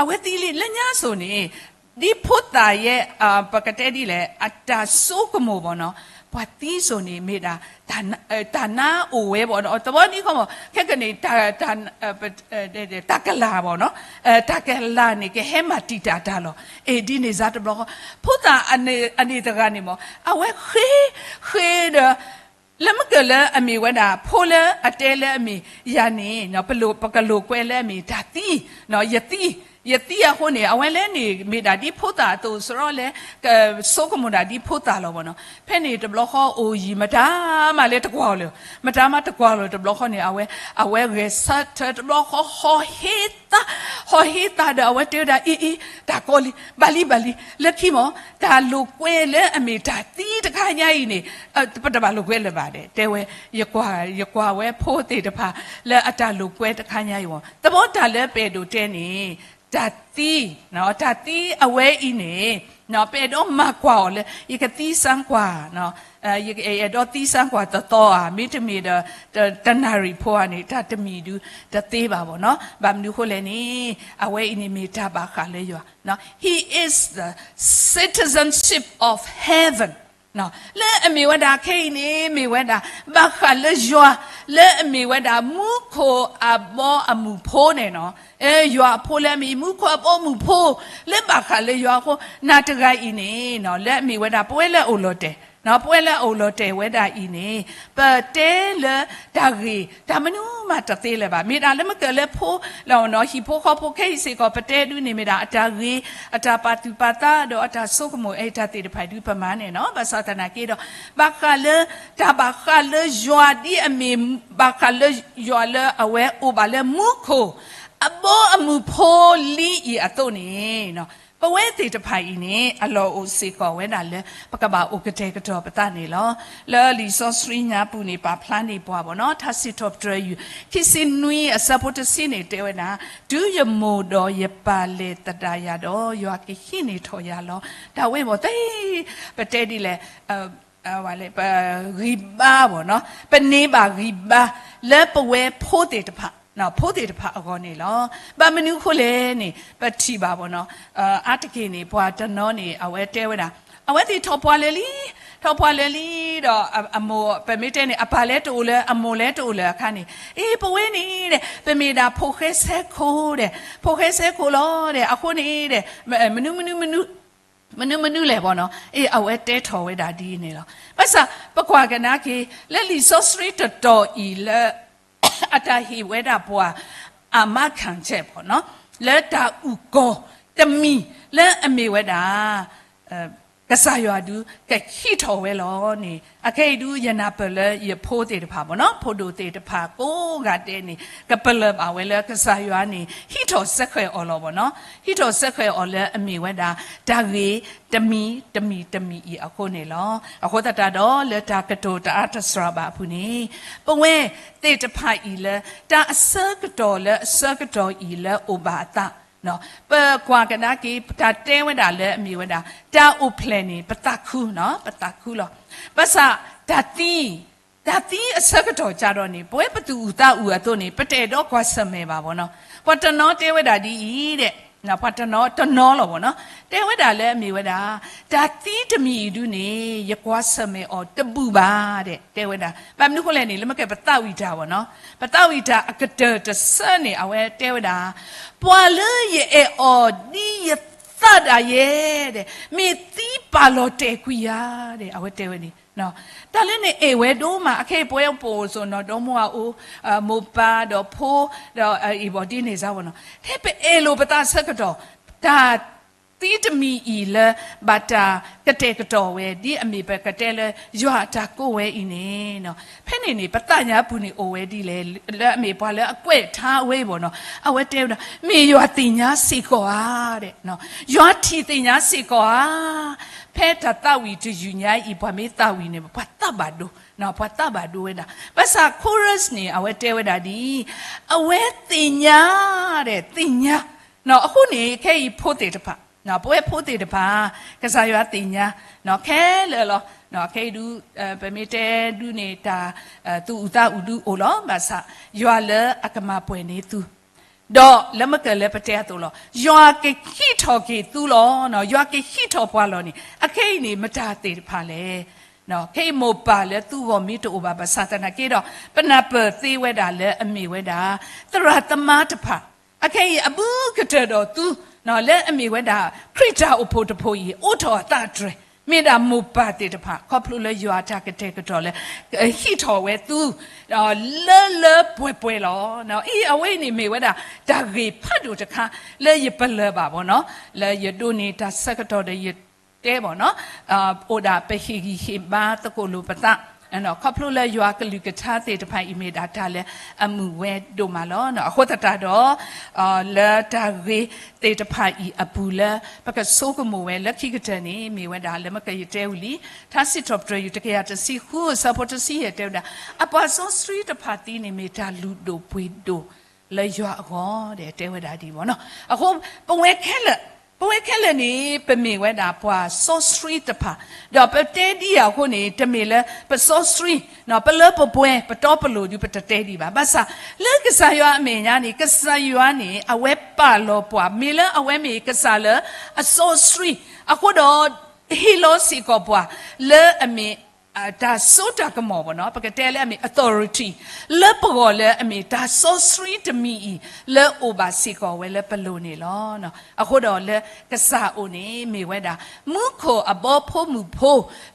အဝဲသံလံ လၢညါစိၤန့ၣ် ဒ်ဖိသၣ်ယဲ ပကတဲဒ်လဲၣ် အတၢ်ဆိကမိၣ်ဘၣ်နီၤ, ပှၤသံစိၤန့ၣ် မ့ၢ်ဒၣ် တၢ်နါအိၣ်ဝဲဘၣ်နီၤ, သဝီနံၤခီမ့ၢ် ခဲကနံၣ် တၢ်ကလၤဘၣ်နီၤ, တၢ်ကလၤန့ၣ် ကဟဲမၤတံာ်တာ်တၢ်လီၤ. အ့ ဒ်န့ၣ်စ့ၢ်တဘျီဃီ ဖိသၣ်အန့ၣ်တဂၤန့ၣ်မ့ၢ် အဝဲဃ့ ဃ့ဒီး လၢမ့ၢ်ကၢၢ်လၢအမ့ၢ်ဝဲဒၣ် ဖိလၢအတဲလၢအမ့ၢ်ယၤန့ၣ် ပကလိာ်ကွဲလၢအမ့ၢ်တၢ်သံ, ယသံ, ယသံအဃိန့ၣ် အဝဲလဲၣ်န့ၣ် မ့ၢ်ဒၣ်ဒ်ဖိသၣ်အသိးစရီလၢ ကဆိကမိၣ်ဒၣ်ဒ်ဖိသၣ်လီၤဘၣ်နီၤ. ဖဲန့ၣ်တဘျီဃီအိၣ်ယံၤ မတၤမးလၢတကွၢ်အီၤလၢၤ, မတၤမးတကွၢ်လီၤတဘျီဃီန့ၣ် အဝဲ အဝဲဂဲၤဆၢထၢၣ်တဘျီဃီ ဟီၣ်ဟ့သး, ဟီၣ်ဟ့သးဒီးအဝဲတဲဝဲဒၣ် အ့ အ့ တၢ်ကီလံ, ဘၣ်လံ ဘၣ်လံ, လၢခံမ့ၢ် တၢ်လိာ်ကွဲလၢအမ့ၢ်တၢ်သံတခါညါအံၤန့ၣ် ပတဘၣ်လိာ်ကွဲလၢၤဘၣ်ဒီး တဲဝဲ ယကွၢ် ယကွၢ်ဝဲဖိသ့ၣ်တဖၣ် လၢအတၢ်လိာ်ကွဲတခါညါအံၤမ့ၢ် သဘီတၢ်လၢပအဲၣ်ဒိးတဲန့ၣ် တၢ်သံ, တၢ်သံအဝဲအံၤန့ၣ် ပအဲၣ်ဒိးမၤကွၢ်အီၤလၢ ယကသံစမ်းကွၢ်, ယအဲၣ်ဒိးသံစမ်းကွၢ်သီသီဧါ မ့တမ့ၢ်ဒီး တနၣ်ရံၣ်ဖိဧါန့ၣ် တၢ်တမံၤဒုတသ့ဘၣ်ဘၣ်နီၤ. ဘၣ်မနုၤအဃိလဲၣ်န့ၣ် အဝဲအံၤန့ၣ်မ့ၢ်တၢ်ဘၣ်ဃးလၢယွၤ He is the citizenship of heaven လၢအမ့ၢ်ဝဲဒၣ်ခဲအံၤန့ၣ် မ့ၢ်ဝဲဒၣ် ဘၣ်ဃးလၢယွၤ လၢအမ့ၢ်ဝဲဒၣ်မူခိၣ်အဘီအမုၢ်ဖိန့ၣ်နီၤ, ယွၤအဖိလၢအမ့ၢ်မူခိၣ်အဘီအမုၢ်ဖိ လၢဘၣ်ဃးလၢယွၤအဃိ နၤတဂၤအံၤန့ၣ် လၢအမ့ၢ်ဝဲဒၣ် ပဝဲလၢအအိၣ်လီၤတဲာ်, ပဝဲလၢအအိၣ်လီၤတဲာ်ဝဲဒၣ်အံၤန့ၣ် ပတဲလၢတၢ်ဂ့ၢ် တၢ်မနုၤမးတသ့လၢၤဘၣ်. မ့ၢ်ဒၣ်လၢမ့ၢ်ကၢၢ်လၢဖိ လၢဟံၣ်ဖိဃီဖိခဲအံၤစ့ၢ်ကီး ပတဲဒုန့ၣ်မ့ၢ်ဒၣ် အတၢ်ဂ့ၤ အတၢ်ပာ်သူၣ်ပာ်သးဒီးအတၢ်ဆိကမိၣ် အဲ တၢ်သ့ၣ်တဖၣ်ဒုပမၤန့ၣ်နီၤ. ဘၣ်ဆၣ်သနာ်က့ဒီး ဘၣ်ဃးလၢ တၢ်ဘၣ်ဃးလၢယွၤဒ်အမ့ၢ် ဘၣ်ဃးလၢယွၤလၢအဝဲအိၣ်ဘၣ်လၢမူခိၣ် အဘီအမုၢ်ဖိလံအံၤအသိးန့ၣ် ပဝဲသ့ၣ်တဖၣ်အံၤန့ၣ် အလီၢ်အိၣ်စ့ၢ်ကီးဝဲဒၣ်လၢ ပကဘၣ်အိၣ်ကတဲာ်ကတီၤပသးန့ၣ်လီၤ. လၢလံာ်စီဆှံညါပူၤန့ၣ် ပာ်ဖျါန့ၢ်ပှၤဘၣ်နီၤ ထါစံးထီၣ်ပတြၢၤယုၢ် ခံဆံနွံအဆၢဖိတဆံန့ၣ် တဲဝဲဒၣ်, တုၤယမိၢ်ဒီးယပၢ်လဲၤသဒၣ်ယၤဒီး ယွၤကဟံးန့ၢ်ထီၣ်ယၤလီၤ. တၢ်ဝဲမ့ၢ်သ့ ပတဲဒ်လဲၣ် ပဂံၢ်ဘါဘၣ်နီၤ ပန့ၢ်ဘၣ်ဂံၢ်ဘါ လၢပဝဲဖိသ့ၣ်တဖၣ် ဖိသ့ၣ်တဖၣ်အဂီၢ်န့ၣ်လီၤ. ဘၣ်မနုၤအဃိလဲၣ်န့ၣ် ပထံၣ်ဘၣ်ဘၣ်နီၤ အါတက့ၢ်န့ၣ် ပှၤတနီၤန့ၣ် အဝဲတဲဝဲဒၣ် အဝဲသ့ၣ်ထီၣ်ပှၢ်လၢာ်လံ ထီၣ်ပှၢ်လၢာ်လံဒီး အမိၢ် ပမ့ၢ်တဲန့ၣ် အပၢ်လဲၤတအိၣ်လၢၤ အမိၢ်လဲၤတအိၣ်လၢၤအခါန့ၣ် အ့ ပဝဲန့ၣ်ဒီး ပမ့ၢ်ဒၣ်ဖိၣ်ဃဲဆဲခိၣ်ဒီး ဖိၣ်ဃဲဆဲခိၣ်လီၤဒီး အဃိန့ၣ်ဒီး မနုၤမနုၤမနုၤ မနုၤမနုၤလဲၣ်ဘၣ်နီၤ အ့ အဝဲတဲထီၣ်ဝဲဒၣ်ဒ်န့ၣ်လီၤ. ဘၣ်ဆၣ် ပကွၢ်ကဒါက့ၤ လၢလံာ်စီဆှံတတီၤအံၤလၢ အတၢ်ဟ့ၣ်ဝဲဒၣ်ပှၤ အမၤခၣ်ဆဲးဘၣ်နီၤ လၢတၢ်အုၣ်ကီၤတမံၤ လၢအမ့ၢ်ဝဲဒၣ် ကစၢ်ယွၤဒုးကဟံးထီၣ်ဝဲလီၤန့ၣ် အခဲအံၤဒုး ယနၢ်ပၢၢ်လၢယဖိသ့ၣ်တဖၣ်ဘၣ်နီၤ ဖိဒိၣ်သ့ၣ်တဖၣ်ကိးဂၤဒဲးန့ၣ် ကပလၢၢ်ဘၣ်ဝဲလၢကစၢ်ယွၤန့ၣ် ဟံးထီၣ်စဲဃဲၤအီၤလီၤဘၣ်နီၤ ဟံးထီၣ်စဲဃဲၤအီၤလၢအမ့ၢ်ဝဲဒၣ် တၢ်ဂ့ၤတမံၤတမံၤတမံၤအံၤအဃိန့ၣ်လီၤ. အဃိသတးဒီး လၢတၢ်ကတိၤတအါတစှၤဘၣ်အပူၤန့ၣ် ပဝဲသ့ၣ်တဖၣ်အံၤလၢ တၢ်အဆၢကတီၢ်လၢအဆၢကတီၢ်အံၤလၢအိၣ်ဘၣ်အသး ပကွၢ်ကဒါက့ၤ တၢ်တဲဝဲဒၣ်လၢအမ့ၢ်ဝဲဒၣ် တၢ်အိၣ်ဖျဲၣ်န့ၣ် ပသးခုနီၤ ပသးခုလီၤ. ဘၣ်ဆၣ် တၢ်သံ တၢ်သံအဆၢကတီၢ်ကဒီးန့ၣ် ပဝဲပသူၣ်အုးသးအုးအသိးန့ၣ် ပတအဲၣ်ဒိးကွၢ်ဆၢၣ်မဲာ်ဘၣ်ဘၣ်နီၤ. ပှၤတနီၤတဲဝဲဒၣ်ဒ်အံၤဒဲး ပှၤတနီၤတနီၤလီၤဘၣ်နီၤ, တဲဝဲဒၣ်လၢအမ့ၢ်ဝဲဒၣ် တၢ်သံတမံၤအံၤဒုန့ၣ် ယကွၢ်ဆၢၣ်မဲာ်အီၤတဘူၣ်ဘၣ်ဒီး တဲဝဲဒၣ်. ဘၣ်မနုၤဃိလဲၣ်န့ၣ် လၢမ့ၢ်ကဲပသးဝံၣ်တၢ်ဘၣ်နီၤ, ပသးဝံၣ်တၢ်အကတၢၢ်တဆၢန့ၣ် အဝဲတဲဝဲဒၣ် ပှၤလၢယအဲၣ်အီၤဒ်ယသးဒၣ်ယဲဒီး မ့ၢ်သံပာ်လီၤတဲာ်ကွံာ်ယၤဒီး အဝဲတဲဝဲန့ၣ် တၢ်လၢနအဲၣ်ဝဲဒိၣ်မး အခဲအံၤပဝဲပအိၣ်ဆိးနီၤ ဒီမါဝၤအိၣ်, မိၢ်ပၢ်ဒီးဖိ, ဒီးအံၤဘၣ်ဒ်န့ၣ်စ့ၢ်ဘၣ်နီၤ, ထဲပအဲၣ်လိာ်ပသးဆၢကတီၢ် တၢ်သံတမံၤအံၤလၢ ဘၣ်တၢ်ကတဲာ်ကတီၤဝဲ ဒ်အမ့ၢ်ပကတဲလၢ ယွၤအတၢ်ကိးဝဲအံၤန့ၣ်, ဖဲန့ၣ်န့ၣ် ပသးညါပူၤန့ၣ်အိၣ်ဝဲဒ်လဲၣ်, လၢအမ့ၢ်ပှၤလၢအကွဲးထါဝဲအံၤဘၣ်နီၤ, အဝဲတဲဝဲဒၣ် မ့ၢ်ယွၤသ့ၣ်ညါစ့ၢ်ကီးဧါဒီး ယွၤထံၣ်သ့ၣ်ညါစ့ၢ်ကီးဧါ, ဖဲတၢ်သးဝံၣ်တယုၢ်ညါအံၤ ပှၤမ့ၢ်သးဝံၣ်န့ၣ် ပှၤသးဘၣ်ဒိ, ပှၤသးဘၣ်ဒိဝဲဒၣ်. ဘၣ်ဆၣ် chorus န့ၣ် အဝဲတဲဝဲဒၣ်ဒ်အံၤ, အဝဲသ့ၣ်ညါဒီး သ့ၣ်ညါ, အဃိန့ၣ် ခဲအံၤဖိသ့ၣ်တဖၣ်, ပဝဲဖိသ့ၣ်တဖၣ် ကစၢ်ယွၤသ့ၣ်ညါ ခဲလၢာ်လီၤ. ခဲအံၤဒု ပမ့ၢ်တဲဒုန့ၣ် တၢ်သူၣ်အုးသးအုးဒုအိၣ်လီၤ. ဘၣ်ဆၣ် ယွၤလၢအကမၤပှဲၤန့ၢ်သု ဒီးလၢမ့ၢ်ကဲလၢပတဲအသိးလီၤ. ယွၤကဟံးထီၣ်က့ၤသုလီၤ. ယွၤကဟံးထီၣ်ပှၤလီၤန့ၣ် အခဲအံၤန့ၣ် မတၤသ့ၣ်တဖၣ်လဲၣ်. ခဲအံၤမိၢ်ပၢ်လၢသုဂီၢ်မ့ၢ်တအိၣ်ဘၣ် ဘၣ်ဆၣ်သနာ်က့ဒီး ပနၢ်ပၢၢ်သ့ဝဲဒၣ်လၢအမ့ၢ်ဝဲဒၣ် သရၣ်သမါတဖၣ် အခဲအံၤအဘူးကတၢၢ်ဒီးသု လၢအမ့ၢ်ဝဲဒၣ် ခရံာ်တၢ်အိၣ်ဖှိၣ်တဖှိၣ်အံၤ အိးထီၣ်အသးအတြဲၤ မ့ၢ်ဒၣ်မိၢ်ပၢ်သ့ၣ်တဖၣ် ခီဖျိလၢယွၤအတၢ်ကတဲာ်ကတီၤလၢ ဟံးထီၣ်ဝဲသု လၢလၢပှဲၤပှဲၤလီၤ. အံၤအဝဲအံၤန့ၣ်မ့ၢ်ဝဲဒၣ် တၢ်ဂ့ၢ်ဖးဒိၣ်တခါ လၢယပလၢၢ်ဘၣ်ဘၣ်နီၤ လၢယဒိးန့ၢ်တၢ်ဆၢကတီၢ်ဒီးယတဲဘၣ်နီၤ အိၣ်ဒၣ်ပဟ့ၣ်ဂံၢ်ဟ့ၣ်ဘါသကိးလိာ်ပသး ခီဖျိလၢယွၤကလုၢ်ကထါသ့ၣ်တဖၣ်အံၤမ့ၢ်ဒၣ်တၢ်လၢအမုာ်ဝဲဒိၣ်မးလီၤ. အဃိသတးဒီး လၢတၢ်ဂ့ၢ်သ့ၣ်တဖၣ်အံၤအပူၤလၢ ပကဆိကမိၣ်ဝဲလၢခံကတၢၢ်န့ၣ် မ့ၢ်ဝဲဒၣ်လၢမ့ၢ်ကဲယတဲဝံၤလံ ထါစံးထီၣ်ပတြၢၤယုၢ်တကယၤတဆံဃု အဆၢဖိတဆံယဲၢ်တဲဝဲဒၣ် အပှၤစီဆှံတဖၣ်သံန့ၣ်မ့ၢ်တၢ်လုၢ်ဒိၣ်ပှ့ၤဒိၣ်လၢယွၤအဂီၢ်ဒီးတဲဝဲဒၣ်ဒ်အံၤဘၣ်နီၤ. အဃိ ပဝဲခဲလၢာ် ပဝဲခဲလၢာ်န့ၣ် ပမ့ၢ်ဝဲဒၣ်ပှၤစီဆှံတဖၣ် ဒီးပတဲဒ်အံၤအဃိန့ၣ် တမ့ၢ်လၢပစီဆှံ ပလၢပပှဲၤ ပတီပလိၤဒုးပတတဲဒံးဘၣ်. ဘၣ်ဆၣ် လၢကစၢ်ယွၤအမဲာ်ညါန့ၣ် ကစၢ်ယွၤန့ၣ် အဝဲပာ်လီၤပှၤ မ့ၢ်လၢအဝဲမ့ၢ်ကစၢ်လၢအစီဆှံ အဃိဒီး ဟ့ၣ်လီၤစ့ၢ်ကီးပှၤ လၢအမ့ၢ် တၢ်စိတၢ်ကမီၤဘၣ်နီၤ ပကတဲလၢအမ့ၢ် authority လၢပဂီၢ်လၢအမ့ၢ်တၢ်စီဆှံတမံၤအံၤ လၢအိၣ်ဘၣ်စ့ၢ်ကီးဝဲလၢပလိၤန့ၣ်လီၤ. အဃိဒီးလၢကစၢ်အအိၣ်န့ၣ် မ့ၢ်ဝဲဒၣ် မူခိၣ်အဘီဖိမုၣ်ဖိ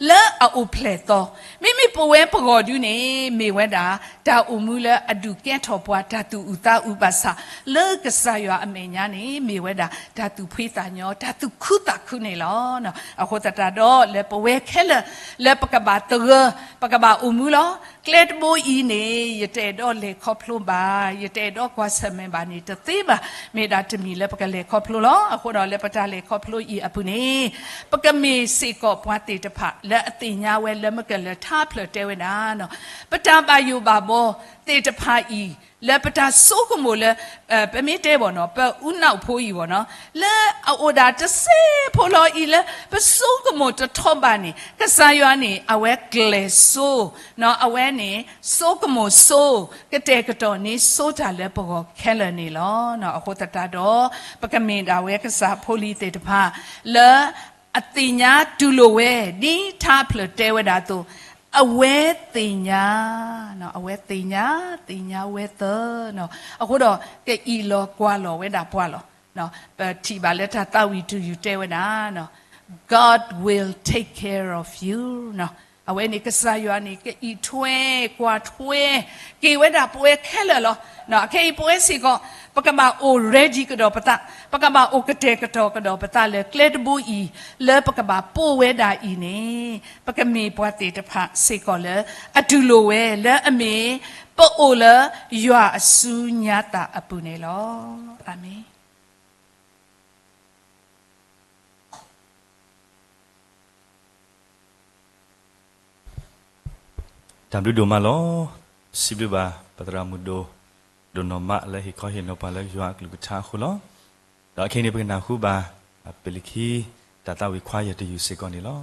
လၢအအိၣ်ဖျဲၣ်သီ, မ့မ့ၢ်ပဝဲပဂီၢ်ဒုန့ၣ် မ့ၢ်ဝဲဒၣ် တၢ်အိၣ်မူလၢအဒုးကဲထီၣ်ပှၤတၢ်သူၣ်အုးသးအုးဘၣ်ဆၣ် လၢကစၢ်ယွၤအမဲာ်ညါန့ၣ် မ့ၢ်ဝဲဒၣ် တၢ်သူၣ်ဖှံသးညီ တၢ်သူၣ်ခုသးခုန့ၣ်လီၤ. အဃိသတးဒီး လၢပဝဲခဲလၢာ် လၢပကဘၣ်သဂၢၢ် ပကဘၣ်အိၣ်မူလီၤ. ကျဲတဘိအံၤန့ၣ် ယတအဲၣ်ဒိးလဲၤခီဖျိဘၣ် ယတအဲၣ်ဒိးကွၢ်ဆၢၣ်မဲာ်ဘၣ်န့ၣ်တသ့ဘၣ်. မ့ၢ်ဒၣ်တမံၤလၢပကလဲၤခီဖျိလီၤ. အဃိဒီးလၢပတၢ်လဲၤခီဖျိအံၤအပူၤန့ၣ် ပကမ့ၢ်စ့ၢ်ကီးပှၤသ့ၣ်တဖၣ် လၢအသ့ၣ်ညါဝဲလၢမ့ၢ်ကဲလၢထါဖျၢၣ်တဲဝဲဒၣ် ပတၢ်ဘၣ်ယိၣ်ဘၣ်ဘီသ့ၣ်တဖၣ်အံၤ လၢပတၢ်ဆိကမိၣ်လၢ ပမ့ၢ်တဲဘၣ်နီၤ ပအူနၢ်အိၣ်ဖိအံၤဘၣ်နီၤ လၢအအိၣ်ဒၣ်တစဲးဖိလီၤအံၤလၢ ပဆိကမိၣ်တထီဘၣ်န့ၣ် ကစၢ်ယွၤန့ၣ် အဝဲကျဲၤစိ အဝဲန့ၣ် ဆိကမိၣ်စိ ကတဲာ်ကတီၤန့ၢ်စိတၢ်လၢပဂီၢ်ခဲလၢာ်န့ၣ်လီၤ. အဃိသတးဒီး ပကမ့ၢ်ဒၣ်ဝဲကစၢ်ဖိလံၤသ့ၣ်တဖၣ် လၢ အသ့ၣ်ညါတူၢ်လိာ်ဝဲ ဒ်ထါဖျၢၣ်တဲဝဲဒၣ်အသိး အဝဲသ့ၣ်ညါ အဝဲသ့ၣ်ညါ သ့ၣ်ညါဝဲသၢ အဃိဒီး ကအံးလီၤကွၢ်လီၤဝဲဒၣ်ပှၤလီၤ. ပထံၣ်ဘၣ်လၢတၢ်သးဝံၣ်တယုၢ်တဲဝဲဒၣ် God will take care of you အဝဲန့ၣ် ကစၢ်ယွၤန့ၣ် ကအံးထွဲ ကွၢ်ထွဲ က့ၤဝဲဒၣ်ပဝဲခဲလၢာ်လီၤ. အခဲအံၤပဝဲစ့ၢ်ကီး ပကဘၣ်အိၣ် ready ကဒီးပသး, ပကဘၣ်အိၣ်ကတဲာ်ကတီၤကဒီးပသးလၢကျဲတဘိအံၤ လၢပကဘၣ်ပိာ်ဝဲဒၣ်အံၤန့ၣ် ပကမ့ၢ်ပှၤသ့ၣ်တဖၣ်စ့ၢ်ကီးလၢ အတူၢ်လိာ်ဝဲလၢအမ့ၢ် ပအိၣ်လၢယွၤအစုညါသးအပူၤန့ၣ်လီၤ. အၤမ့ၣ်. တၢ်ဘျုးဒိၣ်မးလီၤ. စံးဘျုးဘၣ် ပသရၣ်မုၣ်ဒိၣ် ဒိၣ်နီၢ်မးလၢဟ့ၣ်ခီဟ့ၣ်နီၤပှၤလၢယွၤအကလုၢ်ကထါအဃိလီၤ. ဒီးအခဲအံၤန့ၣ် ပကနၢ်ဟူဘၣ် ပလံၤခံ တၢ်သးဝံၣ်ခွါယဲၢ်တယုၢ်စ့ၢ်ကီးန့ၣ်လီၤ.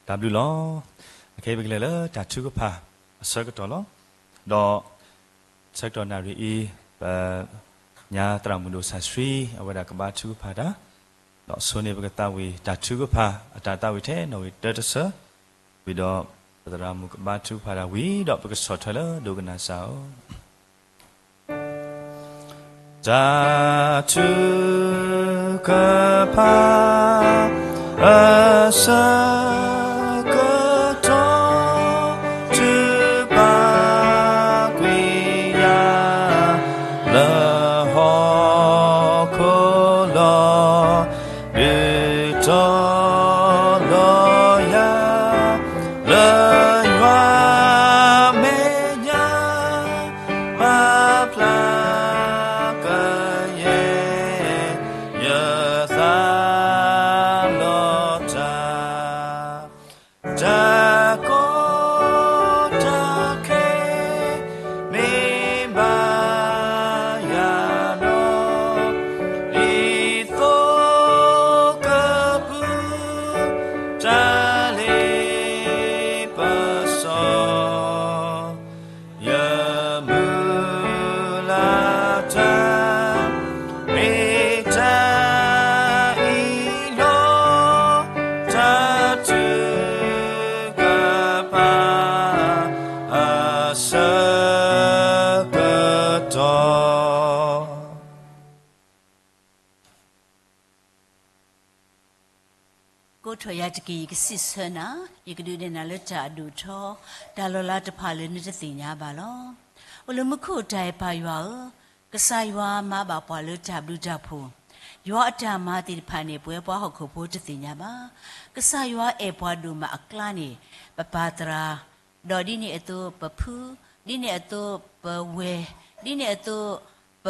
တၢ်ဘျုးလီၤ. အခဲအံၤပကလဲၤလၢတၢ်ထုကဖၣ်အဆၢကတီၢ်လီၤ. ဒီးဆၢကတီၢ်နၣ်ရံၣ်အံၤ ပ ညါသရၣ်မုၣ်ဒိၣ်စီဆှံ အဝဲဒၣ်ကဘါထုကဖၣ်တၢ်, ဒီးဆိန့ၣ်ပကသးဝံၣ်တၢ်ထုကဖၣ်အတၢ်သးဝံၣ်ထဲနီၣ်ဂံၢ်တၢတဆၢ, ဝံၤဒီး ပသရၣ်မုၣ်ကဘါထုကဖၣ်တၢ်ဝံၤဒီး ပကဆီၣ်ထွဲလၢဒိကနၣ်စၢ်အီၤ. တၢ်ထုကဖၣ် အဆၢကတီၢ် ထုကဖၣ်ကွံာ်ယၤ လၢဟီၣ်ခိၣ်လီၤ. ဒုးတီၤလီၤယၤ လၢယွၤမဲာ်ညါ မၤဖျါကယဲၢ် ယသးလီၤတၢ် တၢ်ကီတၢ်ခဲ မ့ၢ်ဘၣ်ယၤဒီး ဒ်သိးကပူၤ တၢ်လ့ပစီ ယမုၢ်လၢ်တၢ် မ့ၢ်တၢ်အံၤလီၤ. တၢ်ထုကဖၣ် အဆၢကတီၢ် ကိးထီၣ်ယၤတက့ၢ် ယကစံးဆၢနၤ, ယကဒုးနဲၣ်နၤလၢတၢ်အဒိၣ်ထီ, တၢ်လီၤလးတဖၣ်လၢနတသ့ၣ်ညါဘၣ်လီၤ. အိၣ်လၢမူခိၣ်အတၢ်အဲၣ်ပၢ်ယွၤဧၢ, ကစၢ်ယွၤမၤဘၣ်ပှၤလၢတၢ်ဘျုးတၢ်ဖှိၣ်, ယွၤအတၢ်မၤသ့ၣ်တဖၣ်န့ၣ် ပဝဲပှၤဟီၣ်ခိၣ်ဖိတသ့ၣ်ညါဘၣ်. ကစၢ်ယွၤအဲၣ်ပှၤဒိၣ်မးအကျါန့ၣ် ပပၢ်သရၣ် ဒီးဒ်န့ၣ်အသိးပဖု, ဒ်န့ၣ်အသိးပဝဲၢ်, ဒ်န့ၣ်အသိးပ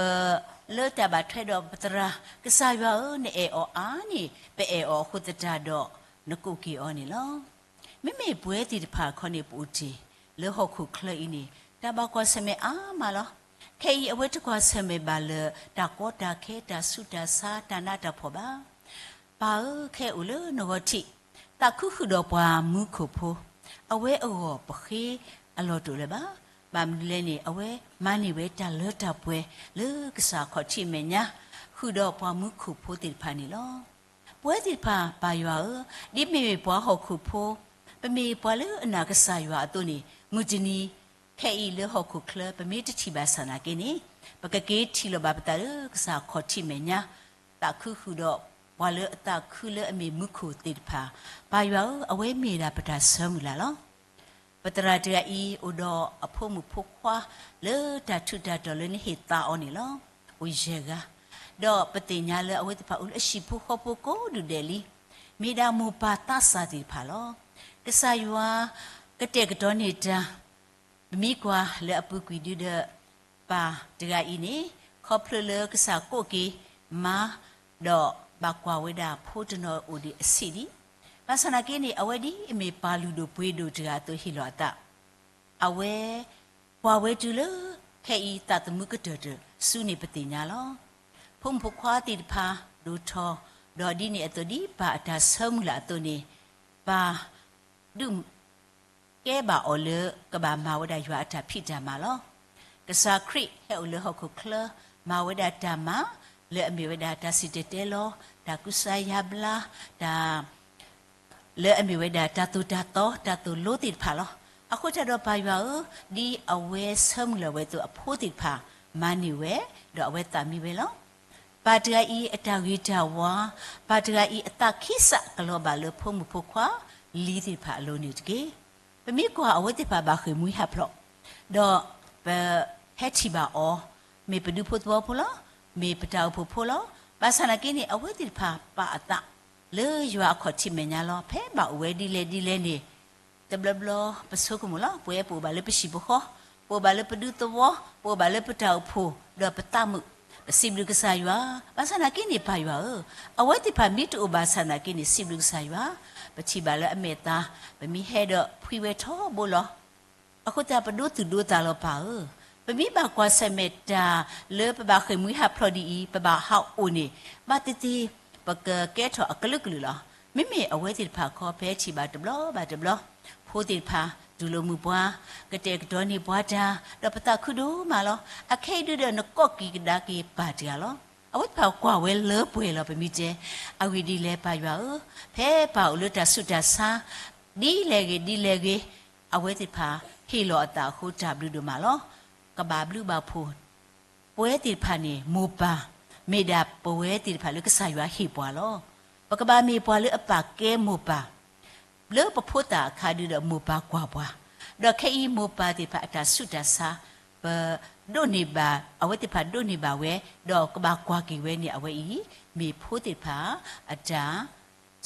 လၢတၢ်ဘၣ်ထွဲဒီးပသရၣ်, ကစၢ်ယွၤဧၢ, နအဲၣ်အီၤအါန့ၢ် ပအဲၣ်အီၤအဃိသတးဒီး နကိးက့ၤအီၤန့ၣ်လီၤ. မ့မ့ၢ်ပဝဲသ့ၣ်တဖၣ်ခီန့ၣ် ပအိၣ်တ့ၢ်လၢဟီၣ်ခိၣ်ချၢအံၤန့ၣ် တၢ်ဘၣ်ကွၢ်ဆၢၣ်မဲာ်အါမးလီၤ. ခဲအံၤအဝဲတကွၢ်ဆၢၣ်မဲာ်ဘၣ်လၢ တၢ်ကီတၢ်ခဲ တၢ်ဆူးတၢ်ဆါ တၢ်နးတၢ်ဖှီၣ်ဘၣ်. ပၢ်ဧၢ, ခဲအံၤအိၣ်လၢနဂီၢ်ထံး, သးခုဃုာ်ဒီးပှၤမူခိၣ်ဖိ, အဝဲအဂီၢ်ပဃ့အလီၢ်တအိၣ်လၢၤဘၣ်. ဘၣ်မနုၤလဲၣ်န့ၣ် အဝဲမၤန့ၢ်ဝဲတၢ်လၢတၢ်ပှဲၤလၢကစၢ်အခီၣ်ထံးမဲာ်ညါ, ဃုာ်ဒီးပှၤမူခိၣ်ဖိသ့ၣ်တဖၣ်န့ၣ်လီၤ. ပဝဲသ့ၣ်တဖၣ် ပၢ်ယွၤဧၢ, ဒ်မ့မ့ၢ်ပှၤဟီၣ်ခိၣ်ဖိ, ပမ့ၢ်ပှၤလၢအနာ်ကစၢ်ယွၤအသိးန့ၣ် မုၢ်တနံၤ ခဲအံၤလၢဟီၣ်ခိၣ်ချၢ ပမ့ၢ်တထံၣ်ဘၣ်ဆၣ်နာ်က့န့ၣ် ပကက့ၤထံၣ်လီၤဘၣ်ပသးလၢကစၢ်အခီၣ်ထံးမဲာ်ညါ, သးခုဃုာ်ဒီးပှၤလၢအသးခုလၢအမ့ၢ်မူခိၣ်သ့ၣ်တဖၣ်, ပၢ်ယွၤဧၢ, အဝဲမ့ၢ်ဒၣ်ပတၢ်ဆၢမုၢ်လၢ်လီၤ. ပသရၣ်တဂၤအံၤ အိၣ်ဒီးအဖိမုၣ်ဖိခွါလၢတၢ်ထူးတၢ်တီၤလၢနဟ့ၣ်သါအီၤန့ၣ်လီၤ. အိၣ်ယဲၢ်ဂၤ, ဒီးပသ့ၣ်ညါလၢအဝဲသ့ၣ်တဖၣ်အိၣ်လၢအဟံၣ်ဖိဃီဖိကိးဒူၣ်ဒဲးလံ, မ့ၢ်ဒၣ်မိၢ်ပၢ်သးစၢ်သ့ၣ်တဖၣ်လီၤ. ကစၢ်ယွၤကတဲာ်ကတီၤန့ၢ်တၢ် ပမ့ၢ်ကွၢ်လၢအပူၤကွံာ်ဒုဒီး ပၢ်တဂၤအံၤန့ၣ် ခီဖျိလၢကစၢ်ကိးက့ၤမါ, ဒီးဘၣ်ကွၢ်ဝဲဒၣ်ဖိတနီၤအိၣ်ဒံးအဆံးဒံး, ဘၣ်ဆၣ်နာ်က့န့ၣ် အဝဲဒ်အမ့ၢ်ပၢ်လုၢ်ဒိၣ်ပှ့ၤဒိၣ်တဂၤအသိးဟ့ၣ်လီၤအသး, အဝဲကွၢ်ဝဲတုၤလၢ ခဲအံၤသးသမူကတၢၢ်တစုန့ၣ်ပသ့ၣ်ညါလီၤ. ဖိမုၣ်ဖိခွါသ့ၣ်တဖၣ်ဒိၣ်ထီၣ်, ဒီးဒ်န့ၣ်အသိးဒ်ပၢ်အတၢ်ဆၢမုၢ်လၢ်အသိးန့ၣ်, ပၢ် ဒုးကဲဘၣ်အီၤလၢကဘၣ်မၤဝဲဒၣ်ယွၤအတၢ်ဖံးတၢ်မၤလီၤ. ကစၢ်ခရံာ်ဟဲအိၣ်လၢဟီၣ်ခိၣ်ချၢ, မၤဝဲဒၣ်တၢ်မၤ, လၢအမ့ၢ်ဝဲဒၣ်တၢ်စံၣ်တဲၤတဲလီၤ, တၢ်ကူစါယါဘျါ, တၢ် လၢအမ့ၢ်ဝဲဒၣ်တၢ်သိၣ်တၢ်သီ, တၢ်သိၣ်လိသ့ၣ်တဖၣ်လီၤ. အဃိသတးဒီးပၢ်ယွၤဧၢ, ဒ်အဝဲဆၢမုၢ်လၢ်ဝဲအသိးအဖိသ့ၣ်တဖၣ် မၤန့ၢ်ဝဲ, ဒီးအဝဲသးမံဝဲလီၤ. ပၢ်တဂၤအံၤအတၢ်ဂ့ၤတၢ်ဝါ, ပၢ်တဂၤအံၤအသးခံစးကလီၤဘၣ်လၢဖိမုၣ်ဖိခွါလံၤသ့ၣ်တဖၣ်အလိၤန့ၣ်တက့ၢ်. ပမ့ၢ်ကွၢ်အဝဲသ့ၣ်တဖၣ်ဘၣ်ဃ့ၢ်မှံဟးဖျိး, ဒီးပဟဲထံၣ်ဘၣ်အီၤ, မ့ၢ်ပဒူဖိသဝီဖိလီၤ, မ့ၢ်ပတၢ်အိၣ်ဖှိၣ်ဖိလီၤ. ဘၣ်ဆၣ်နာ်က့န့ၣ် အဝဲသ့ၣ်တဖၣ်ပာ်အသးလၢယွၤအခီၣ်ထံးမဲာ်ညါလီၤ. ဖဲဘၣ်အိၣ်ဝဲဒ်လဲၣ်ဒ်လဲၣ်န့ၣ် တဘျီဘျီပဆိကမိၣ်လီၤ. ပဝဲပအိၣ်ဘၣ်လၢပဟံၣ်ပဃီ, ပအိၣ်ဘၣ်လၢပဒူသဝီ, ပအိၣ်ဘၣ်လၢပတၢ်အိၣ်ဖှိၣ်, ဒီးပသးမုာ်, ပစံးဘျုးကစၢ်ယွၤ. ဘၣ်ဆၣ်နာ်က့န့ၣ် ပၢ်ယွၤဧၢ, အဝဲသ့ၣ်တဖၣ်မ့ၢ်တအိၣ်ဘၣ်ဆၣ်နာ်က့န့ၣ် စံးဘျုးကစၢ်ယွၤ, ပထံၣ်ဘၣ်လၢအမဲာ်သၣ်, ပမ့ၢ်ဟဲဒီးဖှံဝဲထီဘိလီၤ. အဃိသတးပဒိသူၣ်ဒိသးလီၤပၢ်ဧၢ, ပမ့ၢ်ဘၣ်ကွၢ်ဆၢၣ်မဲာ်တၢ်လၢပဘၣ်ဃ့ၢ်မှံဟးဖျိးဒ်အံၤ ပဘၣ်ဟးအိၣ်န့ၣ်, ဘၣ်သ့ၣ်သ့ၣ် ပကကဲထီၣ်အကလုာ်ကလုာ်လီၤ. မ့မ့ၢ်အဝဲသ့ၣ်တဖၣ်ခီ ဖဲထံၣ်ဘၣ်တဘျီဘၣ်တဘျီ, ဖိသ့ၣ်တဖၣ် တူၢ်လိာ်မုာ်ပှၤ, ကတဲာ်ကတီၤန့ၢ်ပှၤတၢ်, ဒီးပသးခုဒိၣ်မးလီၤ. အခဲအံၤဒုဒီး နကိးက့ၤကဒါက့ၤပၢ်တဂၤလီၤ. အဝဲသ့ၣ်တဖၣ်ကွၢ်ဝဲလၢပှဲၤလီၤ ပမ့ၢ်တဲ, အဂ့ၢ်ဒ်လဲၣ် ပၢ်ယွၤဧၢ, ဖဲပၢ်အိၣ်လၢတၢ်ဆူးတၢ်ဆါ ဒ်လဲၣ်ဂ့ၤဒ်လဲၣ်ဂ့ၤ, အဝဲသ့ၣ်တဖၣ်ဟ့ၣ်လီၤအသးအဃိ တၢ်ဘျုးဒိၣ်မးလီၤ. ကဘၣ်ဘျုးဘၣ်ဖှိၣ် ပဝဲသ့ၣ်တဖၣ်န့ၣ် မိၢ်ပၢ်, မ့ၢ်ဒၣ်ပဝဲသ့ၣ်တဖၣ်လၢကစၢ်ယွၤဟ့ၣ်ပှၤလီၤ. ပကဘၣ်မ့ၢ်ပှၤလၢအပာ်ကဲမိၢ်ပၢ်, လၢပဖိသၣ်အခါဒုဒီးမိၢ်ပၢ်ကွၢ်ပှၤ, ဒီးခဲအံၤမိၢ်ပၢ်သ့ၣ်တဖၣ်အတၢ်ဆူးတၢ်ဆါ, ပဒိးန့ၢ်ဘၣ်, အဝဲသ့ၣ်တဖၣ်ဒိးန့ၢ်ဘၣ်ဝဲ, ဒီးကဘၣ်ကွၢ်က့ၤဝဲန့ၣ် အဝဲအံၤ မ့ၢ်ဖိသ့ၣ်တဖၣ်အတၢ်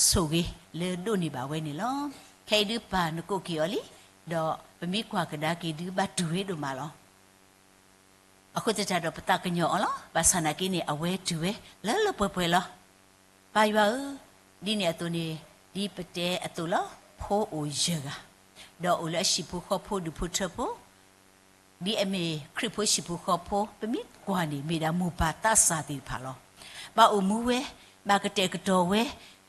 ဆိၣ်ဂ့ၤလၢဒိးန့ၢ်ဘၣ်ဝဲန့ၣ်လီၤ. ခဲအံၤဒုပၢ်နကိးက့ၤအီၤလံ, ဒီးပမ့ၢ်ကွၢ်ကဒါက့ၤဒုဘၣ်တူၢ်ဝဲဒိၣ်မးလီၤ. အဃိသတးဒီးပသးကညီၤအီၤလီၤ. ဘၣ်ဆၣ်နာ်က့န့ၣ် အဝဲတုၤဝဲလၢလၢပှဲၤပှဲၤလီၤ. ပၢ်ယွၤဧၢ, ဒ်န့ၣ်အသိးန့ၣ်, ဒ်ပတဲအသိးလီၤ, ဖိအိၣ်ယဲၢ်ဂၤ, ဒီးအိၣ်လၢအဟံၣ်ဖိဃီဖိဒူၣ်ဖိထၢဖိ, ဒ်အမ့ၢ်ခရံာ်ဖိဟံၣ်ဖိဃီဖိ ပမ့ၢ်ကွၢ်န့ၣ် မ့ၢ်ဒၣ်မိၢ်ပၢ်သးစၢ်သ့ၣ်တဖၣ်လီၤ. ဘၣ်အိၣ်မူဝဲ, ဘၣ်ကတဲာ်ကတီၤဝဲ,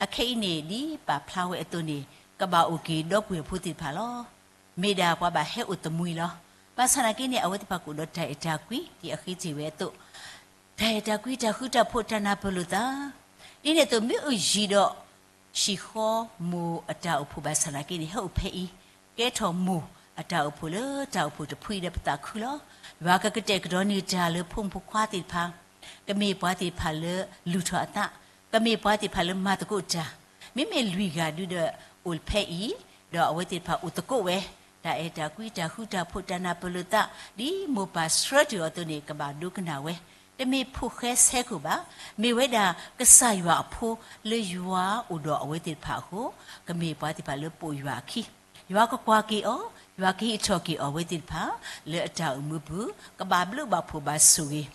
အခဲအံၤန့ၣ် ဒ်ပာ်ဖျါဝဲအသိးန့ၣ် ကဘၣ်အိၣ်က့ၤဒီပုၢ်ဝဲၢ်ဖိသ့ၣ်တဖၣ်လီၤ. မ့ၢ်ဒၣ်ပှၤဘၣ်ဟဲအိၣ်သမူအံၤလီၤ. ဘၣ်ဆၣ်နာ်က့န့ၣ် အဝဲသ့ၣ်တဖၣ်ကအိၣ်ဒီးတၢ်အဲၣ်တၢ်ကွံ ဒ်အဃ့တ့ၢ်ဝဲအသိး, တၢ်အဲၣ်တၢ်ကွံ တၢ်ဃူတၢ်ဖိး တၢ်နၢ်ပၢၢ်လိာ်သး, ဒ်န့ၣ်အသိး မ့ၢ်အိၣ်ယံၤဒီး ဟံၣ်ဃီမိၢ်အတၢ်အိၣ်ဖှိၣ်ဘၣ်ဆၣ်နာ်က့န့ၣ် ဟဲအိၣ်ဖဲအံၤ, ကဲထီၣ်မိၢ်အတၢ်အိၣ်ဖှိၣ်လၢတၢ်အိၣ်ဖှိၣ်တဖုအံၤဒီးပသးခုလီၤ. ယွၤကကတဲာ်ကတီၤန့ၢ်တၢ်လၢဖိမုၣ်ဖိခွါသ့ၣ်တဖၣ်, ကမ့ၢ်ပှၤသ့ၣ်တဖၣ်လၢလူၤထီၣ်အသး, ကမ့ၢ်ပှၤသ့ၣ်တဖၣ်လၢမၤသကိးတၢ်, မ့မ့ၢ်လွံၢ်ဂၤဒုဒီးအိၣ်ဖဲအံၤ, ဒီးအဝဲသ့ၣ်တဖၣ်အိၣ်သကိးဝဲ, တၢ်အဲၣ်တၢ်ကွံ တၢ်ဃူတၢ်ဖိး တၢ်နၢ်ပၢၢ်လိာ်သး, ဒ်မိၢ်ပၢ်ဆှၢတ့ၢ်အီၤအသိးန့ၣ် ကဘၣ်ဒိကနၣ်ဝဲ, တမ့ၢ်ဖိၣ်ဃဲဆဲခိၣ်ဘၣ်, မ့ၢ်ဝဲဒၣ်ကစၢ်ယွၤအဖိလၢယွၤအိၣ်ဒီးအဝဲသ့ၣ်တဖၣ်အဃိ, ကမ့ၢ်ပှၤသ့ၣ်တဖၣ်လၢပိာ်ယွၤအခံ, ယွၤကကွၢ်က့ၤအီၤ, ယွၤကဟ့ၣ်ထီၣ်က့ၤအီၤအဝဲသ့ၣ်တဖၣ်, လၢအတၢ်အိၣ်မူပူၤ, ကဘၣ်ဘျုးဘၣ်ဖှိၣ်ဘၣ်ဆိၣ်ဂ့ၤ,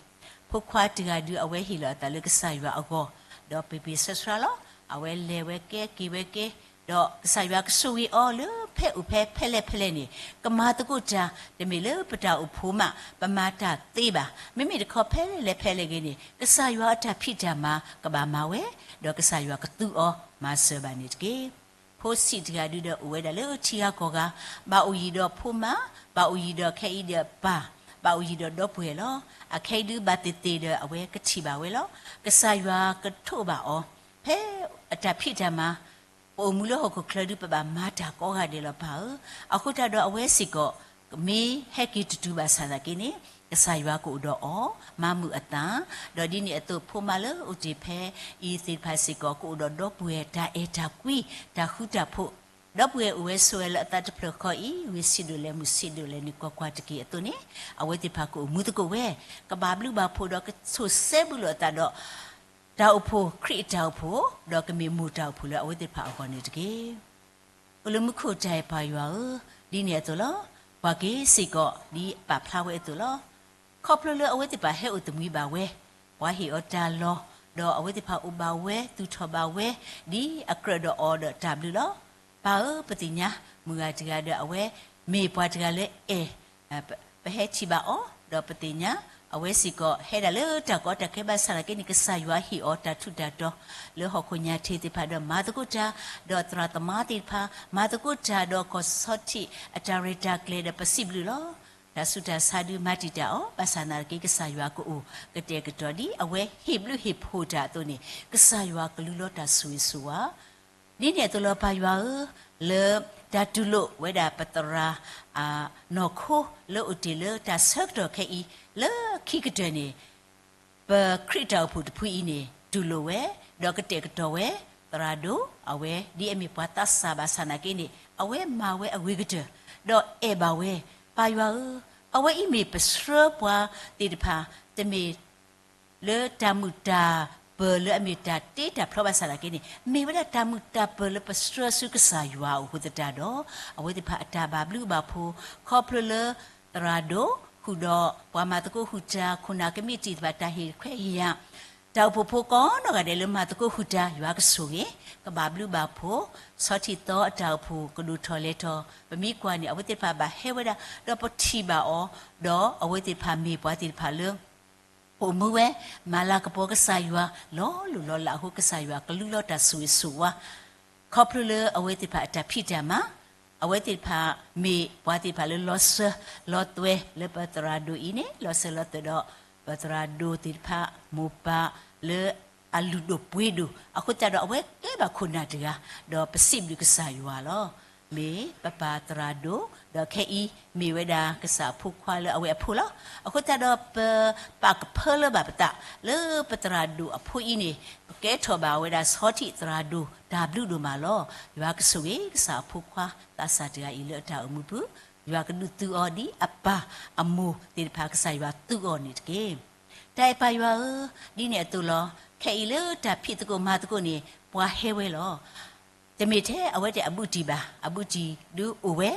ဖိခွါတဂၤဒုအဝဲဟ့ၣ်လီၤအသးလၢကစၢ်ယွၤအဂီၢ်, ဒီးပ့ၤပ့ၤဆှဲဆှဲလီၤ, အဝဲလဲၤဝဲကဲက့ၤဝဲက့ၤ, ဒီးကစၢ်ယွၤကဆိၣ်ဂ့ၤအီၤလၢဖဲအိၣ်ဖဲဖဲလဲၣ်ဖဲလဲၣ်န့ၣ်, ကမၤသကိးတၢ်, တမ့ၢ်လၢပတၢ်အိၣ်ဖှိၣ်မး ပမၤတၢ်သ့ဘၣ်, မ့မ့ၢ်တခီဖဲလဲၣ်ဖဲလဲၣ်ဂ့ၤန့ၣ် ကစၢ်ယွၤအတၢ်ဖံးတၢ်မၤကဘၣ်မၤဝဲ, ဒီးကစၢ်ယွၤကသူအီၤမၤစၢၤဘၣ်န့ၣ်တက့ၢ်. ဖိဆံးတဂၤဒုဒီးအိၣ်ဝဲဒၣ်လၢထံဂၤကီၢ်ဂၤ, ဘၣ်အိၣ်ယံၤဒီးဖိမါ, ဘၣ်အိၣ်ယံၤဒီးခဲအံၤဒီးပၢ်, ဘၣ်အိၣ်ယံၤဒီးဒီပုၢ်ဝဲၢ်လီၤ. အခဲအံၤဒုဘၣ်သ့ၣ်သ့ၣ်ဒီးအဝဲကထံၣ်ဘၣ်ဝဲလီၤ. ကစၢ်ယွၤကထိးဘၣ်အီၤ, ဖဲအတၢ်ဖံးတၢ်မၤ, ပအိၣ်မူလၢဟီၣ်ခိၣ်ချၢဒု ပဘၣ်မၤတၢ်ကိးဂၤဒဲးလီၤပၢ်ဧၢ. အဃိသတးဒီးအဝဲစ့ၢ်ကီး မ့ၢ်ဟဲက့ၤတတုၤဘၣ်ဆၣ်သနာ်က့န့ၣ်, ကစၢ်ယွၤကအိၣ်ဒီးအီၤ, မၤမုာ်အသး, ဒီးဒ်န့ၣ်အသိးဖိမါလၢအိၣ်တ့ၢ်ဖဲအံၤသ့ၣ်တဖၣ်စ့ၢ်ကီး ကအိၣ်ဒီးဒီပုၢ်ဝဲၢ်တၢ်အဲၣ်တၢ်ကွံ, တၢ်ဃူတၢ်ဖိး, ဒီပုၢ်ဝဲၢ်အိၣ်ဝဲဆိးဝဲလၢအသးတဖျၢၣ်ဃီအံၤ, ဝံၤဆံးဒိၣ်လဲၣ်မုၢ်ဆံးဒိၣ်လဲၣ်န့ၣ် ကွၢ်ကွၢ်တက့ၢ်အသိးန့ၣ်, အဝဲသ့ၣ်တဖၣ်ကအိၣ်မူသကိးဝဲ, ကဘၣ်ဘျုးဘၣ်ဖှိၣ်ဒီးကဆိၣ်စဲဘူးလိာ်အသးဒီး တၢ်အိၣ်ဖှိၣ်, ခရံာ်အတၢ်အိၣ်ဖှိၣ်, ဒီးကမ့ၢ်မိၢ်တၢ်အိၣ်ဖှိၣ်လၢအဝဲသ့ၣ်တဖၣ်အဂီၢ်န့ၣ်တက့ၢ်. အိၣ်လၢမူခိၣ်တၢ်အဲၣ်ပၢ်ယွၤဧၢ, ဒ်န့ၣ်အသိးလီၤ. ပှၤက့ၤစ့ၢ်ကီးဒ်ပာ်ဖျါဝဲအသိးလီၤ. ခီဖျိလၢအဝဲသ့ၣ်တဖၣ်ဟဲအိၣ်သမှံဘၣ်ဝဲ, ပှၤဟ့ၣ်အီၤတၢ်လီၢ်, ဒီးအဝဲသ့ၣ်တဖၣ်အိၣ်ဘၣ်ဝဲ, သူၣ်ထီၣ်ဘၣ်ဝဲ, ဒ်အကြၢးဒီးအီၤဒီးတၢ်ဘျုးလီၤ. ပၢ်ဧၢ, ပသ့ၣ်ညါ, မုၢ်ဂၤတဂၤဒီးအဝဲမ့ၢ်ပှၤတဂၤလၢအဲၣ် ပဟဲထံၣ်ဘၣ်အီၤ, ဒီးပသ့ၣ်ညါ, အဝဲစ့ၢ်ကီးဟဲဒၣ်လၢတၢ်ကီတၢ်ခဲဘၣ်ဆၣ်သနာ်က့န့ၣ် ကစၢ်ယွၤဟ့ၣ်အီၤတၢ်ထူးတၢ်တီၤ လၢဟီၣ်ခိၣ်ညၣ်ထ့းသ့ၣ်တဖၣ်ဒီးမၤသကိးတၢ်, ဒီးသရၣ်သမါသ့ၣ်တဖၣ် မၤသကိးတၢ်ဒီးကီၢ်ဆီထံးအတၢ်ရဲၣ်တၢ်ကျဲၤဒီးပစံးဘျုးလီၤ. တၢ်ဆူးတၢ်ဆါဒုမၤတံာ်တာ်အီၤ, ဘၣ်ဆၣ်သနာ်က့ကစၢ်ယွၤကအိၣ်ကတဲာ်ကတီၤဒ်အဝဲဟ့ၣ်ဘျုးဟ့ၣ်ဖှိၣ်တၢ်အသိးန့ၣ် ကစၢ်ယွၤကလူလီၤတၢ်ဆိၣ်ဂ့ၤဆိၣ်ဝါ ဒ်န့ၣ်အသိးလီၤ ပၢ်ယွၤဧၢ, လၢတၢ်တူၢ်လိာ်ဝဲဒၣ်ပသရၣ် နီၢ်ခိ လၢအိၣ်တ့ၢ်လၢတၢ်ဆၢကတီၢ်ခဲအံၤ လၢခံကတၢၢ်န့ၣ် ပခရံာ်တၢ်အိၣ်ဖှိၣ်တဖုအံၤန့ၣ် တူၢ်လိာ်ဝဲ, ဒီးကတဲာ်ကတီၤဝဲ, သရၣ်ဒိၣ်, အဝဲဒ်အမ့ၢ်ပှၤသးစၢ်ဘၣ်ဆၣ်သနာ်က့န့ၣ် အဝဲမၤဝဲအဂ့ၤကတၢၢ်, ဒီးအဲၣ်ဘၣ်ဝဲ, ပၢ်ယွၤဧၢ, အဝဲအံၤမ့ၢ်ပဆှၢပှၤသ့ၣ်တဖၣ်, တမ့ၢ် လၢတၢ်မုာ်တၢ်ပၢၤလၢအမ့ၢ်တၢ်တ့တၢ်ဖျီဘၣ်ဆၣ်သနာ်က့န့ၣ် မ့ၢ်ဝဲဒၣ်တၢ်မုာ်တၢ်ပၢၤလၢပဆှၢဆူကစၢ်ယွၤအအိၣ်အဃိသတးဒီး အဝဲသ့ၣ်တဖၣ်အတၢ်ဘၣ်ဘျုးဘၣ်ဖှိၣ် ခီဖျိလၢ သရၣ်ဒိၣ် ဃုာ်ဒီးပှၤမၤသကိးဃုာ်တၢ် ခိၣ်နၢ်ကမံးတံာ်သ့ၣ်တဖၣ် တၢ်ဟ့ၣ်ခွဲးယာ် တၢ်အိၣ်ဖှိၣ်ဖိကိးနီၢ်ဂၤဒဲးလၢမၤသကိးဃုာ်တၢ် ယွၤကဆိၣ်ဂ့ၤ ကဘၣ်ဘျုးဘၣ်ဖှိၣ် ဆီထံးသီအတၢ်အိၣ်ဖှိၣ်ကဒိၣ်ထီၣ်လဲၤထီၣ် ပမ့ၢ်ကွၢ်န့ၣ် အဝဲသ့ၣ်တဖၣ်ဘၣ်ဟဲဝဲဒၣ် ဒီးပထံၣ်ဘၣ်အီၤ ဒီးအဝဲသ့ၣ်တဖၣ်မ့ၢ်ပှၤသ့ၣ်တဖၣ်လၢ အိၣ်မူဝဲ မၤလၤကပီၤကစၢ်ယွၤ လီၤလိၢ်လီၤလးအဃိ ကစၢ်ယွၤကလူလီၤတၢ်ဆိၣ်ဂ့ၤဆိၣ်ဝါ ခီဖျိလၢအဝဲသ့ၣ်တဖၣ်အတၢ်ဖံးတၢ်မၤ, အဝဲသ့ၣ်တဖၣ်မ့ၢ်ပှၤသ့ၣ်တဖၣ်လၢလီၤစၢၤလီၤသွဲၣ်လၢပသရၣ်ဒိၣ်အံၤန့ၣ်, လီၤစၢၤလီၤသွဲၣ်ဒီး ပသရၣ်ဒိၣ်သ့ၣ်တဖၣ် မိၢ်ပၢ်လၢအလုၢ်ဒိၣ်ပှ့ၤဒိၣ်, အဃိသတးဒီးအဝဲကျဲဘၣ်ခိၣ်နၢ်တဂၤ, ဒီးပစံးဘျုးကစၢ်ယွၤလီၤ. မ့ၢ်ပပၢ်သရၣ်ဒိၣ်, ဒီးခဲအံၤမ့ၢ်ဝဲဒၣ်ကစၢ်အဖိခွါလၢအဝဲအဖိလီၤ. အဃိသတးဒီးပပာ်ကဖၢလၢဘၣ်ပသးလၢပသရၣ်ဒိၣ်အဖိအံၤန့ၣ်, ပကဲထီၣ်ဘၣ်ဝဲဒၣ်ဆီထံၣ်သရၣ်ဒိၣ်တၢ်ဘျုးဒိၣ်မးလီၤ. ယွၤကဆိၣ်ဂ့ၤကစၢ်အဖိခွါသးစၢ်တဂၤအံၤလၢအတၢ်အိၣ်မူပူၤ, ယွၤကဒုးသုးအီၤဒ်အပၢ်အမိၢ်သ့ၣ်တဖၣ် ကစၢ်ယွၤသုးအီၤန့ၣ်တက့ၢ်. တၢ်အဲၣ်ပၢ်ယွၤဧၢ, ဒ်န့ၣ်အသိးလီၤ. ခဲအံၤလၢတၢ်ဖံးသကိးမၤသကိးန့ၣ် ပှၤဟဲဝဲလီၤ. တမ့ၢ်ထဲအဝဲသ့ၣ်အဘူးတံၢ်ဘၣ်, အဘူးတံၢ်ဒုးအိၣ်ဝဲ,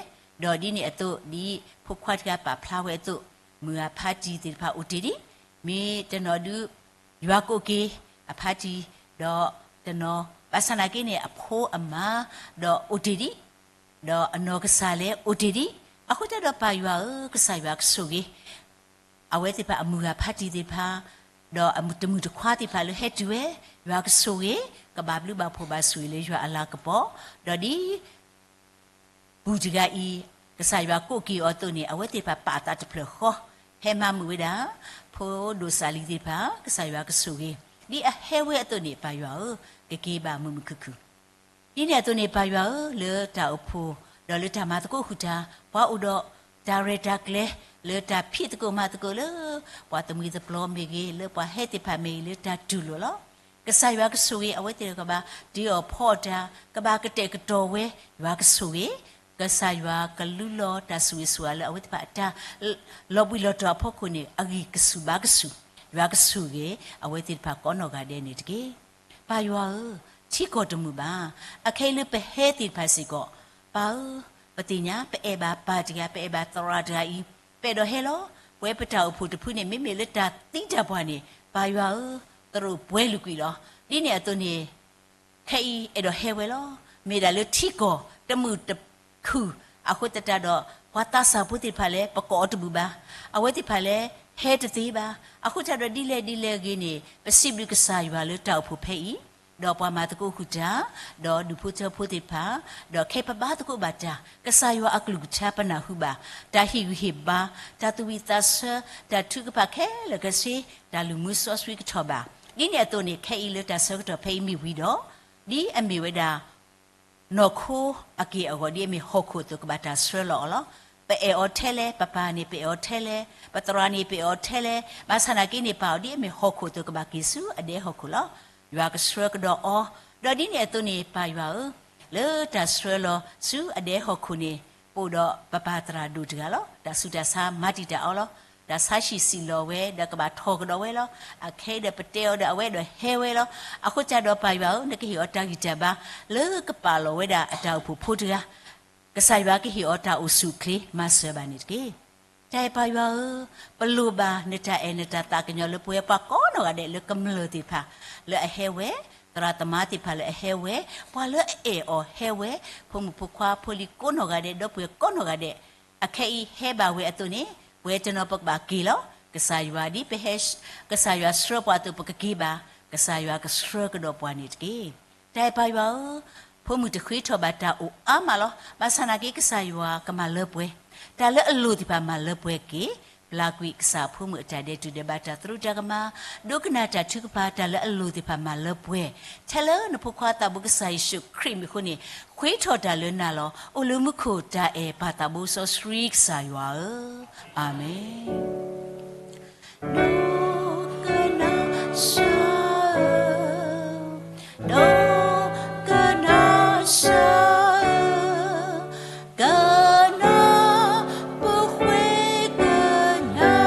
ဒီးဒ်န့ၣ်အသိး ဒ်ဖိခွါတဂၤပာ်ဖျါဝဲအသိး, မုၢ်ဂၤဖါတံၢ်သ့ၣ်တဖၣ်အိၣ်တ့ၢ်ဒံး, မ့ၢ်တနီၤဒုး ယွၤကိးက့ၤအဖါတံၢ်, ဒီးတနီၤ ဘၣ်ဆၣ်နာ်က့န့ၣ် အဖိအမါ ဒီးအိၣ်တ့ၢ်ဒံး, ဒီးအနီၢ်ကစၢ်လဲၣ်အိၣ်တ့ၢ်ဒံး, အဃိသတးဒီးပၢ်ယွၤဧၢ, ကစၢ်ယွၤကဆိၣ်ဂ့ၤ အဝဲသ့ၣ်တဖၣ်အမုၢ်ဂၤဖါတံၢ်သ့ၣ်တဖၣ်, ဒီးအတမုၣ်တခွါသ့ၣ်တဖၣ်လၢဟဲတုၤဝဲ, ယွၤကဆိၣ်ဂ့ၤ, ကဘၣ်ဘျုးဘၣ်ဖှိၣ်ဘၣ်ဆိၣ်ဂ့ၤလၢယွၤအလၤကပီၤ, ဒီးဒ် ပူၤတဂၤအံၤ, ကစၢ်ယွၤကိးက့ၤအီၤအသိးန့ၣ် အဝဲသ့ၣ်တဖၣ်ပာ်အသးတဖျၢၣ်ဃီ, ဟဲမၤမုာ်ဝဲဒၣ် ဖိဒိၣ်စၢ်လံသ့ၣ်တဖၣ်, ကစၢ်ယွၤကဆိၣ်ဂ့ၤ, ဒ်အဟဲဝဲအသိးန့ၣ် ပၢ်ယွၤဧၢ, ကက့ၤဘၣ်မုာ်မုာ်ခုၣ်ခုၣ် ဒ်န့ၣ်အသိးန့ၣ် ပၢ်ယွၤဧၢ, လၢတၢ်အိၣ်ဖှိၣ်, ဒီးလၢတၢ်မၤသကိးဃုာ်တၢ်, ပှၤအိၣ်ဒီးတၢ်ရဲၣ်တၢ်ကျဲၤ, လၢတၢ်ဖံးသကိးမၤသကိးလၢ ပှၤသမှံသပျီမ့ၢ်ဂ့ၤ, လၢပှၤဟဲသ့ၣ်တဖၣ်မ့ၢ်ဂ့ၤ, လၢတၢ်တူၢ်လိာ်လီၤ. ကစၢ်ယွၤကဆိၣ်ဂ့ၤ, အဝဲသ့ၣ်ကဘၣ်တ့အီၣ်ဖီအီၣ်တၢ်, ကဘၣ်ကတဲာ်ကတီၤဝဲ, ယွၤကဆိၣ်ဂ့ၤ, ကစၢ်ယွၤကလူလီၤတၢ်ဆိၣ်ဂ့ၤဆိၣ်ဝါလၢအဝဲသ့ၣ်တဖၣ်အတၢ် လီၤဘှံးလီၤတီၤအဖီခိၣ်န့ၣ် အဂံၢ်ကဆူၣ်ဘါကဆူၣ်, ယွၤကဆိၣ်ဂ့ၤ အဝဲသ့ၣ်တဖၣ်ကိးနီၢ်ဂၤဒဲးန့ၣ်တက့ၢ်. ပၢ်ယွၤဧၢ, ထံကီၢ်တမုာ်ဘၣ်. အခဲအံၤလၢပဟဲသ့ၣ်တဖၣ်စ့ၢ်ကီး, ပၢ်ဧၢ, ပသ့ၣ်ညါ ပအဲၣ်ဘၣ်ပၢ်တဂၤ, ပအဲၣ်ဘၣ်သရၣ်တဂၤအံၤ, ပအဲၣ်ဒိးဟဲလီၤ. ပဝဲပတၢ်အိၣ်ဖှိၣ်တဖုန့ၣ် မ့မ့ၢ်လၢတၢ်သံတၢ်ပှၢ်န့ၣ်, ပၢ်ယွၤဧၢ, သရိာ်ပှဲၤလုာ်ကွံာ်လီၤ. ဒ်န့ၣ်အသိးန့ၣ် ခဲအံၤအဲၣ်ဒိးဟဲဝဲလီၤ. မ့ၢ်ဒၣ်လၢထံကီၢ်တမုာ်တခုၣ်အဃိသတးဒီး, ပှၤသးစၢ်ဖိသ့ၣ်တဖၣ်လၢ ပကိးအီၤတမုာ်ဘၣ်, အဝဲသ့ၣ်တဖၣ်လၢ ဟဲတသ့ဘၣ်. အဃိသတးဒီးဒ်လဲၣ်ဒ်လဲၣ်ဂ့ၤန့ၣ် ပစံးဘျုးကစၢ်ယွၤလၢတၢ်အိၣ်ဖှိၣ်ဖဲအံၤ, ဒီးပှၤမၤသကိးဃုာ်တၢ်, ဒီးဒူၣ်ဖိထၢဖိသ့ၣ်တဖၣ်, ဒီးခဲအံၤပဘါသကိးဘၣ်တၢ်, ကစၢ်ယွၤအကလုၢ်ကထါပနၢ်ဟူဘၣ်, တၢ်ဟ့ၣ်ဂံၢ်ဟ့ၣ်ဘါ, တၢ်သူၣ်ဝံၣ်သးဆၢ, တၢ်ထုကဖၣ်ခဲလၢာ်ခဲဆ့, တၢ်လုၢ်မူစီဆှံကထီၣ်ဘၣ်. ဒ်န့ၣ်အသိးန့ၣ် ခဲအံၤလၢတၢ်ဆၢကတီၢ်ဖဲအံၤမ့ၢ်ဝံၤဒီး, ဒ်အမ့ၢ်ဝဲဒၣ် နီၢ်ခိအက့ၢ်အဂီၤ ဒ်အမ့ၢ်ဟီၣ်ခိၣ်အသိး ကဘၣ်တၢ်ဆှၢလီၤအီၤလီၤ. ပအဲၣ်အီၤထဲလဲၣ်, ပပၢ်န့ၣ်ပအဲၣ်အီၤထဲလဲၣ်, ပသရၣ်န့ၣ်ပအဲၣ်အီၤထဲလဲၣ်, ဘၣ်ဆၣ်နာ်က့န့ၣ် ပာ်အီၤဒ်အမ့ၢ်ဟီၣ်ခိၣ်အသိး ကဘၣ်က့ၤဆူအဒဲဟီၣ်ခိၣ်လီၤ. ယွၤကဆှၢကဒီးအီၤ, ဒီးဒ်န့ၣ်အသိးန့ၣ် ပၢ်ယွၤဧၢ, လၢတၢ်ဆှၢလီၤဆူအဒဲဟီၣ်ခိၣ်န့ၣ် ပအိၣ်ဒီးပပၢ်သရၣ်ဒိၣ်တဂၤလီၤ. တၢ်ဆူးတၢ်ဆါမၤတံာ်တာ်အီၤလီၤ. တၢ်ဆါဟံၣ်စံၣ်လီၤဝဲ ဒီးကဘၣ်ထီၣ်ကဒီးဝဲလီၤ. အခဲအံၤဒီးပတဲအီၤဒီး အဝဲအဲၣ်ဒိးဟဲဝဲလီၤ. အဃိသတးဒီးပၢ်ယွၤဧၢ, နကဟ့ၣ်အီၤတၢ်ဂံၢ်တၢ်ဘါ လၢကပာ်လီၤဝဲဒၣ်အတၢ်အိၣ်ဖှိၣ်ဖိတဂၤ, ကစၢ်ယွၤကဟ့ၣ်အီၤတၢ်အိၣ်ဆူၣ်အိၣ်ချ့ မၤစၢၤဘၣ်န့ၣ်တက့ၢ်. တၢ်အဲၣ်ပၢ်ယွၤဧၢ, ပလိၣ်ဘၣ်နတၢ်အဲၣ်နတၢ်သးကညီၤလၢပဝဲပှၤကိးနီၢ်ဂၤဒဲးလၢကမျၢၢ်သ့ၣ်တဖၣ်လၢအဟဲဝဲ, သရၣ်သမါသ့ၣ်တဖၣ်လၢအဟဲဝဲ, ပှၤလၢအအဲၣ်အီၤဟဲဝဲ, ဖိမုၣ်ဖိခွါဖိလံၤကိးနီၢ်ဂၤဒဲး, ဒီပုၢ်ဝဲၢ်ကိးနီၢ်ဂၤဒဲး, အခဲအံၤဟဲဘၣ်ဝဲအသိးန့ၣ် ပဝဲတနီၤပကဘၣ်က့ၤလီၤ. ကစၢ်ယွၤဒ်ပဟဲ, ကစၢ်ယွၤဆှၢပှၤအသိး ပကက့ၤဘၣ်, ကစၢ်ယွၤကဆှၢကဒီးပှၤန့ၣ်တက့ၢ်. တၢ်အဲၣ်ပၢ်ယွၤဧၢ, ဖိမုၣ်တဃ့ထီၣ်ဘၣ်တၢ်အိၣ်အါမးလီၤ. ဘၣ်ဆၣ်နာ်က့ ကစၢ်ယွၤကမၤလၢပှဲၤ, တၢ်လၢအလိၣ်သ့ၣ်တဖၣ်မၤလၢပှဲၤက့ၤ, ပျၢ်ကွံာ်ကစၢ်အဖိမုၣ်အတၢ်ဒဲးတူၢ်ဒဲးဘး တၢ်သရူးတၢ်ကမၣ်, ဒိကနၣ်တၢ်ထုကဖၣ် တၢ်လၢအလိၣ်သ့ၣ်တဖၣ်မၤလၢပှဲၤ, ထဲလၢနဖိခွါသးဘိကစၢ်ယ့ၣ်ၡူးခရံာ်မံၤအဃိန့ၣ်, ဃ့ထီၣ်တၢ်လၢနၤလီၤ. အိၣ်လၢမူခိၣ်တၢ်အဲၣ်ပၢ်သးဘိစီဆှံကစၢ်ယွၤဧၢ, အၤမ့ၣ်. ဒိကနၣ်စၢၤ, ဒိကနၣ်စၢၤ, ကနၢ်ပဃ့ကညး, ဒီး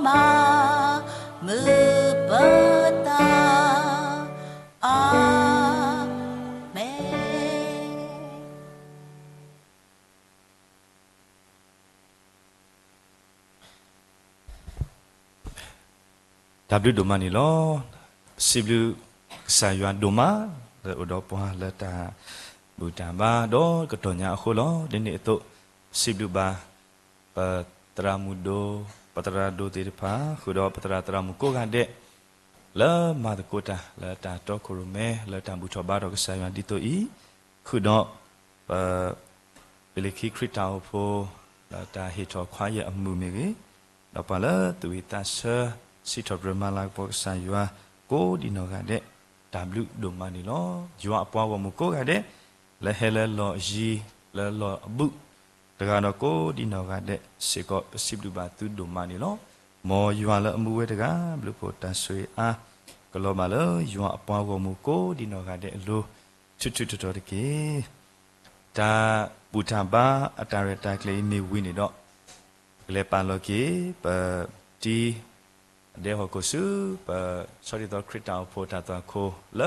မၤမုာ်ပသး, အၤမ့ၣ်. တၢ်ဘျုးဒိၣ်မးန့ၣ်လီၤ. စံးဘျုးကစၢ်ယွၤဒိၣ်မး, လၢအိၣ်ဒီးပှၤလၢတၢ်ဘူၣ်တၢ်ဘါဒီးကတီၢ်ညါအဃိလီၤ. ဒ်န့ၣ်အသိး, စံးဘျုးဘၣ် ပသရၣ်မုၣ်ဒိၣ်, ပသရၣ်ဒိၣ်သ့ၣ်တဖၣ်, ဃုာ်ဒီးပသရၣ်သရၣ်မုၣ်ကိးဂၤဒဲး, လၢမၤသကိးတၢ်လၢတၢ်တီခိၣ်ရိၣ်မဲ လၢတၢ်ဘူၣ်ထီၣ်ဘါထီၣ်ကစၢ်ယွၤဒ်သိးအံၤ, ဃုာ်ဒီးပ ပလ့ၤခံခရံာ်တၢ်အိၣ်ဖှိၣ် ဒီးတၢ်ဟ့ၣ်ထီၣ်ခွါယဲၢ်အမုၢ်မ့ၢ်ဂ့ၤ, ဒီးပှၤလၢသူၣ်ဝံၣ်သးဆၢ စံးထီၣ်ပတြၢၤမၤလၤကပီၤကစၢ်ယွၤ ကိးဒံးနီၢ်ဂၤဒဲး, တၢ်ဘျုးဒိၣ်မးန့ၣ်လီၤ. ယွၤအပှၤဂီၢ်မုၢ်ကိးဂၤဒဲး, လၢဟဲလၢလီၢ်ယံၤ လၢလီၢ်အဘူး တဂၤဒီးကိးဒံးနီၢ်ဂၤဒဲးစ့ၢ်ကီး ပစံးဘျုးဘၣ်သုဒိၣ်မးန့ၣ်လီၤ. မ်ယွၤလၢအမူဝဲတဂၤ ဘျုးဖှိၣ်တၢ်ဆိၣ်ဂ့ၤအါ ကလီၤဘၣ်လၢယွၤအပှၤဂီၢ်မုၢ်ကိးဒံးနီၢ်ဂၤဒဲးအလိၤ ထူထူတီတီတက့ၢ်. တၢ်ဘူၣ်တၢ်ဘါအတၢ်ရဲၣ်တၢ်ကျဲၤအံၤမ့ၢ်ဝံၤန့ၣ်ဒီး, ပကလဲၤပာ်လီၤက့ၤ ပတံၤ ဒဲဟီၣ်ခိၣ်ဆူ ပဆီဒ်သိးခရံာ်တၢ်အိၣ်ဖှိၣ်တၢ်သွၣ်ခိၣ်လၢ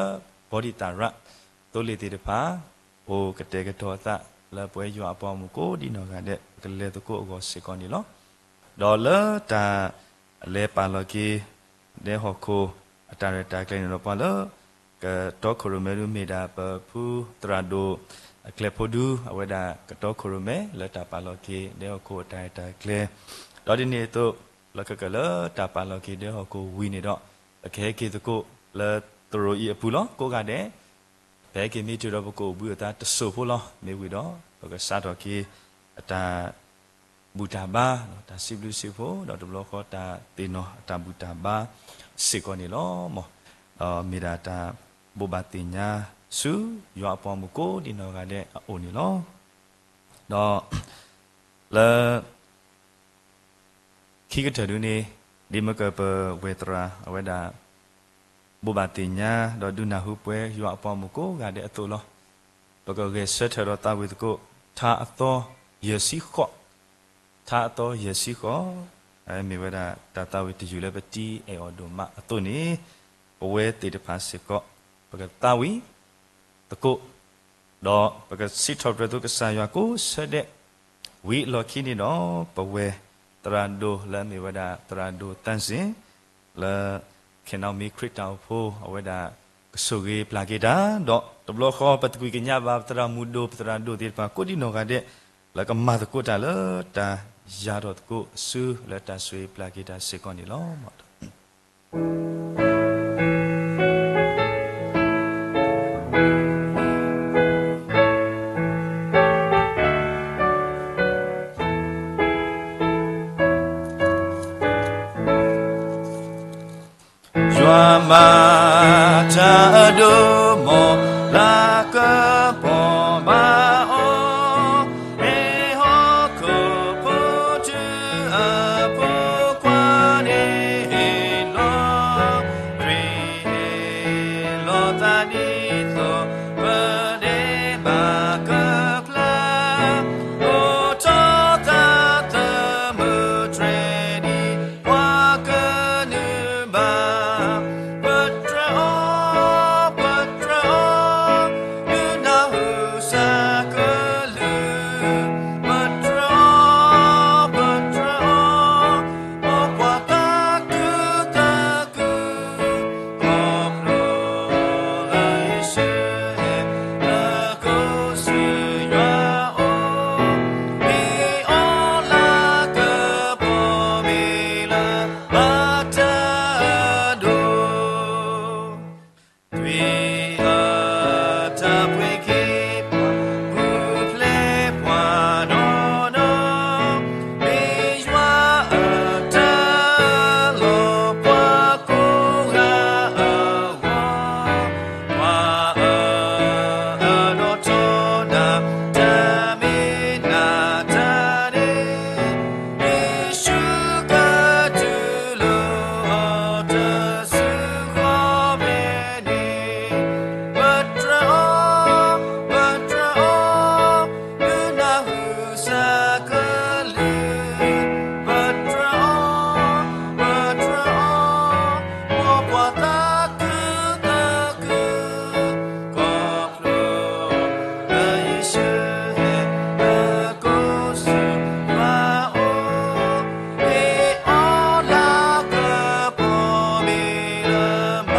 ဘီဒံးသးရး သိလ့ၣ်သ့ၣ်တဖၣ် အိၣ်ကတဲာ်ကတီၤအသးလၢပဝဲယွၤအပှၤဂီၢ်မုၢ်ကိးဒံးနီၢ်ဂၤဒဲး ပကလဲၤသကိးအဂီၢ်စ့ၢ်ကီးန့ၣ်လီၤ. ဒီးလၢတၢ်လဲၤပာ်လီၤက့ၤ ဒဲဟီၣ်ခိၣ်အတၢ်ရဲၣ်တၢ်ကျဲၤန့ၣ်ဒီး ပှၤလၢကတီခိၣ်ရိၣ်မဲဒုးမ့ၢ်ဒၣ် ပဖုသရၣ်ဒိၣ်အကျဲၤဖိဒု အဝဲဒၣ်ကတီခိၣ်ရိၣ်မဲ လၢတၢ်ပာ်လီၤက့ၤ ဒဲဟီၣ်ခိၣ်အတၢ်ရဲၣ်တၢ်ကျဲၤ, ဒီးဒ်န့ၣ်အသိး လၢခဲကၢၣ်လၢတၢ်ပာ်လီၤက့ၤဒဲဟီၣ်ခိၣ်ဝံၤန့ၣ်ဒီး ပကဟဲက့ၤသကိးလၢသရိာ်အံၤအပူၤလီၤ. ကိးဂၤဒဲး ပဟဲက့ၤမ့ၢ်တုၤဒီးပကအိၣ်ဘှံးအသးတစိၢ်ဖိလီၤ. မ့ၢ်ဝံၤဒီး ပကစးထီၣ်က့ၤအတၢ်ဘူၣ်တၢ်ဘါ တၢ်စံးဘျုးစံးဖှိၣ် ဒီးတဘျီဃီတၢ်သ့ၣ်နီၣ်အတၢ်ဘူၣ်တၢ်ဘါစ့ၢ်ကီးန့ၣ်လီၤ. မ်မ့ၢ်ဒၣ်တၢ်ဘိးဘၣ်သ့ၣ်ညါဆူ ယွၤအပှၤဂီၢ်မုၢ်ကိးဒံးနီၢ်ဂၤဒဲးအအိၣ်န့ၣ်လီၤ. ဒီးလၢ ခံကတၢၢ်ဒုန့ၣ် ဒ်မ့ၢ်ကပဝဲၢ်သရၣ်အဝဲဒၣ် ဘိးဘၣ်သ့ၣ်ညါ ဒီးဒုးနၢ်ဟူပဝဲယွၤအပှၤဂီၢ်မုၢ်ကိးဂၤဒဲးအသိးလီၤ. ပကဂဲၤဆၢထၢၣ်ဒီးသးဝံၣ်သကိး ထါအသီယဲၢ်ဆံဃိး, ထါအသီယဲၢ်ဆံဃိး, မ့ၢ်ဝဲဒၣ်တၢ်သးဝံၣ်တယုၢ်လၢပတံၤအဲၣ်အီၤဒိၣ်မးအသိးန့ၣ်, ပဝဲသ့ၣ်တဖၣ်စ့ၢ်ကီး ပကသးဝံၣ်သကိး ဒီးပကစံးထီၣ်ပတြၢၤသကိးကစၢ်ယွၤကိးဆၢဒဲး, ဝံၤအလီၢ်ခံန့ၣ်ဒီး ပဝဲၢ်သရၣ်ဒိၣ်လၢအမ့ၢ်ဝဲဒၣ်သရၣ်ဒိၣ်သၣ်စ့ၣ် လၢ ခဲနီၣ်မံၤခရံာ်တၢ်အိၣ်ဖှိၣ် အဝဲဒၣ်ကဆိၣ်ဂ့ၤပျၢ်က့ၤတၢ်, ဒီးတဘျီဃီပသကွံာ်ကညးဘၣ်ပသရၣ်မုၣ်ဒိၣ် ပသရၣ်ဒိၣ်သ့ၣ်တဖၣ်ကိးဒံးနီၢ်ဂၤဒဲး လၢကမၤသကိးတၢ်လၢတၢ်ယၤထီၣ်သကိးအစုလၢတၢ်ဆိၣ်ဂ့ၤပျၢ်က့ၤတၢ်စ့ၢ်ကီးန့ၣ်လီၤ. ယွၤမၤတၢ်အဒိၣ်မိၢ်လၢကပီၤဘၣ်အီၤ, ဟ့ၣ်ဟီၣ်ခိၣ်ဖိတုၤအဖိခွါန့ၣ်လီၤ. ခရံာ်ဟ့ၣ်လီၤသးဒ်သိး ပဒဲးဘးကဖျါ, အိၣ်ထီၣ်သးသမူတြဲၤဒံး ပှၤကနုာ်ဘၣ်, ပတြၢၤအီၤ, ပတြၢၤအီၤ, ဒုးနၢ်ဟူစးကလုၢ်, ပတြၢၤအီၤ, ပတြၢၤအီၤ, မ်ပှၤသးခုသးခု ခီဖျိလၢယ့ၣ်ၡူးဟဲလၢကီၢ်စူၢ်ယွၤအအိၣ်, မ့ၢ်အီၤလၤကပီၤမ့ၢ်လၢမၤတၢ်အဒိၣ် သွံၣ်အတၢ်ပှ့ၤက့ၤပှၤ ပူၤဖျဲးပှၤနီၢ်နီၢ်, မ့ၢ်ယွၤအတၢ်လီၤ ပှၤကိးဂၤအဂီၢ်, ပှၤအၢအနီၢ်ထီၣ်နၤ တၢ်မ့ၢ်နၤတၢ်န့ၣ် ယ့ၣ်ၡူးကတုၤလၢအီၤတစုဃီဖဲန့ၣ်, ပတြၢၤအီၤ, ပတြၢၤအီၤ, ဒုးနၢ်ဟူစးကလုၢ်, ပတြၢၤအီၤ, ပတြၢၤအီၤ, မ်ပှၤသးခုသးခု ခီဖျိလၢယ့ၣ်ၡူးဟဲလၢကီၢ်စူၢ်ယွၤအအိၣ်, မ့ၢ်အီၤလၤကပီၤမ့ၢ်လၢမၤ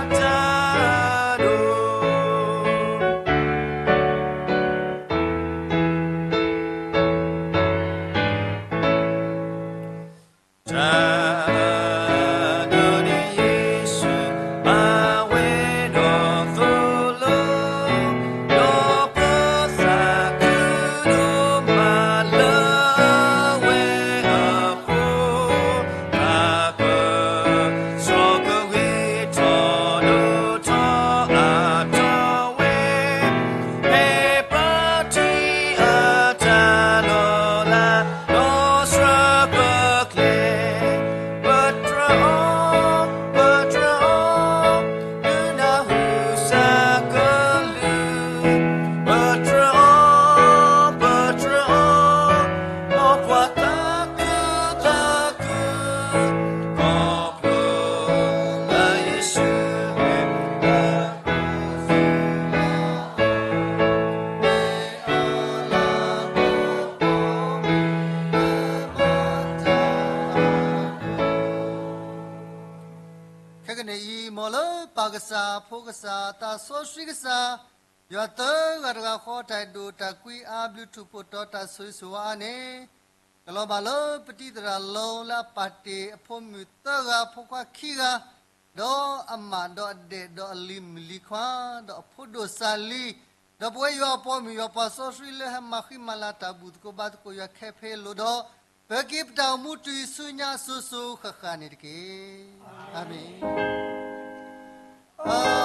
တၢ်အဒိၣ် တၢ်အဒိၣ်န့ၣ်ယ့ၣ်ၡူး မ်လၢပၢ်ကစၢ်, ဖိကစၢ်, သးစီဆှံကစၢ်, ယွၤသၢဂၤတဂၤဃီ တၢ်အဲၣ်ဒိၣ်တၢ်ကွံအါဘျုး ထူးဖှိၣ်တီၤတၢ်ဆိၣ်ဂ့ၤဆိၣ်ဝါအါန့ၣ်, ကလီၤဘၣ်လၢပတံၤသရၣ်လီၤ လၢအပာ်တ့ၢ်အဖိမုၣ်သၢဂၤ ဖိခွါခံဂၤ, ဒီးအမးဒီးအဒဲး ဒီးအလံၤမုၣ်လံၤခွါ, ဒီးအဖိဒိၣ်စၢ်လံၤ, ဒီးပဝဲယွၤအပှၤမုၣ် ယွၤပှၤစီဆှံလၢဟဲမၤဃံမၤလၤတၢ်ဘူၣ်သကိးဘါသကိးယွၤခဲဖဲအလိၤဒီး, ပက့ၤပတၢ်အိၣ်မူတုၤဆူညါစိၤစိၤဃၣ်ဃၣ်န့ၣ်တက့ၢ်. အၤမ့ၣ်.